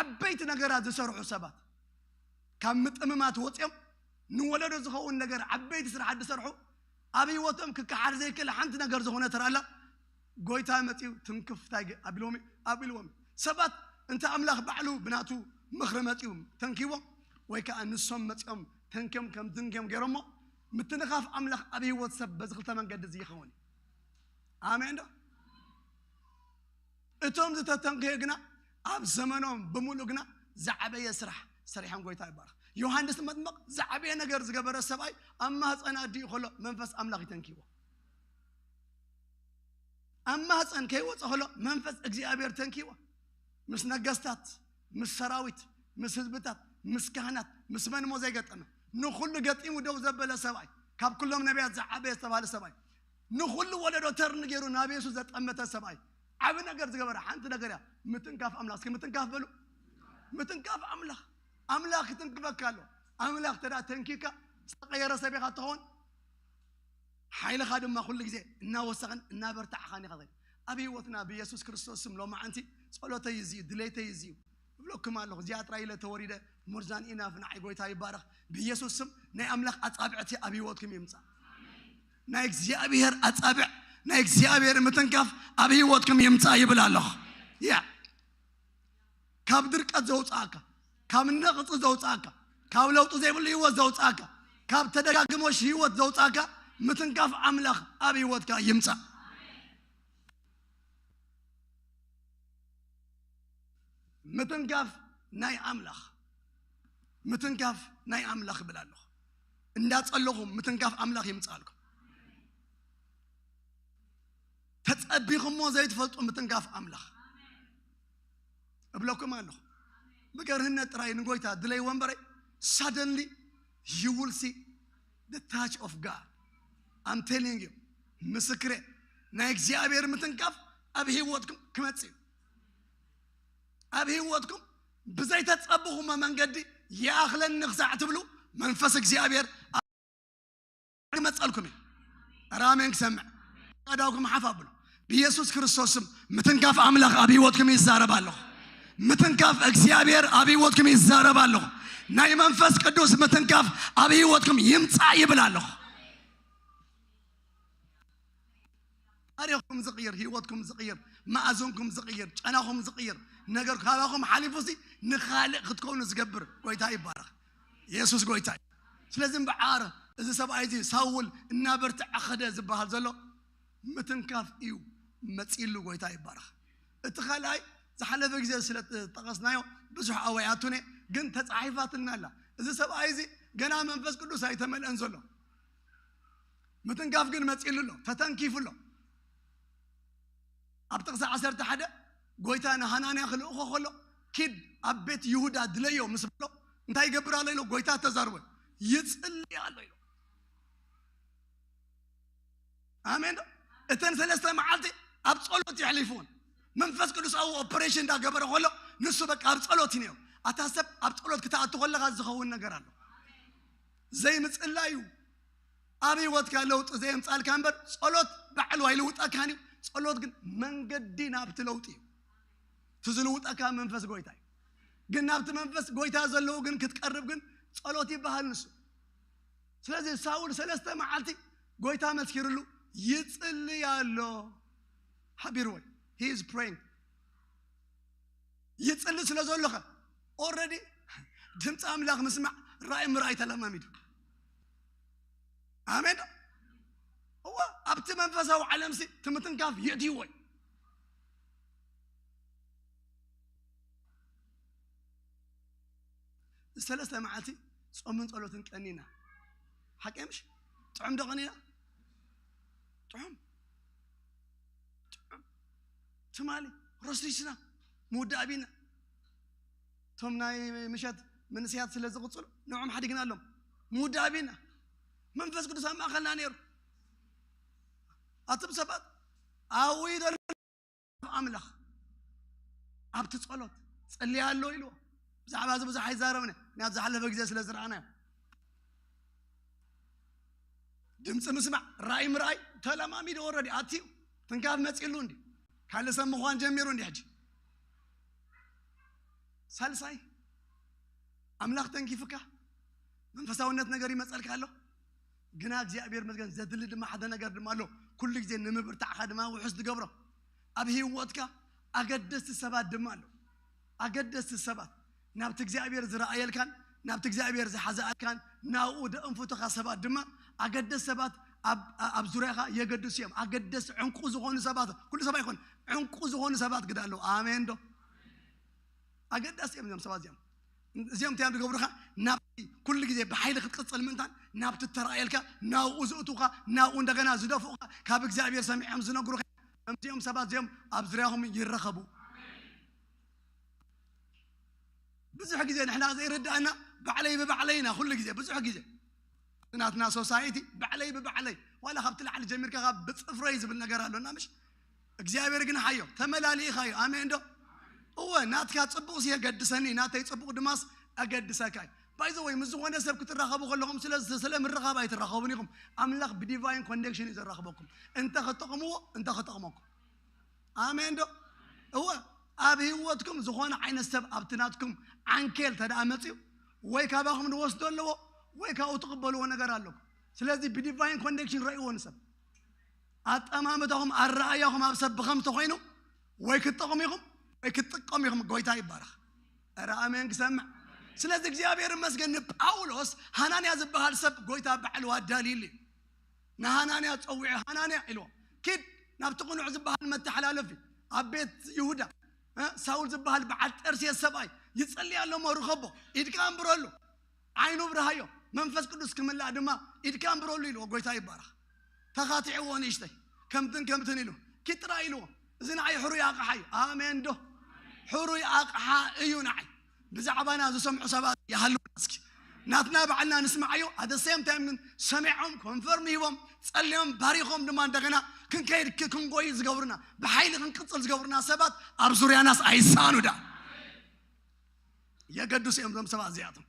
ዓበይቲ ነገራት ዝሰርሑ ሰባት፣ ካብ ምጥምማት ወፂኦም ንወለዶ ዝኸውን ነገር ዓበይቲ ስራሓት ዝሰርሑ፣ ኣብ ህይወቶም ክከሓድ ዘይክእል ሓንቲ ነገር ዝኾነ ተራላ ጎይታ መፂኡ ትንክፍ እንታይ ገ-፣ ኣቢልዎም እዩ፣ ኣቢልዎም እዩ። ሰባት እንተ ኣምላኽ ባዕሉ ብናቱ ምኽሪ መፂኡ ተንኪዎም፣ ወይ ከዓ ንሶም መፂኦም ተንኪዮም ከም ትንኪዮም ገይሮሞ፣ ምትንኻፍ ኣምላኽ ኣብ ህይወት ሰብ በዚ ክልተ መንገዲ እዚ ይኸውን እዩ። ኣሜን ዶ? እቶም ዝተተንከዩ ግና ኣብ ዘመኖም ብምሉእ ግና ዝዓበየ ስራሕ ሰሪሖም። ጎይታ ይባረኽ። ዮሃንስ መጥምቕ ዝዓበየ ነገር ዝገበረ ሰብኣይ ኣብ ማህፀን ኣዲኡ ከሎ መንፈስ ኣምላኽ ይተንክይዎ። ኣብ ማህፀን ከይወፀ ከሎ መንፈስ እግዚኣብሔር ተንክይዎ። ምስ ነገስታት፣ ምስ ሰራዊት፣ ምስ ህዝብታት፣ ምስ ካህናት፣ ምስ መን እሞ ዘይገጠመ? ንኹሉ ገጢሙ ደው ዘበለ ሰብኣይ፣ ካብ ኩሎም ነቢያት ዝዓበየ ዝተባህለ ሰብኣይ፣ ንኹሉ ወለዶ ተርን ገይሩ ናብ የሱስ ዘጠመተ ሰብኣይ፣ ዓቢ ነገር ዝገበረ ሓንቲ ነገር እያ፣ ምትንካፍ ኣምላኽ። እስኪ ምትንካፍ በሉ። ምትንካፍ ኣምላኽ። ኣምላኽ ይትንክፈካ ኣሎ። ኣምላኽ ተዳ ተንኪካ ዝተቐየረ ሰብ ኢኻ ትኸውን። ሓይልኻ ድማ ኩሉ ግዜ እናወሰኸን እናበርታዕኻን ኢኻ ትኸይድ። ኣብ ህይወትና ብየሱስ ክርስቶስ ስም ሎማዓንቲ ጸሎተይ እዚ እዩ፣ ድሌተይ እዚ እዩ እብለኩም ኣለኹ። እዚኣ ጥራይ ኢለ ተወሪደ። ሞርዛን ኢናፍ ንዓይ ጎይታ ይባረኽ። ብየሱስ ስም ናይ ኣምላኽ ኣጻብዕቲ ኣብ ህይወትኩም ይምጻእ። ናይ እግዚኣብሔር ኣጻብዕ፣ ናይ እግዚኣብሔር ምትንካፍ ኣብ ህይወትኩም ይምጻእ ይብል ኣለኹ። ያ ካብ ድርቀት ዘውፅኣካ፣ ካብ ነቕፂ ዘውፅኣካ፣ ካብ ለውጢ ዘይብሉ ህይወት ዘውፅኣካ፣ ካብ ተደጋግሞሽ ህይወት ዘውፅኣካ ምትንካፍ ኣምላኽ ኣብ ህይወትካ ይምፃእ። ምትንካፍ ናይ ኣምላኽ፣ ምትንካፍ ናይ ኣምላኽ እብል ኣለኹ። እንዳጸለኹም ምትንካፍ ኣምላኽ ይምጻልኩም። ተጸቢኹሞ ዘይትፈልጡ ምትንካፍ ኣምላኽ እብለኩም ኣለኹ። ብገርህነት ጥራይ ንጎይታ ድለይዎ እምበረይ፣ suddenly you will see the touch of God. I'm telling you፣ ምስክሬ፣ ናይ እግዚኣብሔር ምትንካፍ ኣብ ህይወትኩም ክመጽእ እዩ። ኣብ ህይወትኩም ብዘይተጸብኹሞ መንገዲ ይኣኽለኒ ክሳዕ ትብሉ መንፈስ እግዚኣብሔር ክመጸልኩም እዩ። ኧረ ኣሜን ክሰምዕ። ኣዳውኩም ሓፍ ኣብሉ። ብኢየሱስ ክርስቶስ ስም ምትንካፍ ኣምላኽ ኣብ ህይወትኩም ይዛረብ ኣለኹ። ምትንካፍ እግዚኣብሔር ኣብ ህይወትኩም ይዛረብ ኣለኹ። ናይ መንፈስ ቅዱስ ምትንካፍ ኣብ ህይወትኩም ይምጻእ ይብል ኣለኹ። ታሪኽኩም ዝቕይር፣ ህይወትኩም ዝቕይር፣ መኣዝንኩም ዝቕይር፣ ጨናኹም ዝቕይር ነገር ካባኹም ሓሊፉ ሲ ንኻልእ ክትኮኑ ዝገብር ጎይታ ይባረኽ። ኢየሱስ ጎይታ እዩ። ስለዚ እምበኣር እዚ ሰብኣይ እዚ ሳውል እናበርትዐ ኸደ ዝበሃል ዘሎ ምትንካፍ እዩ መጺሉ። ጎይታ ይባረኽ። እቲ ካልኣይ ዝሓለፈ ግዜ ስለ ጠቐስናዮ ብዙሕ ኣወያቱነ ግን ተጻሒፋትና ኣላ። እዚ ሰብኣይ እዚ ገና መንፈስ ቅዱስ ኣይተመልአን ዘሎ። ምትንካፍ ግን መጺሉ ኣሎ፣ ተተንኪፉ ኣሎ። ኣብ ጥቕሲ ዓሰርተ ሓደ ጎይታ ንሃናንያ ክልእኾ ከሎ ኪድ ኣብ ቤት ይሁዳ ድለዮ ምስ በሎ እንታይ ይገብር ኣሎ ኢሎ ጎይታ ተዛርቦ ይጽልይ ኣሎ ኢሎ። ኣሜን ዶ? እተን ሰለስተ መዓልቲ ኣብ ጸሎት የሕሊፍዎን መንፈስ ቅዱስ ኣብኡ ኦፐሬሽን እንዳገበረ ከሎ ንሱ በቃ ኣብ ጸሎት እዩ ነይሩ። ኣታ ሰብ ኣብ ጸሎት ክትኣቱ ከለኻ ዝኸውን ነገር ኣሎ። ዘይምጽላዩ ኣብ ህይወትካ ለውጢ ዘየምጻልካ እምበር ጸሎት ባዕሉ ኣይልውጠካን እዩ። ጸሎት ግን መንገዲ ናብቲ ለውጢ እዩ። እቲ ዝልውጠካ መንፈስ ጎይታ እዩ። ግን ናብቲ መንፈስ ጎይታ ዘለዉ ግን ክትቀርብ ግን ጸሎት ይበሃል ንሱ። ስለዚ ሳውል ሰለስተ መዓልቲ ጎይታ መስኪርሉ ይጽልይ ኣሎ። ሓቢርወይ he is praying ይጽሊ ስለ ዘለኸ ኦረዲ ድምፂ ኣምላኽ ምስማዕ ራእይ ምርኣይ ተለማሚዱ። ኣሜን ዶ? እወ፣ ኣብቲ መንፈሳዊ ዓለምሲ እቲ ምትንካፍ የእትይዎ እዩ። ሰለስተ መዓልቲ ጾምን ጸሎትን ቀኒና። ሓቂ ምሽ? ጥዑም ዶ ቀኒና? ጥዑም። ጥዑም። ትማሊ ረሲስና ምውዳእ ቢና። እቶም ናይ ምሸት መንእሰያት ስለ ዝቕጽሉ ንዕኦም ሓዲግና ኣሎም። ምውዳእ ቢና። መንፈስ ቅዱስ ኣብ ማእከልና ነይሩ። ኣቱም ሰባት ኣብኡ ይደሎ ኣምላኽ ኣብቲ ጸሎት ጸልያ ኣሎ ኢልዎ። ብዛዕባ እዚ ብዙሕ ኣይዛረብነ፣ ምክንያቱ ዝሓለፈ ግዜ ስለ ዝረኣናዮ። ድምፂ ምስማዕ፣ ራእይ ምርኣይ ተለማሚዱ፣ ኦረዲ ኣትዩ ትንካፍ መፂሉ እንዲ ካልእ ሰብ ምዃን ጀሚሩ እንዲ ሕጂ። ሳልሳይ ኣምላኽ ተንኪፍካ መንፈሳውነት ነገር ይመፀልካ ኣሎ። ግና እግዚኣብሔር መስገን ዘድሊ ድማ ሓደ ነገር ድማ ኣሎ። ኩሉ ግዜ ንምብርታዕካ ድማ ውሑስ ትገብሮ። ኣብ ህይወትካ ኣገደስቲ ሰባት ድማ ኣሎ። ኣገደስቲ ሰባት ናብቲ እግዚኣብሔር ዝረኣየልካን ናብቲ እግዚኣብሔር ዝሓዘኣልካን ናብኡ ደእንፍቱኻ ሰባት ድማ ኣገደስቲ ሰባት ኣብ፣ ኣብ ዙርያኻ የገድሱ እዮም። ኣገደስቲ ዕንቁ ዝኾኑ ሰባት፣ ኩሉ ሰብ ኣይኮን፣ ዕንቁ ዝኾኑ ሰባት ግዳ ኣለዉ። ኣሜን ዶ? ኣገዳሲ እዮም እዞም ሰባት እዚኦም። እዚኦም እንታይ እዮም ዝገብሩኻ? ናብቲ ኩሉ ግዜ ብሓይሊ ክትቅጽል ምእንታን ናብቲ እተራእየልካ ናብኡ ዝእቱኻ፣ ናብኡ እንደገና ዝደፍኡኻ፣ ካብ እግዚኣብሔር ሰሚዖም ዝነግሩኻ። ከምዚኦም ሰባት እዚኦም ኣብ ዙርያኹም ይረኸቡ። ብዙሕ ግዜ ንሕና ዘይርዳእና ባዕለይ ብባዕለይ ኢና። ኩሉ ግዜ ብዙሕ ግዜ ናትና ሶሳይቲ ባዕለይ ብባዕለይ ዋላ ካብቲ ላዕሊ ጀሚርካ ካብ ብጽፍረይ ዝብል ነገር ኣሎና ምሽ? እግዚኣብሔር ግን ሓዮ ተመላሊእኻ እዩ። ኣሜን ዶ? እወ ናትካ ጽቡቕ የገድሰኒ፣ ናተይ ጽቡቕ ድማስ ኣገድሰካ እዩ። ባይዘ ወይ ምስ ዝኾነ ሰብ ክትራኸቡ ከለኹም ስለ ስለ ምርኻብ ኣይትራኸቡን ኢኹም። ኣምላኽ ብዲቫይን ኮኔክሽን እዩ ዘራኽበኩም። እንተ ክጠቕምዎ እንተ ክጠቕመኩም። ኣሜን ዶ? እወ ኣብ ህይወትኩም ዝኾነ ዓይነት ሰብ ኣብቲ ናትኩም ዓንኬል ተደኣ መፅዩ ወይ ካባኹም ዝወስዶ ኣለዎ ወይ ካብኡ ትቕበልዎ ነገር ኣለኩም። ስለዚ ብዲቫይን ኮኔክሽን ረእይዎ ንሰብ። ኣጠማምታኹም ኣረኣያኹም ኣብ ሰብ ብኸም ተኾይኑ ወይ ክትጠቕሙ ኢኹም ወይ ክትጥቀሙ ኢኹም። ጎይታ ይባረኽ። ኧረ ኣሜን ክሰምዕ። ስለዚ እግዚኣብሔር ይመስገን ንጳውሎስ ሃናንያ ዝበሃል ሰብ ጎይታ ባዕሉ ኣዳልይሉ እዩ። ንሃናንያ ጸዊዑ ሃናንያ ኢልዎ ኪድ ናብቲ ቅኑዕ ዝበሃል መተሓላለፊ ኣብ ቤት ይሁዳ እ፣ ሳውል ዝበሃል በዓል ጠርሴስ ሰብኣይ ይጸልይ ኣሎ እሞ ርኸቦ፣ ኢድካ ኣንብረሉ፣ ዓይኑ ብርሃዮ፣ መንፈስ ቅዱስ ክምላእ ድማ ኢድካ ኣንብረሉ ኢልዎ። ጎይታ ይባረኽ። ተኻቲዕዎ ንእሽተይ ከምትን ከምትን ኢሉ ኪጥራ ኢልዎ። እዚ ንዓይ ሕሩይ ኣቕሓ እዩ። ኣሜን ዶ? ሕሩይ ኣቕሓ እዩ ንዓይ። ብዛዕባና ዝሰምዑ ሰባት ይሃልውና እስኪ። ናትና ባዕልና ንስምዓዮ፣ ኣደ ሴም ታይም ግን ሰሚዖም ኮንፈርም ሂቦም ጸልዮም ባሪኾም ድማ እንደገና ክንከይድ ክ- ክንጎይ ዝገብሩና ብሓይሊ ክንቅጽል ዝገብሩና ሰባት ኣብ ዙርያናስ ኣይሳኑ ዳ የገድሱ እዮም። እዞም ሰባት እዚኣቶም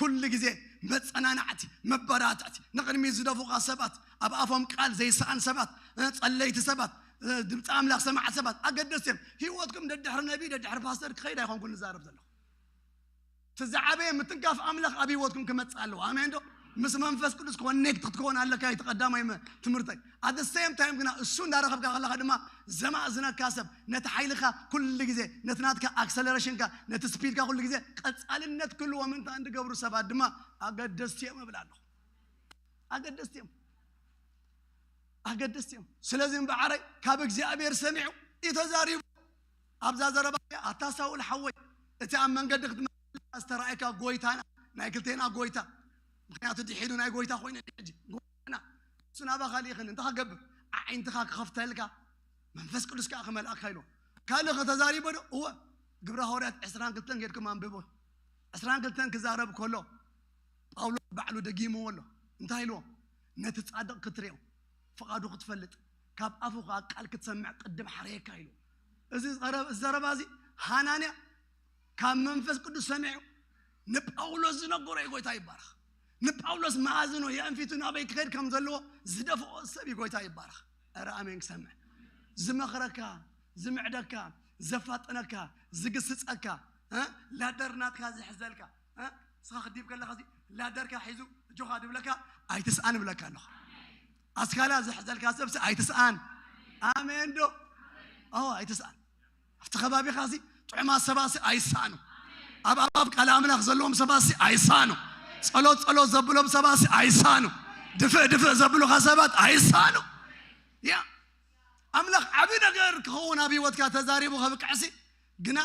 ኩሉ ግዜ መጸናናዕቲ መበራትዕቲ ንቕድሚት ዝደፉኻ ሰባት ኣብ ኣፎም ቃል ዘይሰኣን ሰባት እ፣ ጸለይቲ ሰባት እ፣ ድምፂ ኣምላኽ ሰማዕቲ ሰባት ኣገደስቲ እዮም። ህይወትኩም ደድሕሪ ነቢይ ደድሕሪ ፓስተር ክኸይድ ኣይኮንኩን ንዛረብ ዘለኹ። እቲ ዝዓበየ ምትንካፍ ኣምላኽ ኣብ ህይወትኩም ክመጽእ ኣለዎ። ኣሜን ዶ? ምስ መንፈስ ቅዱስ ኮኔክት ክትከውን ኣለካ። እቲ ቀዳማይ መ- ትምህርተይ ኣት ሴም ታይም ግና እሱ እንዳረኸብካ ከለኻ ድማ ዘማእዝነካ ሰብ ነቲ ሓይልካ ኩሉ ግዜ ነቲ ናትካ ኣክሰለሬሽንካ ነቲ ስፒድካ ኩሉ ግዜ ቀጻልነት ክህልዎ ምእንታን ዝገብሩ ሰባት ድማ ኣገደስቲ እዮም እብል ኣለኹ። ኣገደስቲ እዮም። ኣገደስቲ እዮም። ስለዚ እምበዓረይ ካብ እግዚኣብሔር ሰሚዑ እዩ ተዛሪቡ። ኣብዛ ዘረባ እዚኣ ኣታ ሳውል ሓወይ እቲ ኣብ መንገዲ ክትመ ዝተራእየካ ጎይታና ናይ ክልቴና ጎይታ ምክንያቱ ድሒዱ ናይ ጎይታ ኮይነ ሕጂ ጎይታና እሱ ናባኻ ልኢኽኒ እንታይ ክገብር ኣዒንትኻ ክኸፍተልካ መንፈስ ቅዱስ ከዓ ክመልኣካ ኢልዎ ካልእ ከተዛሪቦ ዶ እወ ግብረ ሃዋርያት ዕስራን ክልተን ጌድኩም ኣንብቦ ዕስራን ክልተን ክዛረብ ከሎ ጳውሎስ ባዕሉ ደጊምዎ ኣሎ እንታይ ኢልዎ ነቲ ጻድቕ ክትሪኦ ፍቓዱ ክትፈልጥ ካብ ኣፉ ከዓ ቃል ክትሰምዕ ቅድም ሓረየካ ኢልዎ እዚ ዘረባ እዚ ሃናንያ ካብ መንፈስ ቅዱስ ሰሚዑ ንጳውሎስ ዝነገሮ እዩ። ጎይታ ይባረኽ። ንጳውሎስ መኣዝኖ የእንፊቱ ናበይ ክኸይድ ከም ዘለዎ ዝደፍኦ ሰብ እዩ። ጎይታ ይባረኽ። ኧረ ኣሜን ክሰምዕ ዝመኽረካ፣ ዝምዕደካ፣ ዘፋጠነካ፣ ዝግስጸካ፣ እ? ላደር ናትካ ዝሕዘልካ፣ እ? ንስኻ ክዲብ ከለኻ እዚ ላደርካ ሒዙ እጆኻ ድብለካ ኣይትስኣን እብለካ ኣለኹ። ኣስካላ ዝሕዘልካ ሰብሲ ኣይትስኣን። ኣሜን ዶ? ኣዎ ኣይትስኣን። ኣብቲ ከባቢኻ እዚ ጥዑማት ሰባሲ ኣይሳኑ። ኣብ ኣባብ ቃል ኣምላኽ ዘለዎም ሰባሲ ኣይሳኑ። ጸሎት ጸሎት ዘብሎም ሰባሲ ኣይሳኑ። ድፍእ ድፍእ ዘብሉኻ ሰባት ኣይሳኑ። ያ ኣምላኽ ዓቢ ነገር ክኸውን ኣብ ህይወትካ ተዛሪቡ ከብቅዕሲ፣ ግና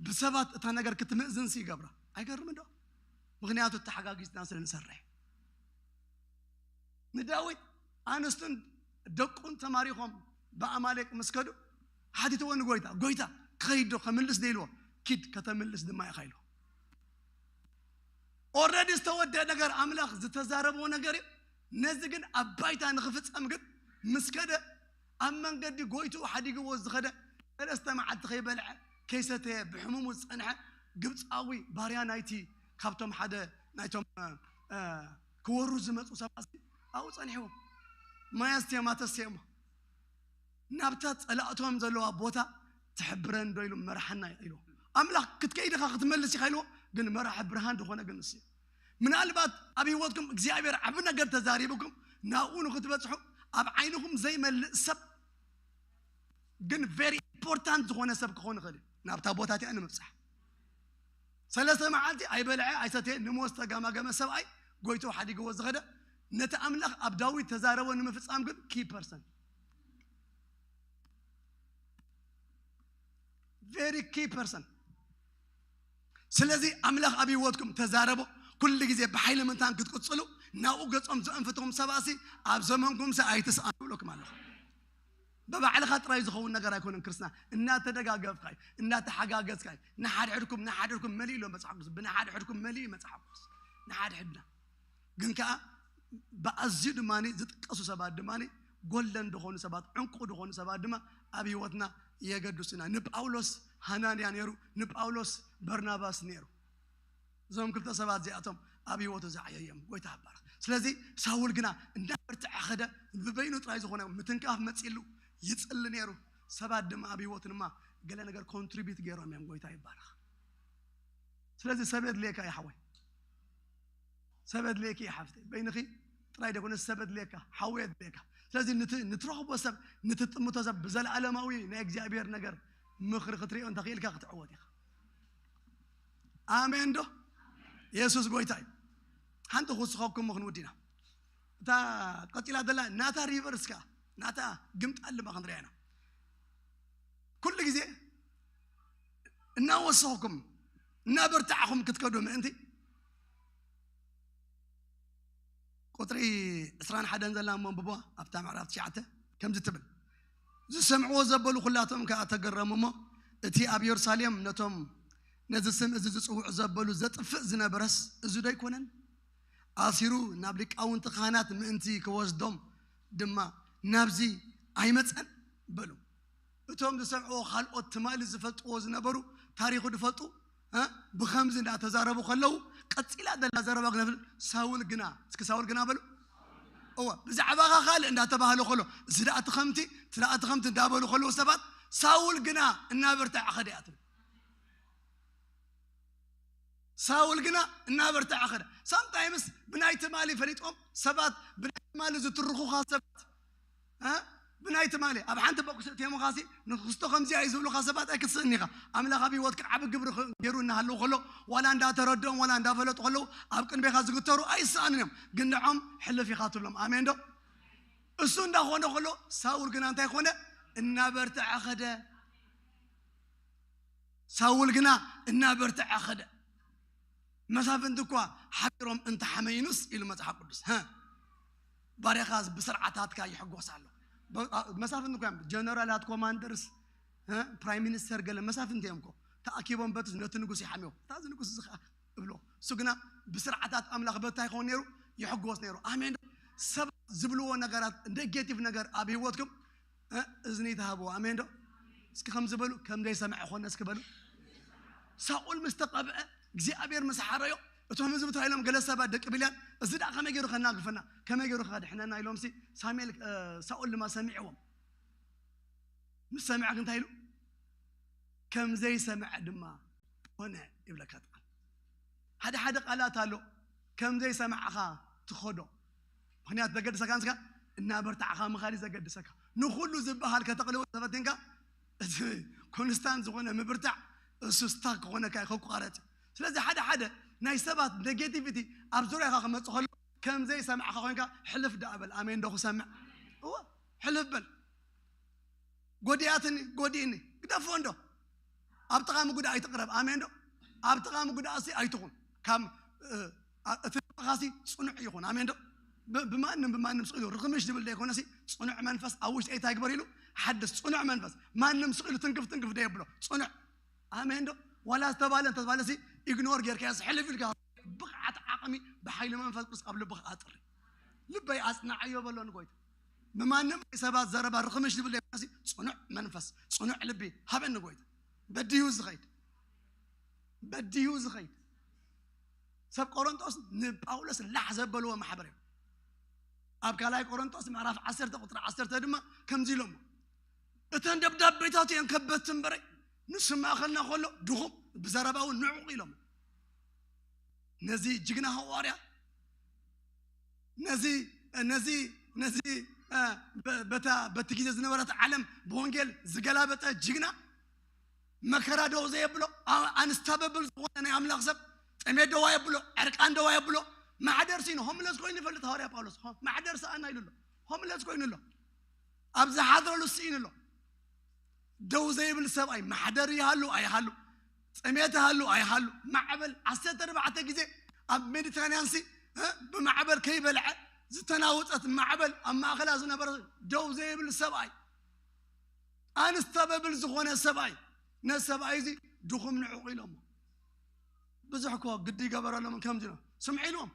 ብሰባት እታ ነገር ክትምእዝንሲ ይገብራ። ኣይገርም ዶ? ምኽንያቱ ተሓጋጊዝና ስለ ንሰርሕ። ንዳዊት ኣንስቱን ደቁን ተማሪኾም ብኣማሌቅ ምስ ከዱ ሓቲትዎ ንጎይታ፣ ጎይታ ክኸይድ ዶ ከምልስ ዶ ኢልዎ። ኪድ ከተምልስ ድማ ኢኻ ኢልዎ። ኦረዲ ዝተወደአ ነገር ኣምላኽ ዝተዛረብዎ ነገር እዩ። ነዚ ግን ኣብ ባይታ ንኽፍጸም ግን ምስ ከደ ኣብ መንገዲ ጎይትኡ ሓዲግዎ ዝኸደ ሰለስተ መዓልቲ ከይበልዐ ከይሰተየ ብሕሙሙ ዝጸንሐ ግብፃዊ ባርያ ናይቲ ካብቶም ሓደ ናይቶም ክወሩ ዝመፁ ሰባት ኣብኡ ፀኒሕዎም። ማይ ኣስተየማ ተስተየሞ ናብታ ፀላእቶም ዘለዋ ቦታ ትሕብረን ዶ ኢሉ መርሓና ኢሉ ኣምላኽ ክትከይድ ኢኻ ክትመልስ ኢኻ ኢልዎ። ግን መራሒ ብርሃን ዝኾነ ግን ንሱ ምናልባት ኣብ ህይወትኩም እግዚኣብሔር ዓቢ ነገር ተዛሪብኩም ናብኡ ንክትበፅሑ ኣብ ዓይንኹም ዘይመልእ ሰብ ግን very important ዝኾነ ሰብ ክኾን ይኽእል እዩ። ናብታ ቦታ እቲኣ ንምብፃሕ ሰለስተ መዓልቲ ኣይበልዐ ኣይሰተ ንሞት ዝተጋማገመ ሰብኣይ ጎይቶ ሓዲግዎ ዝኸደ ነቲ ኣምላኽ ኣብ ዳዊት ተዛረቦ ንምፍፃም ግን key person very key person። ስለዚ ኣምላኽ ኣብ ህይወትኩም ተዛረቦ። ኩሉ ግዜ ብሓይሊ ምንታን ክትቅፅሉ ናብኡ ገፆም ዘእንፍትኹም ሰባሲ ኣብ ዘመንኩም ሰ ኣይትስኣኑ ብለኩም ኣለኹ። ብባዕልኻ ጥራይ ዝኸውን ነገር ኣይኮነን ክርስትና። እናተደጋገፍካ እዩ፣ እናተሓጋገዝካ እዩ። ንሓድሕድኩም ንሓድሕድኩም መሊእ ኢሎ መፅሓፍ ቅዱስ። ብንሓድሕድኩም መሊእ እዩ መፅሓፍ ቅዱስ። ንሓድሕድና ግን ከዓ ብኣዝዩ ድማ ዝጥቀሱ ሰባት ድማ ጎለን ዝኾኑ ሰባት ዕንቁ ዝኾኑ ሰባት ድማ ኣብ ህይወትና የገድሱና። ንጳውሎስ ሃናንያ ነይሩ፣ ንጳውሎስ በርናባስ ነይሩ። እዞም ክልተ ሰባት እዚኣቶም ኣብ ህይወቱ ዝዓየዮም ጎይታ ይባረኽ። ስለዚ ሳውል ግና እንዳበርትዐ ኸደ። ብበይኑ ጥራይ ዝኾነ ምትንካፍ መፂሉ ይፅሊ ነይሩ። ሰባት ድማ ኣብ ህይወቱ ድማ ገለ ነገር ኮንትሪቢዩት ገይሮም እዮም። ጎይታ ይባረኽ። ስለዚ ሰብ የድልየካ እዩ ሓወይ፣ ሰብ የድልየኪ እዩ ሓፍተይ። በይንኺ ጥራይ ደይኮነ ሰብ የድልየካ፣ ሓወይ የድልየካ። ስለዚ ንትረኽቦ ሰብ ንትጥምቶ ሰብ ብዘለኣለማዊ ናይ እግዚኣብሔር ነገር ምኽሪ ክትሪኦ እንተኽኢልካ ክትዕወት ኢኻ። ኣሜን ዶ? የሱስ ጎይታ እዩ። ሓንቲ ክውስኸኩም ክንውድ ኢና። እታ ቀፂላ ዘላ ናታ ሪቨርስ ከኣ ናታ ግምጣል ድማ ክንሪያ ኢና። ኩሉ ግዜ እናወሰኽኩም እናበርታዕኹም ክትከዱ ምእንቲ ቁፅሪ ዕስራን ሓደን ዘላ እሞ ኣንብቦ ኣብታ ምዕራፍ ትሽዓተ ከምዚ ትብል ዝሰምዕዎ ዘበሉ ኩላቶም ከዓ ተገረሙ እሞ እቲ ኣብ የሩሳሌም ነቶም ነዚ ስም እዚ ዝፅውዑ ዘበሉ ዘጥፍእ ዝነበረስ እዚ ዶ ኣይኮነን ኣሲሩ ናብ ሊቃውንቲ ካህናት ምእንቲ ክወስዶም ድማ ናብዚ ኣይመፀን በሉ። እቶም ዝሰምዕዎ ካልኦት ትማሊ ዝፈልጥዎ ዝነበሩ ታሪኹ ዝፈልጡ ብኸምዚ እንዳተዛረቡ ከለዉ ቀፂላ ዘላ ዘረባ ክነብል ሳውል ግና እስኪ ሳውል ግና በሉ እወ ብዛዕባኻ ካልእ እንዳተባህለ ከሎ እዚ ደኣ እቲ ከምቲ እቲ ደኣ እቲ ከምቲ እንዳበሉ ከለዉ ሰባት ሳውል ግና እናበርትዐ ኸደ እያ ትብል። ሳውል ግና እናበርትዐ ኸደ። ሳምታይምስ ብናይ ትማሊ ፈሊጦም ሰባት ብናይ ትማሊ ዝትርኹኻ ሰባት ብናይ ትማሊ ኣብ ሓንቲ በቁስ እቴሙኻሲ ንክስቶ ከምዚኣ እዩ ዝብሉኻ ሰባት ኣይክትስእን ኢኻ። ኣምላኽ ኣብ ህይወትካ ዓቢ ግብሪ ገይሩ እናሃለዉ ከሎ ዋላ እንዳተረድኦም ዋላ እንዳፈለጡ ከለዉ ኣብ ቅድሜኻ ዝግተሩ ኣይሰኣኑን እዮም። ግን ንዖም ሕልፍ ኢኻ ትብሎም። ኣሜን ዶ? እሱ እንዳኾነ ከሎ ሳውል ግና እንታይ ኮነ? እናበርትዐ ኸደ። ሳውል ግና እናበርትዐ ኸደ። መሳፍንቲ እኳ ሓቢሮም እንተሓመይኑስ ኢሉ መጽሓፍ ቅዱስ ባርያኻ ብስርዓታትካ ይሕጎስ ኣሎ። መሳፍንቲ እኳ ጀነራላት ኮማንደርስ ፕራይም ሚኒስተር ገለ መሳፍንቲ እዮም እኮ ተኣኪቦም በትስ ነቲ ንጉስ ይሓምዮም። እታ እዚ ንጉስ እዚ ከዓ እብሎ እሱ ግና ብስርዓታት ኣምላኽ በታ ይኸውን ነይሩ ይሕጎስ ነይሩ። ኣሜን። ሰብ ዝብልዎ ነገራት ኔጌቲቭ ነገር ኣብ ህይወትኩም እዝኒ ተሃብዎ። ኣሜን ዶ? እስኪ ከም ዝበሉ ከም ዘይሰምዐ ኾነ እስኪ በሉ። ሳኦል ምስ ተቐብአ እግዚኣብሔር ምስ ሓረዮ እቶም ህዝቢ ተባሂሎም ገለ ሰባት ደቂ ብልያን እዚ ደኣ ከመይ ገይሩ ከናግፈና ከመይ ገይሩ ከድሕነና ኢሎም ሲ ሳሙኤል ሳኦል ድማ ሰሚዕዎም። ምስ ሰምዐ እንታይ ኢሉ ከም ዘይሰምዐ ድማ ኾነ ይብለካ ቃል። ሓደ ሓደ ቃላት ኣሎ ከም ዘይሰማዕኻ ትኸዶ ምክንያት ዘገድሰካ ንስካ እናበርታዕኻ ምኻድ ዘገድሰካ ንኩሉ ዝበሃል ከተቕልቦ ተፈቲንካ እቲ ኮንስታንት ዝኾነ ምብርታዕ እሱ ስታክ ክኾነካ ከቋረጥ። ስለዚ ሓደ ሓደ ናይ ሰባት ኔጌቲቪቲ ኣብ ዙሪያኻ ክመፅ ከሎ ከም ዘይሰማዕካ ኮይንካ ሕልፍ ደኣ በል። ኣሜን ዶ ክሰምዕ? እወ፣ ሕልፍ በል። ጎዲኣትኒ፣ ጎዲእኒ፣ ግደፎ እንዶ። ኣብ ጥቓ ምጉዳእ ኣይትቕረብ። ኣሜን ዶ? ኣብ ጥቓ ምጉዳእሲ ኣይትኹን። ካብ፣ እ፣ እ፣ እቲ ልብኻሲ ጽኑዕ ይኹን። ኣሜን ዶ? ብ-፣ ብማንም፣ ብማንም ስቕ ኢሉ ርኽምሽ ዝብል ዘይኮነሲ፣ ጽኑዕ መንፈስ ኣብ ውሽጢ እንታይ ግበር ኢሉ? ሓድስ ጽኑዕ መንፈስ። ማንም ስቕ ኢሉ ትንክፍ፣ ትንክፍ ደየብሎ። ጽኑዕ። ኣሜን ዶ? ዋላ ዝተባለ እንተተባለሲ፣ ኢግኖር ጌርካዮስ፣ ሕልፍ ኢልካ፣ ብቕዓት ዓቕሚ ብሓይሊ መንፈስ ቅዱስ ኣብ ልብኻ ኣጥሪ። ልበይ ኣጽንዓዮ በሎ ንጎይታ። ብማንም ናይ ሰባት ዘረባ ርኽምሽ ዝብል ዘይኮነሲ፣ ጽኑዕ መንፈስ፣ ጽኑዕ ልቢ ሃበኒ ጎይታ። በዲሁ ዝኸይድ፣ በዲሁ ዝኸይድ። ሰብ ቆሮንቶስ ንጳውሎስ ላሕ ዘበልዎ ማሕበር እዮም። ኣብ ካልኣይ ቆሮንቶስ ምዕራፍ ዓሰርተ ቁጽሪ ዓሰርተ ድማ ከምዚ ኢሎሞ፣ "እተን ደብዳቤታት እየን ከበድቲ እምበረይ፣ ንሱ ማእኸልና ከሎ ድኹም፣ ብዘረባ እውን ንዑቕ" ኢሎሞ። ነዚ ጅግና ሃዋርያ፣ ነዚ፣ ነዚ፣ ነዚ፣ እ፣ በ-፣ በታ፣ በቲ ግዜ ዝነበረት ዓለም ብወንጌል ዝገላበጠ ጅግና፣ መከራ ደው ዘየብሎ፣ ኣ-፣ ኣንስታበብል ዝኾነ ናይ ኣምላኽ ሰብ፣ ጥሜት ደው ኣየብሎ፣ ዕርቃን ደው ኣየብሎ፣ ማሕደር ስኢኑ፣ ሆምለስ ኮይኑ ይፈልጥ ሃዋርያ ጳውሎስ። ሆ-፣ ማሕደር ሰኣና ኢሉ ኣሎ። ሆምለስ ኮይኑ ኣሎ። ኣብ ዝሓድረሉ ስኢኑ ኣሎ። ደው ዘይብል ሰብኣይ፣ ማሕደር ይሃሉ ኣይሃሉ፣ ጥሜት ይሃሉ ኣይሃሉ፣ ማዕበል ዓሰርተ ኣርባዕተ ግዜ ኣብ ሜዲትራንያን ሲ፣ እ፣ ብማዕበል ከይበልዐ ዝተናወጸት ማዕበል ኣብ ማእከላ ዝነበረ ደው ዘይብል ሰብኣይ፣ ኣንስታበብል ዝኾነ ሰብኣይ፣ ነዚ ሰብኣይ እዚ ድኹም ንዕቑ ኢሎሞ። ብዙሕ እኮ ግዲ ይገበረሎምን ከምዚ ኢሎም፣ "ስምዑ" ኢልዎም።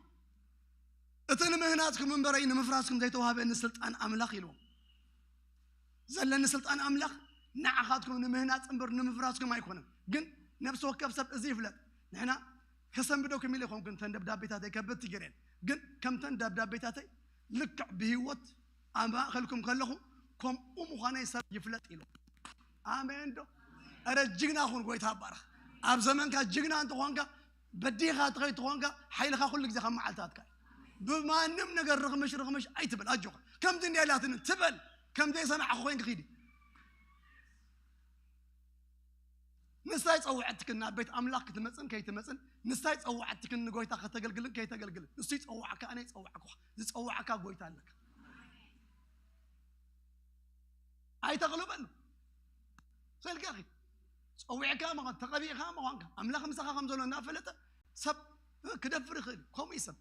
"እቲ ንምህናጽኩም እምበረይ ንምፍራስኩም ዘይተዋህበኒ ስልጣን ኣምላኽ" ኢልዎም። "ዘለኒ ስልጣን ኣምላኽ ንዓኻትኩም ንምህናጽ እምበር ንምፍራስኩም ኣይኮነን። ግን ነፍሲ ወከፍ ሰብ እዚ ይፍለጥ። ንሕና ከሰንብደኩም ኢለ ይኾንኩን እተን ደብዳቤታተይ ከበድቲ ገይረን። ግን ከምተን ደብዳቤታተይ ልክዕ ብህይወት ኣብ ማእከልኩም ከለኹ ከምኡ ምዃነይ ሰብ ይፍለጥ" ኢልዎም። ኣሜን ዶ? እረ ጅግና ኩን፣ ጎይታ ይባረኽ። ኣብ ዘመንካ ጅግና እንተኾንካ፣ በዲኻ ትኸይድ ተኾንካ፣ ሓይልኻ ኩሉ ግዜ ካብ መዓልታትካ እዩ። ብማንም ነገር ርኽምሽ ርኽምሽ ኣይትበል፣ ኣጆኻ። ከምዚ እንዲያ ኢላትኒ ትበል፣ ከም ዘይሰማዕኹ ኮይንኪ ኺዲ። ንሳ ይጸውዐትክን ናብ ቤት ኣምላኽ ክትመጽን ከይትመጽን፣ ንሳ ይጸውዐትክን ንጎይታ ከተገልግልን ከይተገልግልን። ንሱ ይጸውዓካ፣ ኣነ ይጸውዓኩኻ። ዝጸውዓካ ጎይታ ኣለካ። ኣይተቕልበሉ። ስልኪ፣ ኣኺ፣ ጸዊዕካ ምዃን፣ ተቐቢእካ ምዃንካ፣ ኣምላኽ ምሳኻ ከም ዘሎ እናፈለጠ ሰብ ክደፍር ይኽእል እዩ። ከምኡ እዩ ሰብ።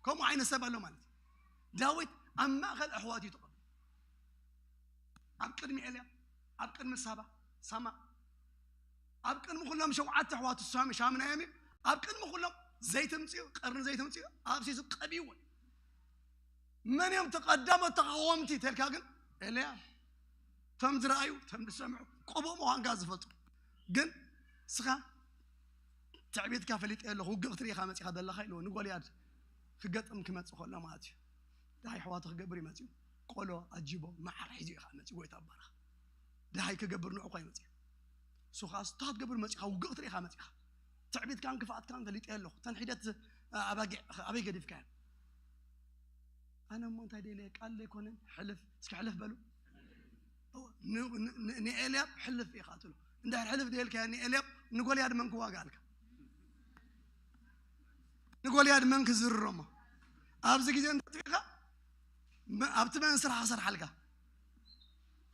ከምኡ ዓይነት ሰብ ኣሎ ማለት እዩ። ዳዊት ኣብ ማእከል ኣሕዋት እዩ ተቐቢኡ። ኣብ ቅድሚ ኤልያብ፣ ኣብ ቅድሚ ሳባ፣ ሳማ፣ ኣብ ቅድሚ ኩሎም ሸውዓተ ኣሕዋቱ ሳሚ፣ ሻምናዮም እዩ። ኣብ ቅድሚ ኩሎም ዘይት ኣምጺኡ፣ ቀርኒ ዘይት ኣምጺኡ፣ ኣብሲሱ ቀቢእዎ እዩ። መን እዮም እቲ ቀዳሞት ተቃወምቲ ተልካ ግን? ኤልያብ። እቶም ዝረኣዩ፣ እቶም ዝሰምዑ፣ ቅቡእ ምዃንካ ዝፈልጡ። ግን እስኻ ትዕቢትካ ፈሊጠ ኣለኹ፣ ውግእ ክትርኢ ኢኻ መጺኻ ዘለኻ ኢልዎ ንጎልያድ ክገጥም ክመጽእ ከሎ ማለት እዩ። ደሃይ ኣሕዋቱ ክገብር እዩ መጺኡ። ቆሎ፣ ኣጅቦ፣ መዓር ሒዙ እዩ ኸዓ መጺኡ፣ ጎይታ ይባረኽ። ደሃይ ክገብር ንዑ እኳ እዩ መጺኡ። ንሱ ኸዓ ስታ ክትገብር መጺኻ፣ ውግእ ክትርኢ ኢኻ መጺኻ። ትዕቢትካን ክፍኣትካን ፈሊጠ ኣለኹ። እተን ሒደት ኣባጊዕ ኣበይ ገዲፍካየን? ኣነ እሞ እንታይ ደልየ? ቃል ዘይኮነን? ሕልፍ፣ እስኪ ሕልፍ በሉ። እወ፣ ን-፣ ን-፣ ን-፣ ንኤልያብ ሕልፍ ኢኻ ትብሎ። እንድሕር ሕልፍ ደልካዮ ንኤልያብ፣ ንጎልያድ መን ክዋግኣልካ? ንጎልያድ መን ክዝርሮ እሞ? ኣብዚ ግዜ እንተጥፊእካ፣ መ-፣ ኣብቲ መን ስራሕ ክሰርሓልካ?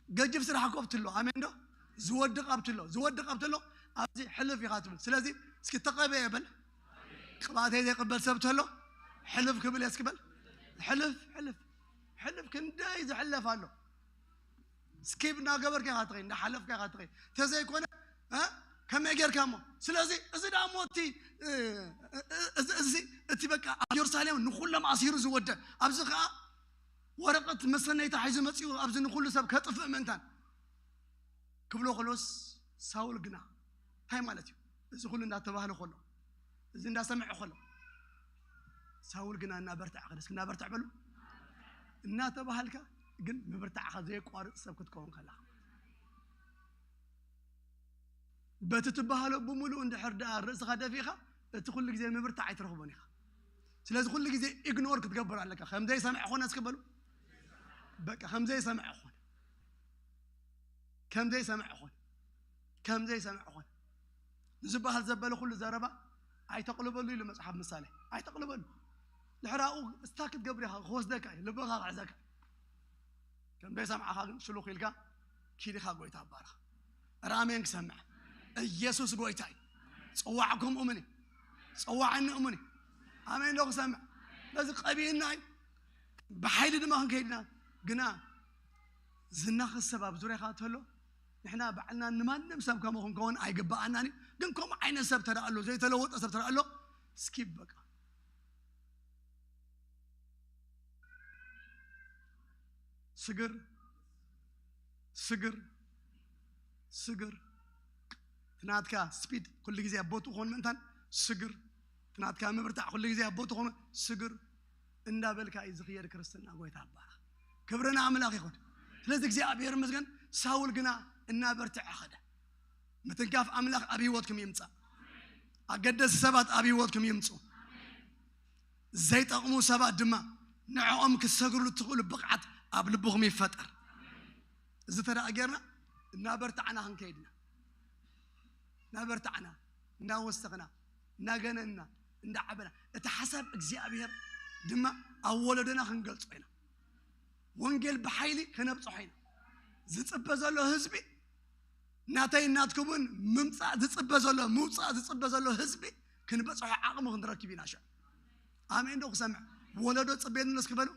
ገጅፍ ስራሕ ኮፍ ትሎ፣ ኣሜን ዶ? ዝወድቕ ኣብ ትሎ፣ ዝወድቕ ኣብ ትሎ፣ ኣብዚ ሕልፍ ኢኻ ትብል። ስለዚ እስኪ ተቐበየ በል። ቅብኣተይ ዘይቅበል ሰብ ተሎ፣ ሕልፍ ክብል እየ እስኪ በል። ሕልፍ፣ ሕልፍ፣ ሕልፍ ክንደይ ዝሕለፍ ኣሎ። ስኪፕ እናገበርካ ኢኻ ትኸይድ፣ እናሓለፍካ ኢኻ ትኸይድ። ተዘይኮነ፣ እ? ከመይ ጌርካ እሞ? ስለዚ እዚ ደኣ እሞ እቲ፣ እ፣ እ፣ እዚ፣ እዚ፣ እቲ በቃ ኣብ የሩሳሌም ንኹሎም ኣሲሩ ዝወደ፣ ኣብዚ ኸዓ ወረቐት መሰነይታ ሒዙ መጺኡ፣ ኣብዚ ንኹሉ ሰብ ከጥፍእ ምእንታን ክብሎ ከሎስ፣ ሳውል ግና እንታይ ማለት እዩ? እዚ ኩሉ እንዳተባህለ ከሎ፣ እዚ እንዳሰምዐ ከሎ፣ ሳውል ግና እናበርትዐ ከደ፣ እስኪ እናበርትዕ በሉ። እናተባህልካ ግን ምብርታዕኻ ዘየቋርጽ ሰብ ክትከውን ከለኻ፣ በቲ ትበሃሎ ብምሉእ እንድሕር ደኣ ርእስኻ ደፊእኻ፣ እቲ ኩሉ ግዜ ምብርታዕ ኣይትረኽቦን ኢኻ። ስለዚ ኩሉ ግዜ ኢግኖር ክትገብር ኣለካ። ከም ዘይሰምዐ ኮነ እስኪ በሉ። በቃ ከም ዘይሰምዐ ኮነ። ከም ዘይሰምዐ ኮነ። ከም ዘይሰምዐ ኮነ። ንዝበሃል ዘበለ ኩሉ ዘረባ ኣይተቕልበሉ ኢሉ መጽሓፍ ምሳሌ። ኣይተቕልበሉ። ድሕራኡ ስታክ ክትገብር ኢኻ፣ ክወስደካ እዩ፣ ልብኻ ክሕዘካ። ከም ዘይሰምዓኻ ግን ሽሉኽ ኢልካ ኪድ ኢኻ። ጎይታ ይባረኽ። ኧረ ኣሜን ክሰምዕ። ኢየሱስ ጎይታ እዩ። ጽዋዕኩም እሙን እዩ። ጽዋዕኒ እሙን እዩ። ኣሜን ዶ ክሰምዕ? ስለዚ ቀቢእና እዩ። ብሓይሊ ድማ ክንከይድ ኢና። ግና ዝናኸስ ሰብ ኣብ ዙርያኻ እንተሎ፣ ንሕና ባዕልና ንማንም ሰብ ከምኡ ክንከውን ኣይግብኣናን እዩ። ግን ከምኡ ዓይነት ሰብ ተደኣ ኣሎ፣ ዘይተለወጠ ሰብ ተደኣ ኣሎ፣ ስኪፕ በቃ። ስግር፣ ስግር፣ ስግር። ትናትካ ስፒድ ኩሉ ግዜ ኣብ ቦትኡ ክኾን ምእንታን ስግር። ትናትካ ምብርታዕ ኩሉ ግዜ ኣብ ቦትኡ ክኾን ስግር እንዳበልካ እዩ ዝኽየድ ክርስትና። ጎይታ ይባረኽ። ክብሪ ንኣምላኽ ይኹን። ስለዚ እግዚኣብሔር ይመስገን። ሳውል ግና እናበርትዐ ኸደ። ምትንካፍ ኣምላኽ ኣብ ህይወትኩም ይምጻእ። ኣገደስቲ ሰባት ኣብ ህይወትኩም ይምጹ። ዘይጠቕሙ ሰባት ድማ ንዕኦም ክትሰግርሉ እትኽእሉ ብቕዓት ኣብ ልብኹም ይፈጠር። እዚ ተደኣ ጌርና እናበርታዕና ክንከይድ ኢና። እናበርታዕና፣ እናወሰኽና፣ እናገነንና፣ እንዳዓበና፣ እቲ ሓሳብ እግዚኣብሔር ድማ ኣብ ወለዶና ክንገልጾ ኢና። ወንጌል ብሓይሊ ከነብጽሖ ኢና። ዝጽበ ዘሎ ህዝቢ፣ ናተይ ናትኩምን ምምጻእ ዝጽበ ዘሎ፣ ምውጻእ ዝጽበ ዘሎ ህዝቢ ክንበጽሖ ዓቕሚ ክንረክብ ኢና። ሽዑ ኣሜን ዶ ክሰምዕ? ወለዶ ጽበየና ኣሎ እስኪ በሉ።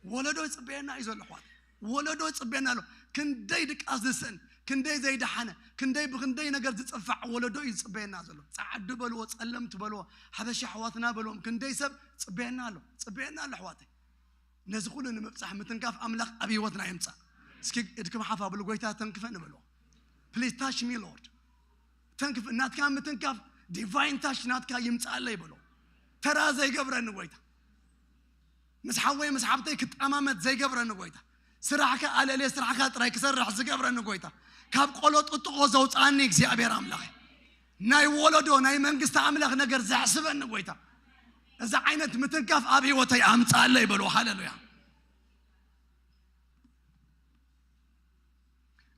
ወለዶ ይጽበየና እዩ ዘሎ ኣሕዋት። ወለዶ ይጽበየና ኣሎ። ክንደይ ድቃስ ዝስእን፣ ክንደይ ዘይደሓነ፣ ክንደይ ብክንደይ ነገር ዝጽፋዕ ወለዶ እዩ ዝጽበየና ዘሎ። ጸዓዱ በልዎ፣ ጸለምቲ በልዎ፣ ሓበሻ ኣሕዋትና በልዎም፣ ክንደይ ሰብ ጽበየና ኣሎ። ጽበየና ኣሎ ኣሕዋተይ። ነዚ ኩሉ ንምብጻሕ ምትንካፍ ኣምላኽ ኣብ ህይወትና ይምጻእ። እስኪ ኢድኩም ሓፍ ኣብሉ፣ ጎይታ ተንክፈኒ በልዎ። Please touch me Lord። ተንክፍ ናትካ ምትንካፍ ዲቫይን ታች ናትካ ይምጻኣለይ በሎ። ተራ ዘይገብረኒ ጎይታ፣ ምስ ሓወይ ምስ ሓብተይ ክጠማመት ዘይገብረኒ ጎይታ፣ ስራሕካ ኣለለ ስራሕካ ጥራይ ክሰርሕ ዝገብረኒ ጎይታ፣ ካብ ቆሎ ጥጥቆ ዘውፅኣኒ እግዚኣብሔር ኣምላኽ፣ ናይ ወለዶ ናይ መንግስቲ ኣምላኽ ነገር ዘሕስበኒ ጎይታ፣ እዚ ዓይነት ምትንካፍ ኣብ ህይወተይ ኣምጻኣለይ በሎ። ሃሌሉያ።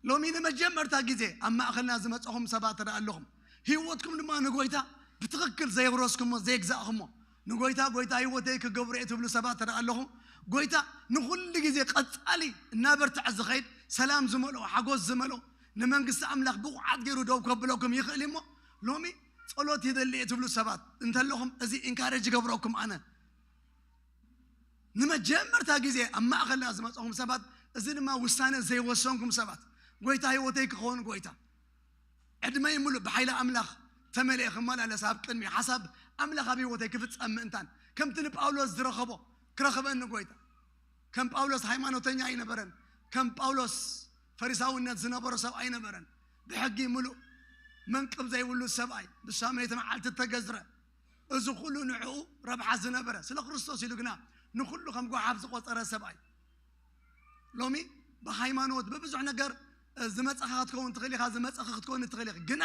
ሎሚ ንመጀመርታ ግዜ ኣብ ማእኸልና ዝመጻኹም ሰባት ተደኣ ኣለኹም፣ ህይወትኩም ድማ ንጎይታ ብትኽክል ዘየውረስኩሞ፣ ዘየግዛእኹሞ፣ ንጎይታ ጎይታ ህይወተይ ክገብሮ እየ ትብሉ ሰባት ተደኣ ኣለኹም፣ ጎይታ ንኹሉ ግዜ ቀጻሊ እናበርትዐ ዝኸይድ፣ ሰላም ዝመልኦ፣ ሓጎስ ዝመልኦ፣ ንመንግስቲ ኣምላኽ ብቑዓት ገይሩ ደው ከብለኩም ይኽእል እሞ፣ ሎሚ ጸሎት ይደሊ እየ ትብሉ ሰባት እንተለኹም፣ እዚ ኢንካሬጅ ይገብረኩም ኣነ። ንመጀመርታ ግዜ ኣብ ማእኸልና ዝመጻኹም ሰባት፣ እዚ ድማ ውሳነ ዘይወሰንኩም ሰባት፣ ጎይታ ህይወተይ ክኸውን ጎይታ፣ ዕድመይ ሙሉእ ብሓይሊ ኣምላኽ ተመሊኤ ክመላለስ ኣብ ቅድሚ ሓሳብ ኣምላኽ ኣብ ህይወተይ ክፍጸም ምእንታን፣ ከምቲ ንጳውሎስ ዝረኸቦ ክረኽበኒ ጎይታ። ከም ጳውሎስ ሃይማኖተኛ ኣይነበረን። ከም ጳውሎስ ፈሪሳውነት ዝነበሮ ሰብ ኣይነበረን። ብሕጊ ሙሉእ መንቅብ ዘይብሉ ሰብኣይ፣ ብሳመይቲ መዓልቲ እተገዝረ፣ እዚ ኩሉ ንዕኡ ረብሓ ዝነበረ፣ ስለ ክርስቶስ ኢሉ ግና ንኹሉ ከም ጓሓፍ ዝቖጸረ ሰብኣይ። ሎሚ ብሃይማኖት ብብዙሕ ነገር፣ እ፣ ዝመጻኻ ክትከውን ትኽእል ኢኻ፣ ዝመጻኺ ክትከውን ትኽእል ኢኺ። ግና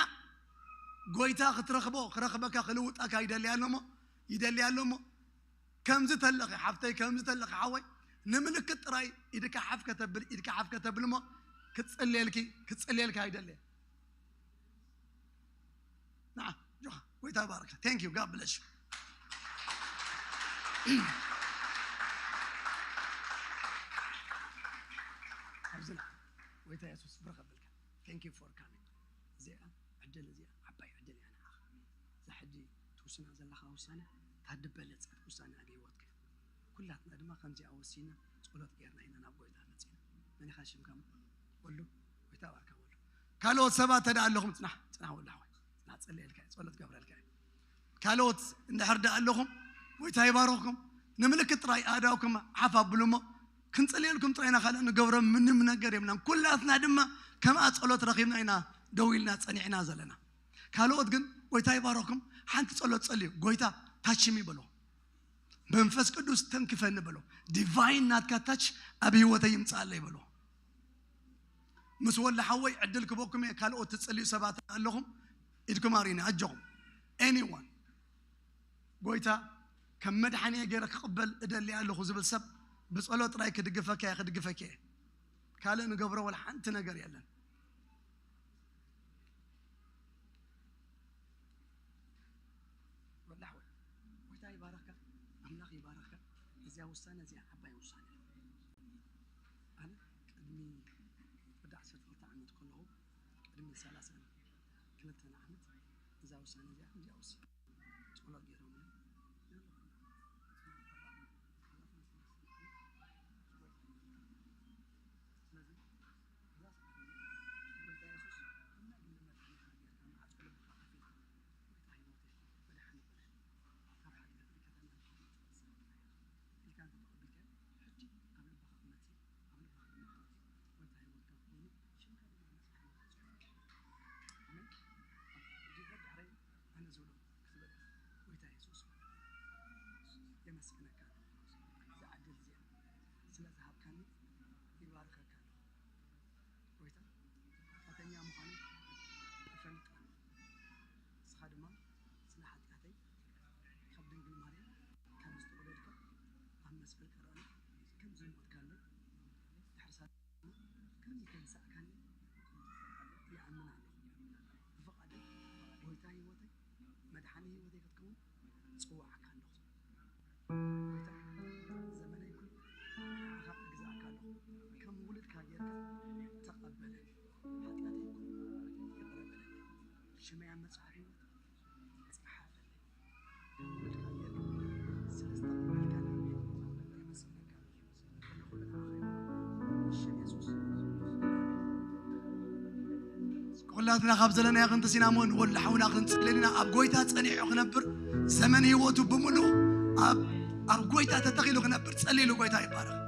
ጎይታ ክትረኽቦ፣ ክረኽበካ፣ ክልውጠካ ይደሊ ኣሎ እሞ፣ ይደሊ ኣሎ እሞ፣ ከምዚ ተለኺ ሓፍተይ፣ ከምዚ ተለኺ ሓወይ፣ ንምልክት ጥራይ ኢድካ ሓፍ ከተብል፣ ኢድካ ሓፍ ከተብል እሞ፣ ክትጽልየልኪ፣ ክትጽልየልካ ይደሊ። ንዓ፣ ጆኻ፣ ጎይታ ይባርካ። Thank you, God bless you። ኣብዚ ንዓ፣ ጎይታ የሱስ ብርኽ ኣበልካ። Thank you for coming። እዚኣ ዕድል፣ እዚኣ ዓባይ ዕድል እያ ንዓኻ። እዛ ሕጂ ትውስና ዘለኻ ውሳነ፣ እታ ዝበለጸት ውሳነ ኣብ ህይወትካ። ኩላትና ድማ ከምዚኣ ወሲና፣ ጸሎት ጌርና ኢና ናብ ጎይታ መጺና። መን ኢኻ ሽምካ? ወሉ፣ ጎይታ ባርካ ወሉ። ካልኦት ሰባት ተደኣ ኣለኹም፣ ጽናሕ፣ ጽናሕ ወሉ ሓወይ። ጽናሕ፣ ጸልየልካ እየ፣ ጸሎት ገብረልካ እየ። ካልኦት እንድሕር ደኣ ኣለኹም፣ ጎይታ ይባርኽኩም። ንምልክት ጥራይ ኣእዳውኩም ሓፍ ኣብሉ እሞ፣ ክንጽልየልኩም ጥራይ ኢና፣ ካልእ ንገብሮ ምንም ነገር የብልናን። ኩላትና ድማ ከምኣ ጸሎት ረኺብና ኢና ደው ኢልና ጸኒዕና ዘለና። ካልኦት ግን፣ ጎይታ ይባርኽኩም፣ ሓንቲ ጸሎት ጸልዩ፣ ጎይታ ታች ሚ በሎ። መንፈስ ቅዱስ ተንክፈኒ በሎ። ዲቫይን ናትካ ታች ኣብ ህይወተይ ይምጻኣለይ በሎ። ምስ ወላ ሓወይ ዕድል ክበኩም እየ፣ ካልኦት ትጽልዩ ሰባት ኣለኹም፣ ኢድኩም ኣሪኒ፣ ኣጆኹም። ኤኒዋን፣ ጎይታ ከም መድሓኒ ገይረ ክቕበል እደሊ ኣለኹ ዝብል ሰብ፣ ብጸሎት ጥራይ ክድግፈካ እየ፣ ክድግፈኪ እየ። ካልእ ንገብሮ ወላ ሓንቲ ነገር የለን። ወላ ሓወይ፣ ጎይታ ይባርኽካ፣ ኣምላኽ ይባርኽካ። ውሳነ እዚኣ ዓባይ ውሳነ። ኣነ ቅድሚ ወዲ ዓሰርተ ክልተ ዓመት ከለኹ፣ ቅድሚ ሰላሳን ክልተን ዓመት እዛ ውሳነ እዚኣ ከምዚኣ ወሲነ። ጸሎት ገይሮምኒ። ስለዚ እዛ ሰዓት እዚኣ ጎይታ የሱስ ከም ናይ ግሊ መድሓኒኻ ጌርካ መዓጾ ልብኻ ከፊትካ፣ ጎይታ ህይወተይ፣ መድሓኒ በለኒ፣ ካብ ሓጢኣተይ ከተናግፈኒ ትኽእል ሰብ ኢኻ ኢልካ እንተ ተቐቢልካዮ፣ ሕጂ ኣብ ልብኻ ክመጽእ፣ ኣብ ልብኻ ድማ ክኣቱ፣ ጎይታ ህይወትካ ኮይኑ፣ ሽምካ ድማ ኣብ መጽሓፍ ህይወት ክጽሕፍ። ኣሜን። ሕጂ ድሕረይ ኣነ ዝብሎ ክትብል ኢኻ። ጎይታ የሱስ የመስግነካ ኣለኹ። እዛ ዕድል እዚኣ ስለ ዝሃብካኒ ይባርከካ ኣለኹ። ጎይታ ሓጢኣተኛ ምዃነይ እፈልጥ ኣለኹ። ንስኻ ድማ ስለ ሓጢኣተይ ካብ ድንግል ማርያም ከም ዝተወለድካ ኣብ መስቀል ቀራንዮ ከም ዝሞትካለይ ድሕሪ ሳልስቲ ድማ ከም ዝተንሳእካለይ ይኣምን ኣለኹ። ብፍቓድካ ጎይታ ህይወተይ መድሓኒ ህይወተይ ክትከውን እጽውዓካ ኣለኹ። ጎይታ ዘመነይ ኩሉ ንዓኻ እግዝኣካ ኣለኹ። ከም ውሉድካ ጌርካ ተቐበለኒ። ሓጢኣተይ ኩሉ ይቕረ በለለይ። ሽመይ ኣብ መጽሓፍ ህይወት ጸሓፈለይ። ከም ውሉድካ ጌርካ ስለ ዝተቐበልካኒ የመስግነካ። ኩላትና ካብ ዘለናዮ ክንትስ ኢና እሞ ንወዲ ሓውና ክንጽልየልና፣ ኣብ ጎይታ ጸኒሑ ክነብር፣ ዘመን ህይወቱ ብምሉእ ኣብ፣ ኣብ ጎይታ ተተኺሉ ክነብር ጸልይሉ። ጎይታ ይባረኽ።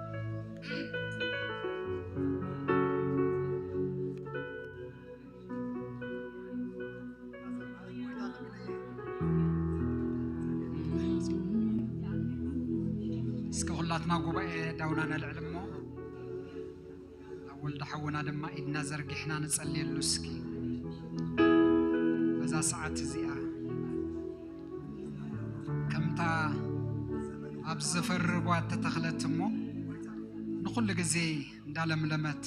እስከ ኩላትና ጉባኤ ዳውና ነልዕል እሞ፣ ናብ ወልደ ሓውና ድማ ኢድና ዘርጊሕና ንጸልየሉ እስኪ። በዛ ሰዓት እዚኣ ከምታ ኣብ ዝፈሪ ሩባ እተተኽለት እሞ፣ ንኹሉ ግዜ እንዳለምለመት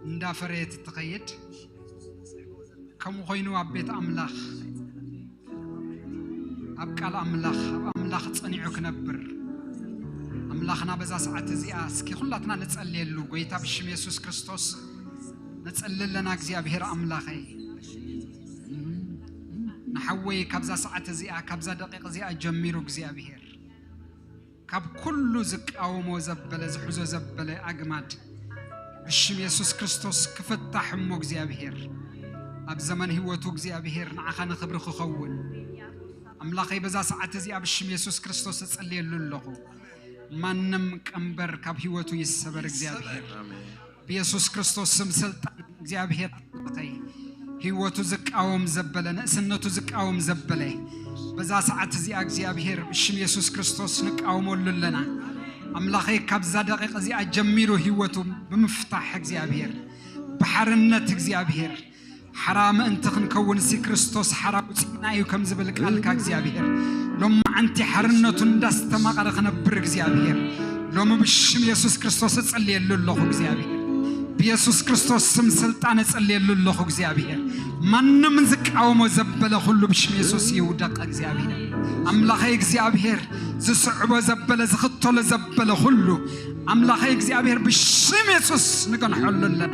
እንዳፈረየት እትኸይድ፣ ከምኡ ኮይኑ ኣብ ቤት ኣምላኽ፣ ኣብ ቃል ኣምላኽ፣ ኣብ ኣምላኽ ጸኒዑ ክነብር፣ ኣምላኽና በዛ ሰዓት እዚኣ እስኪ ኩላትና ንጸልየሉ። ጎይታ ብሽም የሱስ ክርስቶስ ንጸሊ ኣለና። እግዚኣብሔር ኣምላኸይ፣ ንሓወይ ካብዛ ሰዓት እዚኣ፣ ካብዛ ደቂቕ እዚኣ ጀሚሩ እግዚኣብሔር ካብ ኩሉ ዝቃወሞ ዘበለ፣ ዝሕዞ ዘበለ ኣግማድ ብሽም የሱስ ክርስቶስ ክፍታሕ እሞ እግዚኣብሔር ኣብ ዘመን ህይወቱ እግዚኣብሔር ንዓኻ ንኽብሪ ክኸውን ኣምላኸይ በዛ ሰዓት እዚኣ ብሽም የሱስ ክርስቶስ እጸልየሉ ኣለኹ። ማንም ቀንበር ካብ ህይወቱ ይሰበር እግዚኣብሔር። ኣሜን። ብየሱስ ክርስቶስ ስም ስልጣን እግዚኣብሔር ኣምላኸይ ህይወቱ ዝቃወም ዘበለ፣ ንእስነቱ ዝቃወም ዘበለ፣ በዛ ሰዓት እዚኣ እግዚኣብሔር ብሽም የሱስ ክርስቶስ ንቃወመሉ ኣለና። ኣምላኸይ ካብዛ ደቂቕ እዚኣ ጀሚሩ ህይወቱ ብምፍታሕ እግዚኣብሔር ብሓርነት እግዚኣብሔር ሓራ ምእንቲ ክንከውንሲ ክርስቶስ ሓራ ውፂእና እዩ ከም ዝብል ቃልካ እግዚኣብሔር ሎማዓንቲ ሓርነቱ እንዳስተማቐረ ክነብር እግዚኣብሔር ሎሚ ብሽም የሱስ ክርስቶስ እጸልየሉ ኣለኹ እግዚኣብሔር። ብየሱስ ክርስቶስ ስም ስልጣን እጸልየሉ ኣለኹ እግዚኣብሔር። ማንም ዝቃወሞ ዘበለ ኩሉ ብሽም የሱስ ይውደቕ እግዚኣብሔር። ኣምላኸይ እግዚኣብሔር ዝስዕቦ ዘበለ ዝኽተሎ ዘበለ ኩሉ ኣምላኸይ እግዚኣብሔር ብሽም የሱስ ንገንሐሉ ኣለና።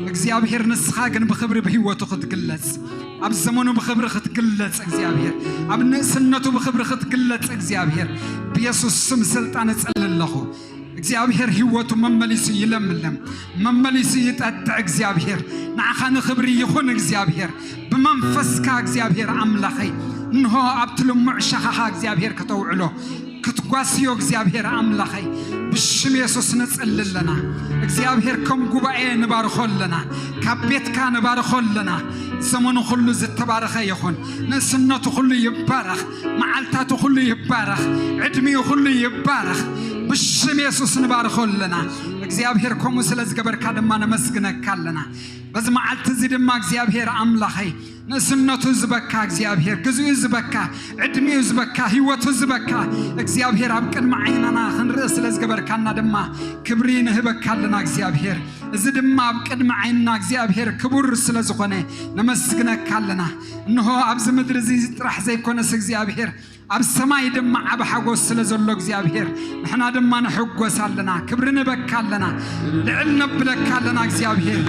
እግዚኣብሔር ንስኻ ግን ብኽብሪ ብህይወቱ ክትግለጽ ኣብ ዘመኑ ብኽብሪ ክትግለጽ እግዚኣብሔር ኣብ ንእስነቱ ብኽብሪ ክትግለጽ እግዚኣብሔር ብየሱስ ስም ስልጣን እጸሊ ኣለኹ። እግዚኣብሔር ህይወቱ መመሊሱ ይለምለም፣ መመሊሱ ይጠጥዕ። እግዚኣብሔር ንዓኻ ንኽብሪ ይኹን። እግዚኣብሔር ብመንፈስካ እግዚኣብሔር ኣምላኸይ እንሆ ኣብቲ ልሙዕ ሸኻኻ እግዚኣብሔር ከተውዕሎ ክትጓስዮ እግዚኣብሔር ኣምላኸይ ብሽም የሱስ ንጽሊ ኣለና። እግዚኣብሔር ከም ጉባኤ ንባርኾ ኣለና፣ ካብ ቤትካ ንባርኾ ኣለና። ዘመኑ ኩሉ ዝተባረኸ ይኹን፣ ንእስነቱ ኩሉ ይባረኽ፣ መዓልታቱ ኩሉ ይባረኽ፣ ዕድሚኡ ኩሉ ይባረኽ። ብሽም የሱስ ንባርኾ ኣለና። እግዚኣብሔር ከምኡ ስለ ዝገበርካ ድማ ነመስግነካ ኣለና። በዚ መዓልቲ እዚ ድማ እግዚኣብሔር ኣምላኸይ ንእስነቱ ዝበካ እግዚኣብሔር ግዜኡ ዝበካ ዕድሚኡ ዝበካ ህይወቱ ዝበካ እግዚኣብሔር ኣብ ቅድሚ ዓይናና ክንርኢ ስለ ዝገበርካና ድማ ክብሪ ንህበካ ኣለና እግዚኣብሔር። እዚ ድማ ኣብ ቅድሚ ዓይንና እግዚኣብሔር ክቡር ስለ ዝኾነ ነመስግነካ ኣለና። እንሆ ኣብዚ ምድሪ እዚ ጥራሕ ዘይኮነስ እግዚኣብሔር ኣብ ሰማይ ድማ ዓቢ ሓጎስ ስለ ዘሎ እግዚኣብሔር፣ ንሕና ድማ ንሕጎስ ኣለና፣ ክብሪ ንበካ ኣለና፣ ልዕል ነብለካ ኣለና እግዚኣብሔር።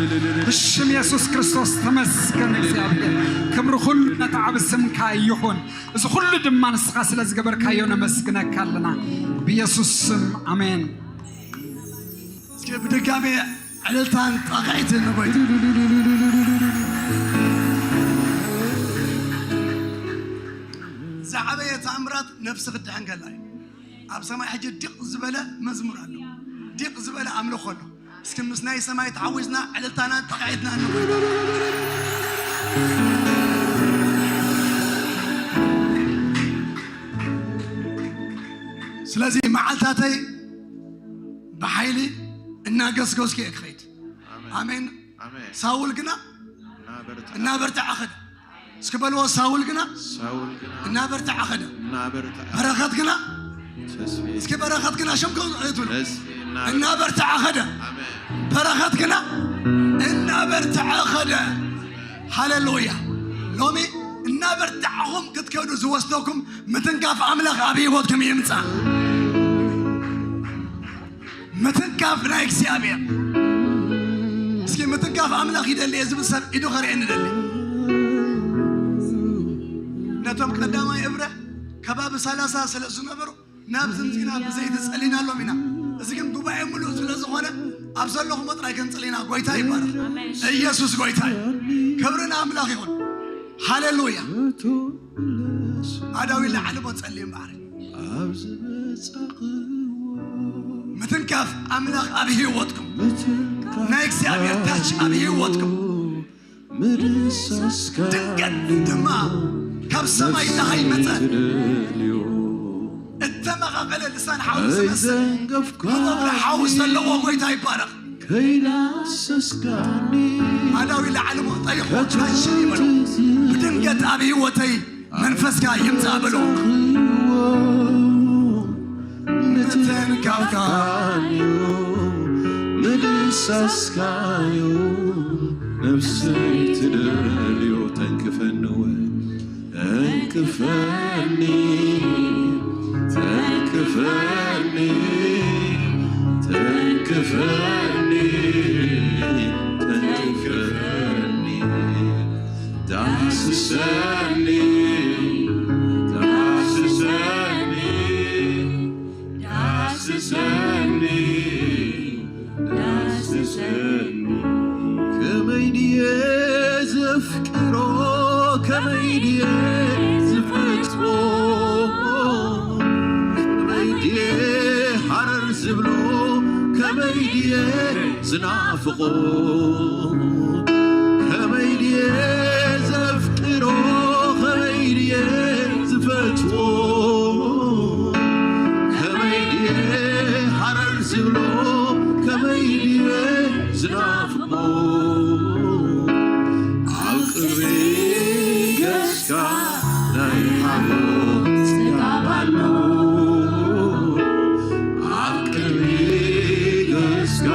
ብሽም የሱስ ክርስቶስ ተመስገን እግዚኣብሔር። ክብሪ ኩሉ ነቲ ዓቢ ስምካ ይኹን። እዚ ኩሉ ድማ ንስኻ ስለ ዝገበርካዮ ነመስግነካ ኣለና። ብየሱስ ስም ኣሜን። እስኪ ብድጋሜ ዕልልታን ጣቕዒትን ንጎይታ። ዝዓበየ ተኣምራት ነፍሲ ክድሕን ከላ እዩ። ኣብ ሰማይ ሕጂ ዲቕ ዝበለ መዝሙር ኣሎ፣ ዲቕ ዝበለ ኣምልኾ ኣሎ። እስኪ ምስ ናይ ሰማይ ተሓዊስና ዕልልታና ጣቕዒትና ንጎይታ። ስለዚ መዓልታተይ ብሓይሊ እናገስገስኩ እየ ክኸይድ። ኣሜን። ኣሜን። ኣሜን። ሳውል ግና እናበርትዐ እናበርትዐ ኸደ። እስኪ በልዎ፣ ሳውል ግና ሳውል ግና እናበርትዐ ኸደ። እናበርትዐ በረኸት ግና ተስፌ እስኪ በረኸት ግና ሽምኩም እትብሉ ተስፌ እናበርትዐ እናበርትዐ ኸደ። ኣሜን። በረኸት ግና እናበርትዐ ኸደ። ሃሌሉያ። ሎሚ እናበርትዐኹም ክትከዱ ዝወስደኩም ምትንካፍ ኣምላኽ ኣብ ህይወትኩም ይምጻእ። ምትንካፍ ናይ እግዚኣብሔር። እስኪ ምትንካፍ ኣምላኽ ይደሊ እየ ዝብል ሰብ ኢዱ ኸርእየኒ ደሊ። ነቶም ቀዳማይ እብረ ከባቢ ሰላሳ ስለ ዝነበሩ ናብ ዝምፅና ብዘይቲ ጸሊናሎም ኢና። እዚ ግን ጉባኤ ምሉእ ስለ ዝኾነ ኣብ ዘለኹም ጥራይ ክንጽል ኢና። ጎይታ ይባረኽ። ኣሜን። ኢየሱስ ጎይታ እዩ። ክብሪ ንኣምላኽ ይኹን። ሃሌሉያ። ኣዳዊ ላዕሊ ቦ ጸልዩ እምበኣር። ምትንካፍ ኣምላኽ ኣብ ህይወትኩም፣ ናይ እግዚኣብሔር ታች ኣብ ህይወትኩም። ድንገት ድማ ካብ ሰማይ ፀሓይ መፀ። እተመቓቐለ ልሳን ሓዊ ዝመስል፣ መወቕሪ ሓዊ ዘለዎ ጎይታ ይባረኽ። ኣዳዊ ላዕሊ ቦ ጠይቑ፣ ታች ይበሉ። ብድንገት ኣብ ህይወተይ መንፈስካ ይምጻእ በሎ። ምትንካፍካንዩ ምድሳስካዩ ነፍሰይ ትደልዮ። ተንክፈኒ ወይ ተንክፈኒ፣ ተንክፈኒ፣ ተንክፈኒ፣ ተንክፈኒ። ዳስሰኒ፣ ዳስሰኒ፣ ዳስሰኒ፣ ዳስሰኒ። ከመይ ድየ ዘፍቅሮ፣ ከመይ ድየ ዝፈትዎ፣ ከመይ ድየ ሃረር ዝብሎ፣ ከመይ ድየ ዝናፍቖ፣ ከመይ ድየ ዘፍቅሮ፣ ከመይ ድየ ዝፈትዎ፣ ከመይ ድየ ሃረር ዝብሎ፣ ከመይ ድየ ዝናፍቖ። ኣብ ቅድሚ ገጽካ ናይ ሓጎስ ጽጋብ ኣሎ። ኣብ ቅድሚ ገጽካ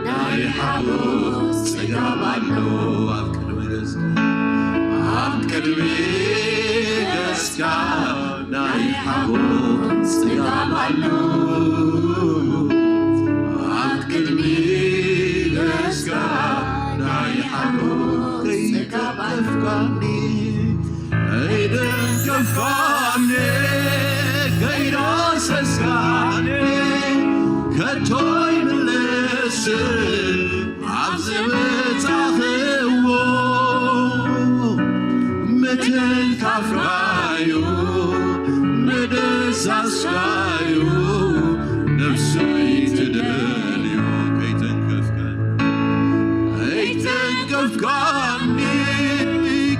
ናይ ሓጎስ ጽጋብ ኣሎ። ኣብ ቅድሚ ገጽካ፣ ኣብ ቅድሚ ገጽካ ናይ ሓጎስ ጽጋብ ኣሎ። ኣብ ቅድሚ ገጽካ ናይ ሓጎስ ጽጋብ ኣሎ። ከይደገፍካኒ፣ ከይደገፍካኒ፣ ከይዳሰስካኒ፣ ከቶ ይምለስ ኣብ ዝበጻኽዎ ምትንካፍካዩ፣ ምድሳስካዩ ነፍሰይ ትደልዮ። ከይተንከፍካኒ፣ ከይተንከፍካኒ፣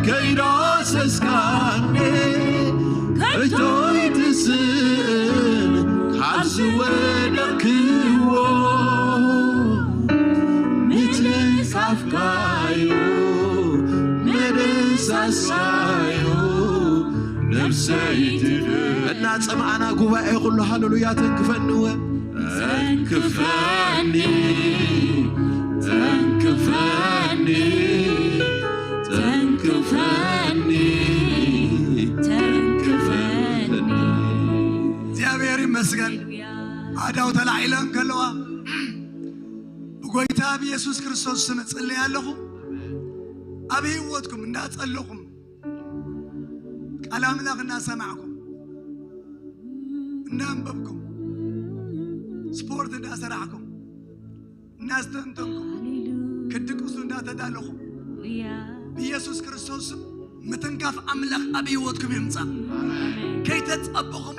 ከይዳሰስካኒ፣ ከቶ ይትስእን ካብ ዝወደቕክዎ። ምትንካፍካዩ፣ ምድሳስካዩ ነፍሰይ ትብል። እናጸምኣና ጉባኤ ኩሉ ሃሌሉያ ተንክፈኒ እወ። ተንክፈኒ፣ ተንክፈኒ፣ ተንክፈኒ፣ ተንክፈኒ። ኣብ የሱስ ክርስቶስ ስም እጽልይ ኣለኹ። ኣብ ህይወትኩም እንዳጸለኹም፣ ቃል ኣምላኽ እናሰማዕኩም፣ እንዳንበብኩም፣ ስፖርት እንዳሰራሕኩም፣ እናስተንተንኩም፣ ክትድቅሱ እንዳተዳለኹም፣ ብየሱስ ክርስቶስ ስም ምትንካፍ ኣምላኽ ኣብ ህይወትኩም ይምጻእ። ከይተጸበኹሞ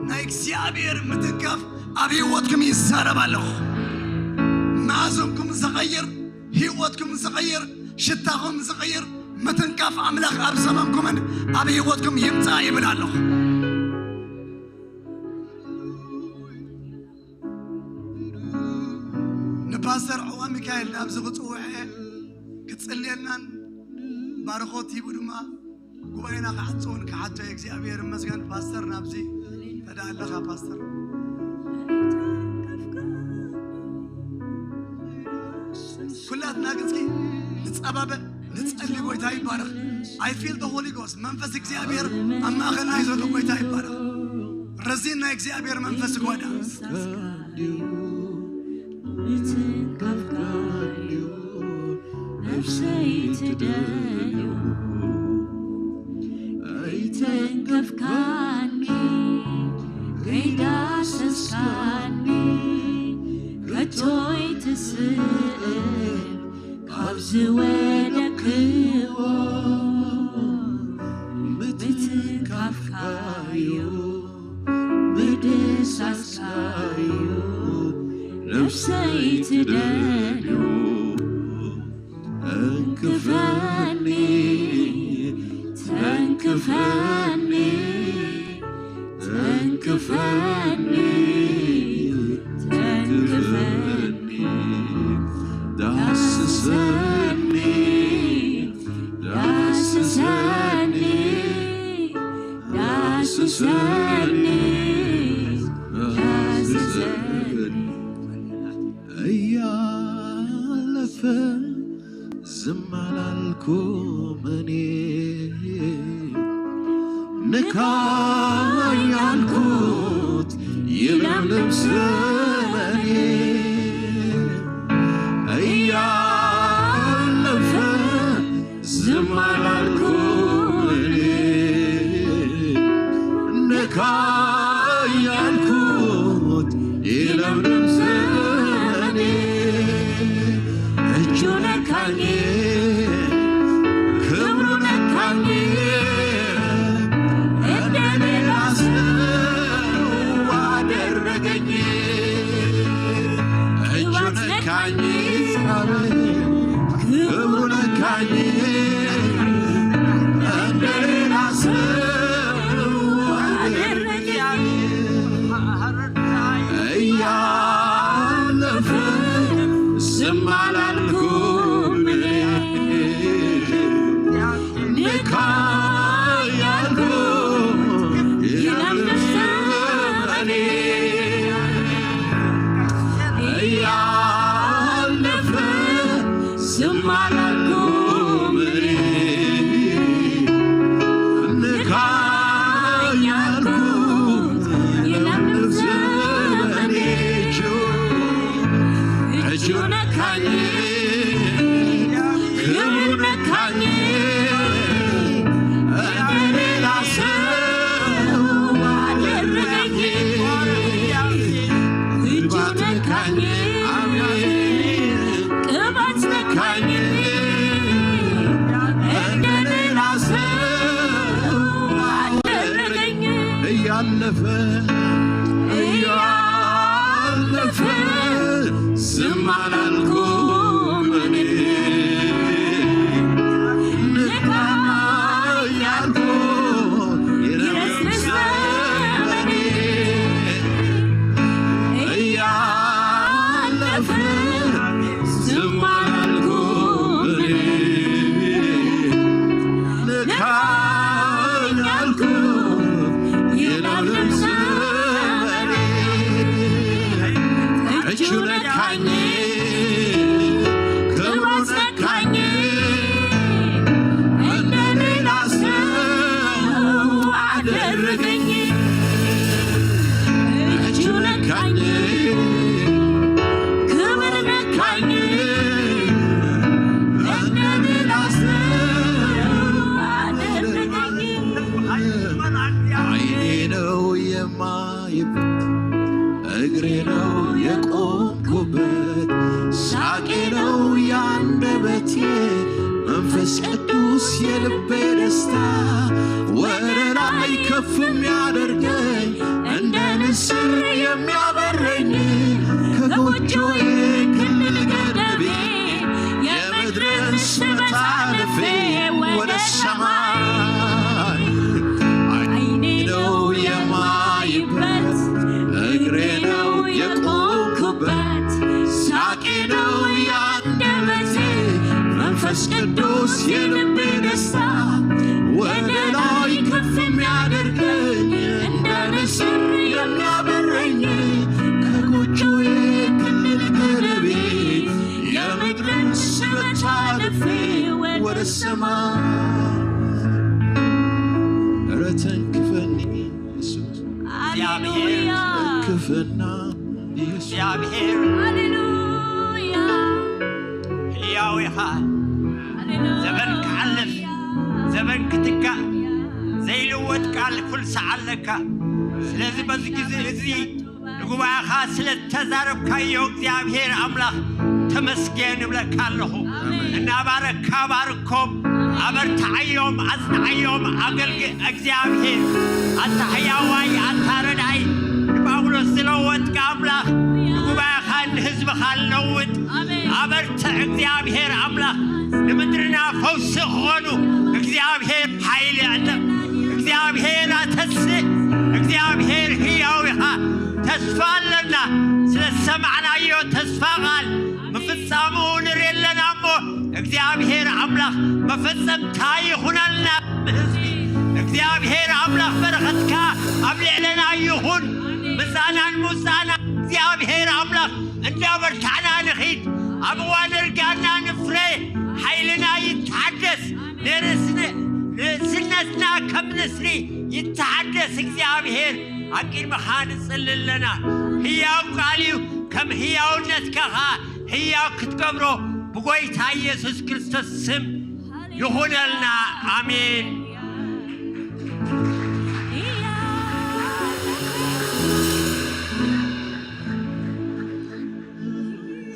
ናይ እግዚኣብሔር ምትንካፍ ኣብ ህይወትኩም ይዛረብ ኣለኹ። መኣዝንኩም ዝቐይር፣ ህይወትኩም ዝቐይር፣ ሽታኹም ዝቐይር ምትንካፍ ኣምላኽ ኣብ ዘመንኩምን ኣብ ህይወትኩም ይምጻእ ይብል ኣለኹ። ንፓስተር ዕዋ ሚካኤል ናብዚ ክጽውዐ ክጽልየልናን ባርኾት ሂቡ ድማ ጉባኤና ክዓጽውን ክሓቶ እየ። እግዚኣብሔር ይመስገን። ፓስተር ናብዚ ተዳ ኣለኻ ፓስተር። ኩላትና ግዜ ንጸባበ ንጸሊ። ጎይታ ይባረኽ። I feel the Holy Ghost። መንፈስ እግዚኣብሔር ኣብ ማእኸልና እዩ ዘሎ። ጎይታ ይባረኽ። ረዚን ናይ እግዚኣብሔር መንፈስ ጓዳ። ምትንካፍካዩ ነፍሰይ ትደልዩ፣ ኣይተንከፍካኒ፣ ከይዳሰስካኒ፣ ከቶ ኣይትስእን ካብ ዝወደክዎ። ምትንካፍካዩ ምድሳስካዩ ነፍሰይ ትደልዩ። እንክፈኒ፣ ተንክፈኒ፣ ተንክፈኒ፣ ተንክፈኒ፣ ዳስሰኒ፣ ዳስሰኒ፣ ዳስሰኒ፣ ዳስሰኒ። እያለፈ ዝም አላልኩም እኔ ንካ ያልኩት ይለምልም ዘመኔ። እያለፈ ዝም አላልኩም እኔ ንካ ያልኩት ይለምልም ዘመኔ። እጁ ነካኝ፣ ክብሩ ነካኝ፣ እንደ ሌላ ሰው አደረገኝ። እጁ ነካኝ፣ ክብሩ ነካኝ፣ እንደ ሌላ ሰው አደረገኝ። እያለፈ ዝም አላልኩም እኔ ንካ ያልኩት ይለምልም ዘመኔ። እያለፈ ዝም አላልኩም እኔ ንካ ያልኩት ይለምልም ዘመኔ። እጁ እጁ ነካኝ፣ ክብሩ ነካኝ፣ እንደ ሌላ ሰው አደረገኝ። እጁ ነካኝ፣ ቅባት ነካኝ፣ እንደ ሌላ ሰው አደረገኝ። እያለፈ እያለፈ ዝም አላልኩም እኔ ንካ ያልኩት ይለምልም ዘመኔ። እያለፈ ዝም አላልኩም እኔ ንካ ያልኩት ይለምልም ዘመኔ። እጁ ነካኝ፣ መንፈስ ቅዱስ የልቤ ደስታ ወደ ላይ ከፍ የሚያደርገኝ እንደ ንስር የሚያበረኝ ከጎጆዬ ክልል ገደቤ የምድርን ስበት አልፌ ወደ ሰማይ አይኔ ነው የማይበት እግሬ ነው የቆምኩበት ሳቄ ነው ያንደበቴ መንፈስ ቅዱስ የልቤ ደስታ ወደ ላይ ከፍ የሚያደርገኝ እንደ ንስር የሚያበረኝ ከጎጆዬ ክልል ገደቤ የምድርን ስበት አልፌ ወደ ሰማይ ኧረ ተንክፈኒ ኢየሱስ እግዚአብሔር ክፈና ኢየሱስ እግዚአብሔር ሃሌሉያ ሕያው ኢኻ። ዘበን ክሓልፍ ዘበን ክትካእ ዘይልወጥ ቃል ኩል ሰዓት ኣለካ። ስለዚ በዚ ግዜ እዚ ንጉባኤኻ ስለ ዝተዛረብካዮ እግዚኣብሔር ኣምላኽ ተመስገን እብለካ ኣለኹ። እናባረካ ባርኮም፣ ኣበርትዓዮም፣ ኣጽንዓዮም፣ ኣገልግ እግዚኣብሔር ኣታ ሕያዋይ ኣታ ረድኣይ ንጳውሎስ ዝለወጥካ ኣምላኽ ንጉባኤኻ ንህዝብኻ ለውጥ ኣበርትዕ እግዚኣብሔር ኣምላኽ ንምድርና ፈውሲ ክኾኑ እግዚኣብሔር ሓይሊ ኣዕጥቕ እግዚኣብሔር ኣተስእ እግዚኣብሔር ህያው ኢኻ ተስፋ ኣለና ስለ ዝሰማዕናዮ ተስፋ ቃል ምፍጻሙ ንርኢ ኣለና እሞ እግዚኣብሔር ኣምላኽ መፈጸምታ ይኹነልና ህዝቢ እግዚኣብሔር ኣምላኽ በረኸትካ ኣብ ልዕለና ይኹን ምጻናን ሙጻና እግዚኣብሔር ኣምላኽ እንዳበርታዕና ንኺድ ኣብ እዋን እርጋና ንፍረ ሓይልና ይተሓደስ ንርእስነትና ከም ንስሪ ይተሓደስ እግዚኣብሔር ኣብ ቅድመኻ ንጽሊ ኣለና ህያው ቃል እዩ ከም ህያውነትካ ኸዓ ህያው ክትገብሮ ብጎይታ ኢየሱስ ክርስቶስ ስም ይኹነልና ኣሜን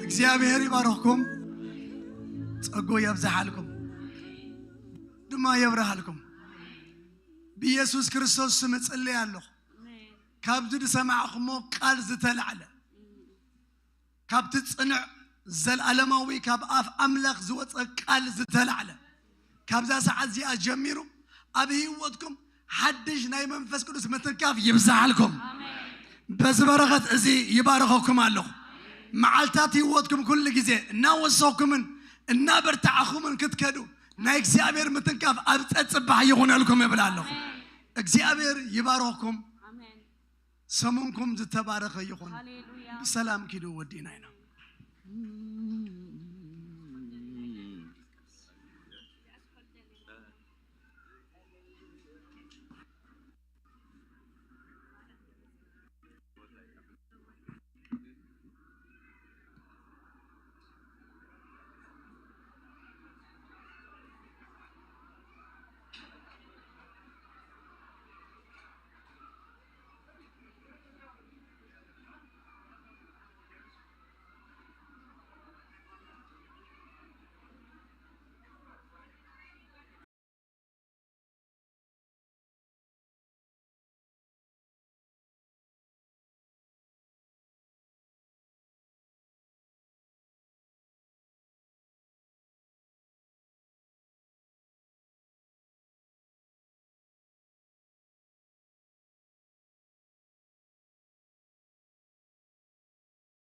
እግዚኣብሔር ይባርኽኩም ጸጉ የብዝሓልኩም ድማ የብርሃልኩም ብኢየሱስ ክርስቶስ ስም እጽልይ ኣለኹ ካብዚ ዝሰማዕኹሞ ቃል ዝተላዕለ ካብቲ ጽኑዕ ዘለዓለማዊ ካብ ኣፍ ኣምላኽ ዝወፀ ቃል ዝተላዕለ ካብዛ ሰዓት እዚኣ ጀሚሩ ኣብ ህይወትኩም ሓድሽ ናይ መንፈስ ቅዱስ ምትንካፍ ይብዝሓልኩም በዚ በረኸት እዚ ይባረኸኩም ኣለኹ መዓልታት ህይወትኩም ኩሉ ግዜ እናወሰኹምን እናበርታዕኹምን ክትከዱ ናይ እግዚኣብሔር ምትንካፍ ኣብ ፀፅባሕ ይኹነልኩም እብል ኣለኹ እግዚኣብሔር ይባረኽኩም ሰሙንኩም ዝተባረኸ ይኹን ብሰላም ኪዱ ወዲና ኢና